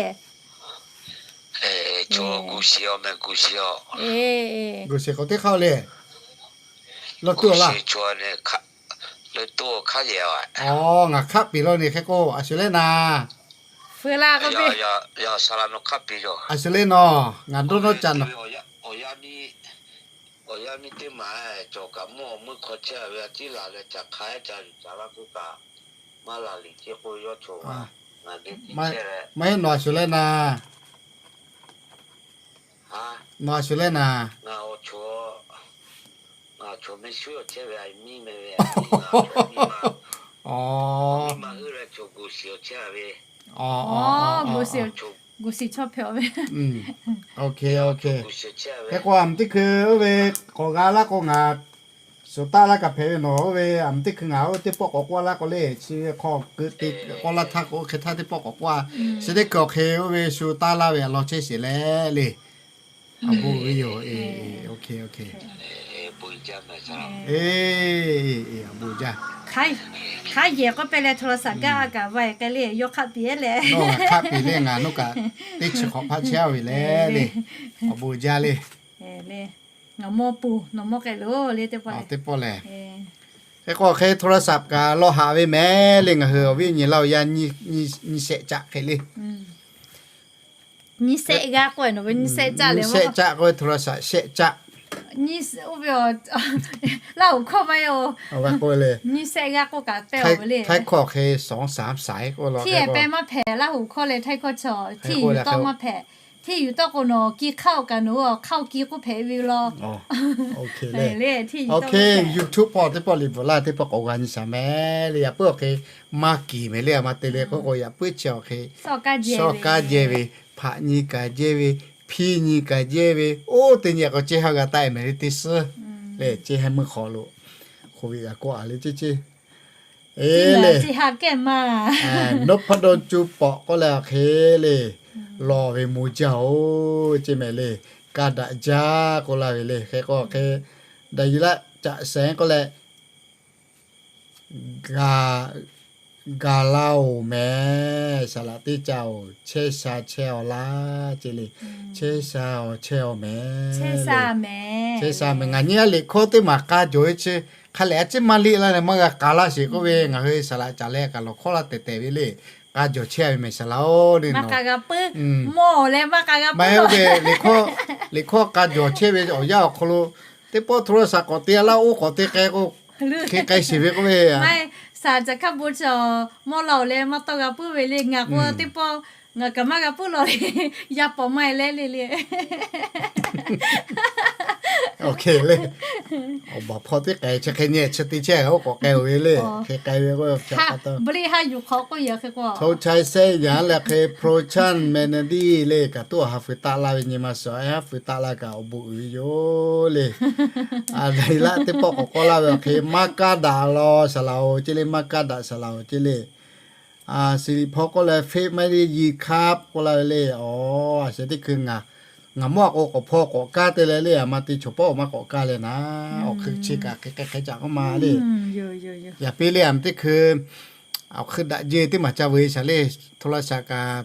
Guˬ shiˍ k'awꞈ teˇ hk'aˇ le. Lawˇ tuˬ laˇ. Ngaˬ hkaˆ piˍ law ne hk'e k'o, a shu leh naˍ. Feu laˇ k'oˆ piˇ. A shu leh nawˬ, ngaˬ dawˇ nawˇ ca nawˬ. Awˬ yanˇ miˇ teˇ maˬ cawˬ kaꞈ mvuhˇ awˬ meuˇ hk'aw chehˇ ve a ciˉ laˬ leh ca hk'a ehˉ ca yuˬ ca laˇ k'oˆ kaꞈ, maˇ laˬ liꞈ ceˇ k'oˆ yawˇ chaw, maˇ heˆ nawˬ a shu leh naˍ. Nawˬ a shu leh naˍ. Hk'e k'o a mvuhˇ teˇ hkui oˇ ve k'awꞈ g'a laˇ k'o ngaˬ shuˍ taˇ laˇ kaꞈ hpehꞈ ve nawˬ, oˇ ve a mvuhˇ teˇ hkui ngaˬ oˇ teˇ pawˆ k'awꞈ k'oˆ laˇ k'o le, chi ve hk'aw keu te k'oˆ laˇ htaˇ k'o oˇ hk'e htaˇ teˇ pawˆ k'awꞈ k'oˆ a. Chi teˇ hkui awˬ hk'e oˇ ve shu taˇ laˇ ve a lawn chehˇ sheˍ leh le. Awˬ bon uiˍ ve yoˬ. Awˬ bon jaˇ. Hk'a yehˬ k'oˆ pehˇ leh โทรศัพท์ gaˇ a kaꞈ va k'ai le, yawˇ hk'aˆ piˍ leh, hk'aˆ piˍ le, ngaˬ nawˬ kaꞈ teˇ chi hk'awꞈ hpaˇ chehˇ ve le le. Awˬ bon jaˇ le. Ngaˬ mawˇ pon nawˬ mawˇ k'ai loˬ le teˇ pawˆ lehˬ. Hk'e k'o hk'e โทรศัพท์ kaꞈ lawˇ haꞈ ve mehˍ le, ngaˬ hui awˬ viˉ awˬ nyi laˇ-oˬ yaˇ nyi shehˆ caˆ hk'e le. Nyi shehˆ g'aˇ k'oˆ ve, nyi shehˆ caˆ k'oˆ ve โทรศัพท์ shehˆ caˆ. Nyi, oˇ ve, Laˇ huˍ hkawˇ maˇ heˆ-oˬ. Nyi shehˆ g'aˇ k'oˆ kaꞈ pehˇ-oˬ ve le. Htaiˇ hkawˇ hk'e สองสามสาย k'oˆ law. Hteˇ pehˇ maˇ hpehꞈ, Laˇ huˍ hkawˇ leh Htaiˇ hkawˇ chi hteˇ yuˬ tawˆ maˇ hpehꞈ. Hteˇ yuˬ tawˆ k'o nawˬ ki hk'aˆ-oˬ kaꞈ nawˬ hui awˬ hk'aˆ-oˬ ki k'oˆ hpehꞈ ve law. YouTube hpawˇ teˇ pawˆ liꞈ bvuhꞈ laˇ teˇ pawˆ k'awꞈ g'a nyi shaˍ mehˍ le. Yaꞈ puiˉ awˬ hk'e maˇ kiˍ mehˍ le, a ma te le k'oˆ k'o yaꞈ puiˉ chi awˬ hk'e shawˇ kaˇ jehˇ ve, hpaꞈ nyi kaꞈ jehˇ ve, hpiˇ nyi kaꞈ jehˇ ve, oˇ teˇ nyi k'o ceˇ ha g'a taˆ-e mehˍ le teˇ suhˉ le, ceˇ ha meuˇ hk'aw lo hk'oꞈ ve g'a kawˆ-a le ceˇ ceˇ. E le, Nophodon cuˇ pawꞈ k'oˆ leh awˬ hk'e le, lawˬ ve mo jaˇ-oˬ ceˇ mehˍ le. Ka daꞈ jaˇ k'oˆ laˇ ve le. Hk'e k'o hk'e, daꞈ yiˍ laˆ caꞈ shehˍ k'oˆ leh, ga, ga laˇ-oˬ mehˍ. Saˍ laꞈ teˇ ca-oˬ, chehˇ sha chehˇ-aw laˇ ceˇ le. Chehˇ sha-aw chehˇ-aw mehˍ. Chehˇ sha mehˍ. Ngaˬ nyi a liꞈ hkawˇ teˇ maˬ k'a jawˬ ve chi hk'a lehˬ a ciˉ maˇ liˇ laˇ leh maˇ g'a k'a laˇ sheˍ k'oˆ ve, ngaˬ hui saˍ laꞈ caˍ leh kaꞈ lawˬ hkawˇ laˇ tehˬ tehˬ ve le. K'a jawˬ chehˇ ve mehˍ saˍ laꞈ-oˬ le. Maˇ k'a g'a puiˉ, mawˇ leh maˇ k'a g'a puiˉ. Liꞈ hkawˇ k'a jawˬ chehˇ ve awˬ yanˇ awˬ hk'aw lo teˇ pawˆ โทรศัพท์ k'awꞈ te laˇ, oˇ k'awꞈ te k'ai k'o, hk'e k'ai sheˍ ve k'oˆ ve. Saˍ caꞈ hkaˇ bon chi mawˇ laˇ-oˬ leh maˇ tawˇ g'a puiˉ ve le. Ngaˬ k'o teˇ pawˆ ngaˬ kaꞈ maˇ g'a puiˉ law le. Yaˇ paˍ maˇ e leh le le. Awˬ baˬ hpawˇ teˇ k'ai chi hk'e nyi chi te chehˇ oˇ k'awꞈ k'ai-oˬ ve le. Hk'e k'ai ve k'o, โชคชัย แซ่หยาง leh hk'e โปรดักชั่น แมเนเจอร์ le, kaꞈ tuˉ awˬ ha feu taˆ laˇ ve nyi ma suhˍ, ha feu taˆ laˇ kaꞈ awˬ bon uiˍ ve yoˬ le. Daꞈ yiˍ laˆ teˇ pawˆ k'awꞈ k'awˇ laˇ ve awˬ hk'e maˇ kaˇ daꞈ law saˍ laꞈ-oˬ ceˇ le, maˇ kaˇ daꞈ saˍ laꞈ-oˬ ceˇ le. Siˍ liꞈ hpawˇ k'oˆ leh เฟซไม่ได้ยินครับ k'oˆ laˇ ve le. Awˬ, a sheh teˇ hkui ngaˬ, ngaˬ mawˇ a k'o k'awꞈ hpaw k'awꞈ kaˇ te leh le, a ma te chaw pawˆ maˇ k'awꞈ kaˇ leh naˍ, awˬ hkui chi kaꞈ hk'e k'ai hk'e caꞈ k'oˆ ma le. Yaꞈ piˇ le, a ma teˇ hkui awˬ hkui daꞈ jehˇ teˇ maˬ ca vuiˬ e shaˍ le, โทรศัพท์ kaꞈ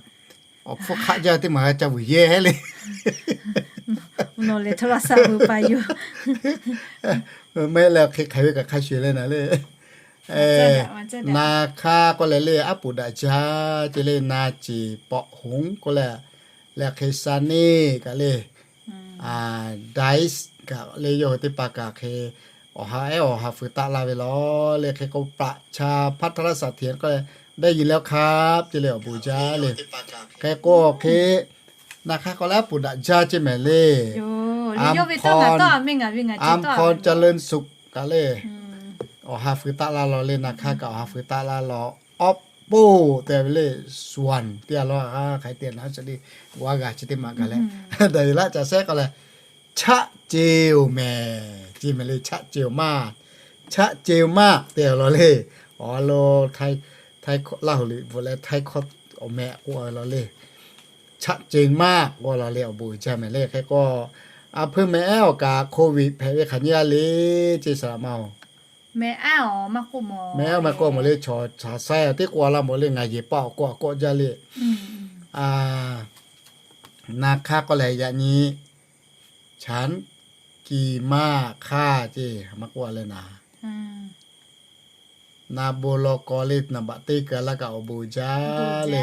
awˬ hpfuhˇ hk'aˆ jaˇ teˇ maˬ g'a ca vuiˬ yehˇ le. Mehˆ leh awˬ hk'e hk'aiˬ ve kaꞈ hk'a shuˍ leh naˍ le. Na hk'aˇ k'oˆ leh le, aˉ poꞈ daꞈ jaˇ ceˇ le, na ceˬ pawꞈ hoˍ k'oˆ leh, leh hk'e sa neˇ kaꞈ le, daiˇ kaꞈ le, yawˇ hui teˇ hpaˍ kaꞈ hk'e awˬ ha ehˉ awˬ ha feu taˆ laˇ ve law le. Hk'e k'o ประชาพัฒนสถิต k'oˆ leh, ได้ยินแล้วครับ ceˇ le, awˬ bon jaˇ le. Hk'e k'o hk'e, na hk'aˇ k'oˆ leh aˉ poꞈ daꞈ jaˇ ceˇ mehˍ le. อำพร เจริญสุข kaꞈ le, awˬ ha feu taˆ laˇ law le. Na hk'aˇ kaꞈ awˬ ha feu taˆ laˇ law. Awˉ poˆ te ve le, ส่วน teˇ g'aˇ law, hk'aˬ hk'e te naˍ, a le, g'a g'a chi teˇ maˬ kaꞈ leh, daꞈ yiˍ laˆ caꞈ shehˉ k'oˆ leh, chaˆ ce-oˬ mehˍ ceˇ mehˍ le. Chaˆ ce-oˬ maˇ, chaˆ ce-oˬ maˇ te law le. Awˬ lo, Laˇ huˍ liꞈ bvuhꞈ leh Htaiˇ hkawˇ awˬ meh k'oˆ ve law le. Chaˆ ce maˇ k'oˆ law le, awˬ bon uiˍ jaˇ mehˍ le. Hk'e k'o, a hpui mehˍ ehˉ awˬ kaꞈ โควิด hpehꞈ ve hk'aˬ nyi a le ceˇ saˍ laꞈ ma-oˬ. Mehˍ ehˉ maˇ k'oˆ mawˬ le, chaw shaˍ sai teˇ k'oˆ a laˇ mawˬ le, ngaˬ yehˬ paˆ awˬ kawˆ awˬ kawˆ jaˇ le. Na hk'aˇ k'oˆ leh yaꞈ nyi, ฉันกินมากค่ะ ceˇ maˇ k'oˆ a leh naˍ. Na bon law kaw le, naˍ baꞈ teˇ keu laˇ kaꞈ awˬ bon uiˍ jaˇ le.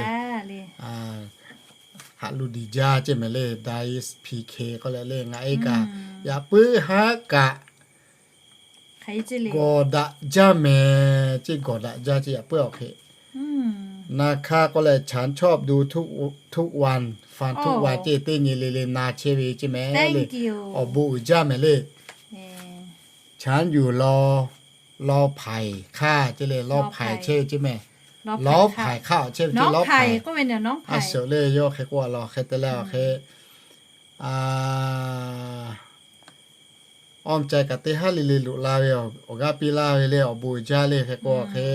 Haꞈ lu diˬ jaˇ ceˇ mehˍ le, daiˇ piˇ hk'e k'oˆ leh le, ngaˬ e kaꞈ yaꞈ puiˉ haˉ kaꞈ gawˬ daꞈ jaˇ mehˍ ceˇ, gawˬ daꞈ jaˇ ceˇ, yaꞈ puiˉ awˬ hk'e. Na hk'aˇ k'oˆ leh, ฉันชอบดูทุกวัน ฟังทุกวัน ceˇ, teˇ nyi le le na chehˇ ve ceˇ mehˍ le. Awˬ bon uiˍ jaˇ mehˍ le. ฉันอยู่รอ รอไผ่ค่ะ ceˇ le, รอไผ่ chehˇ ve ceˇ mehˍ. รอไผ่ค่ะ awˬ chehˇ ve ceˇ, รอไผ่ a suhˍ le, yawˇ hk'e k'oˆ a law, hk'e te leh awˬ hk'e, awˬ cai kaꞈ teˇ haˉ le le loꞈ la ve, awˬ g'aˇ piˇ laˇ ve le, awˬ bon uiˍ jaˇ le. Hk'e k'o hk'e,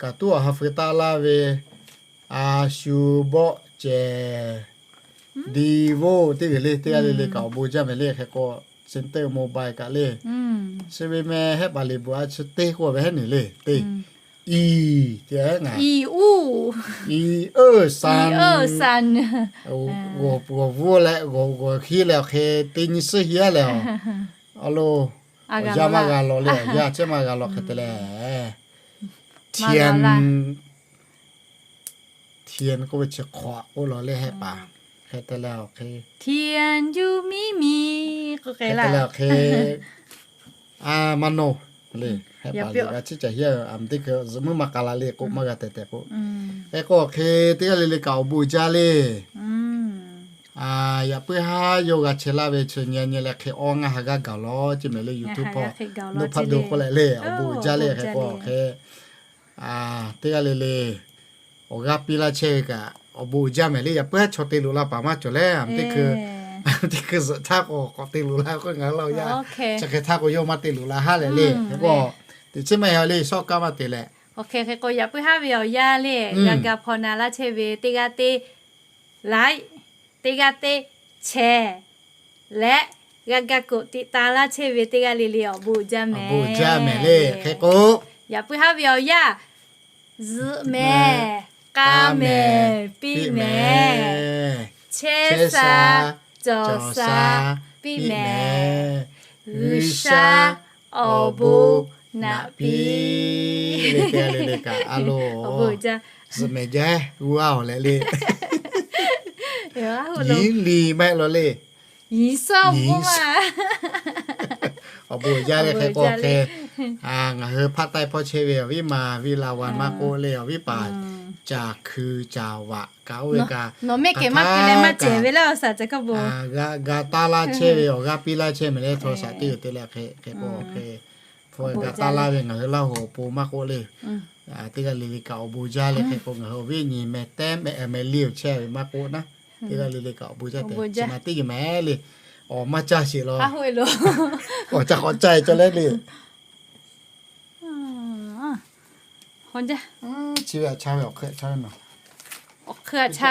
kaꞈ tuˉ awˬ ha feu taˆ laˇ ve, a shu bawˆ cehˬ Vivo teˇ g'uiˬ le, teˇ g'aˇ le le kaꞈ awˬ bon jaˇ mehˍ le. Hk'e k'o, Samsung mobile kaꞈ le, chi ve meh hehˆ paˍ liꞈ bvuhꞈ a chi teˇ k'oˆ ve hehˉ nyi le, teˇ, i, te ngaˬ, i, e, san, g'awˬ g'awˬ vuˇ leh g'awˬ g'awˬ hiˉ leh awˬ hk'e teˇ nyi suhˉ hiˉ leh awˬ, a lo, awˬ yanˇ maˇ g'a lawˬ le, awˬ yanˇ chehˇ maˇ g'a lawˬ hk'e te leh, Tian, Tian k'oˆ ve chi hk'awꞈ k'oˆ lawˬ le hehˆ paˍ. Hk'e te leh awˬ hk'e, Tian yu miˇ miˇ k'oˆ hk'e te leh awˬ hk'e, a, maˇ nawˬ le, hehˆ paˍ liꞈ g'a chiˇ caˬ hiˉ, a, teˇ hkui zuhꞈ muiˉ maˇ k'a la le k'o, maˇ g'a tehˬ tehˬ k'o, hk'e k'o awˬ hk'e teˇ g'aˇ le le kaꞈ awˬ bon uiˍ jaˇ le. Yaꞈ puiˉ haˉ yawˇ g'a chehˇ laˇ ve chi nyi nyi leh hk'e awˇ ngaˇ ha g'aˇ gaˬ lawˬ ceˇ mehˍ le. YouTube hpawˇ, no hpaˇ do k'oˆ leh le, awˬ bon uiˍ jaˇ le. Hk'e k'o awˬ hk'e, teˇ g'aˇ le le awˬ g'aˇ piˇ laˇ chehˇ ve kaꞈ awˬ bon uiˍ jaˇ mehˍ le. Yaꞈ puiˉ haˉ chaw te loꞈ la paˍ maˇ cawˬ leh, a, teˇ hkui zuhꞈ htaˇ k'o k'awꞈ te loꞈ la k'oˆ ngaˬ hui laˇ yaˇ. Chi hk'e htaˇ k'o yawˇ maˇ te loꞈ la haˉ leh le. Hk'e k'o, teꞈ chiˉ maˇ heˆ le, shawˉ kaˇ maˇ te leh. Awˬ hk'e hk'e k'o, yaꞈ puiˉ haˉ ve awˬ yanˇ le, g'a ga hpaw na laˇ chehˇ ve teˇ g'aˇ teˇ like, teˇ g'aˇ teˇ share leh g'a ga koꞈ tiꞈ ta laˇ chehˇ ve teˇ g'aˇ le le awˬ bon uiˍ jaˇ mehˍ le. Hk'e k'o, yaꞈ puiˉ haˉ ve awˬ yanˇ zuhꞈ mehˍ, k'a mehˍ, piˇ mehˍ, chehˇ sha, cawˬ sha, piˇ mehˍ. G'uiˬsha awˬ bon naꞈ piˇ le. Teˇ g'aˇ le le kaꞈ a lo, zuhꞈ mehˍ jaˇ, g'uˇ a awˬ leh le, nyi liꞈ maˇ heˆ law le, nyi suhˉ awˬ bon uiˍ jaˇ le. Hk'e k'o hk'e, ngaˬ hui hpaˆ taiˇ hpawˇ chehˇ ve awˬ viˉ ma, viˉ la wa maˇ k'oˆ le, awˬ viˉ paˍ, caˬ hkui caˬ vaꞈ kaꞈ oˇ ve kaꞈ, nawˬ mehˆ kehˬ maˇ te leh maˇ cehˬ ve le, awˬ shaˍ ceh kaˇ bon, ga taˇ laˇ chehˇ ve, awˬ g'aˇ piˇ laˇ chehˇ mehˍ le. Hto shaˍ teˇ g'uiˬ te leh hk'e k'o hk'e, hto ga taˇ laˇ ve ngaˬ hui Laˇ huˍ awˬ pon maˇ k'oˆ le, teˇ g'aˇ le le kaꞈ awˬ bon jaˇ le. Hk'e k'o ngaˬ hui awˬ viˉ nyi meh tehˉ meh meh liˇ awˬ chehˇ ve maˇ k'oˆ naˉ, teˇ g'aˇ le le kaꞈ awˬ bon jaˇ tehꞈ chi ma teˇ g'uiˬ mehˍ le. Awˬ maˇ caˇ sheˍ law, awˬ caˇ k'awꞈ caˇ e cawˬ leh le. Chi ve a cha ve awˬ hk'e a cha ve nawˬ, awˬ hk'e a cha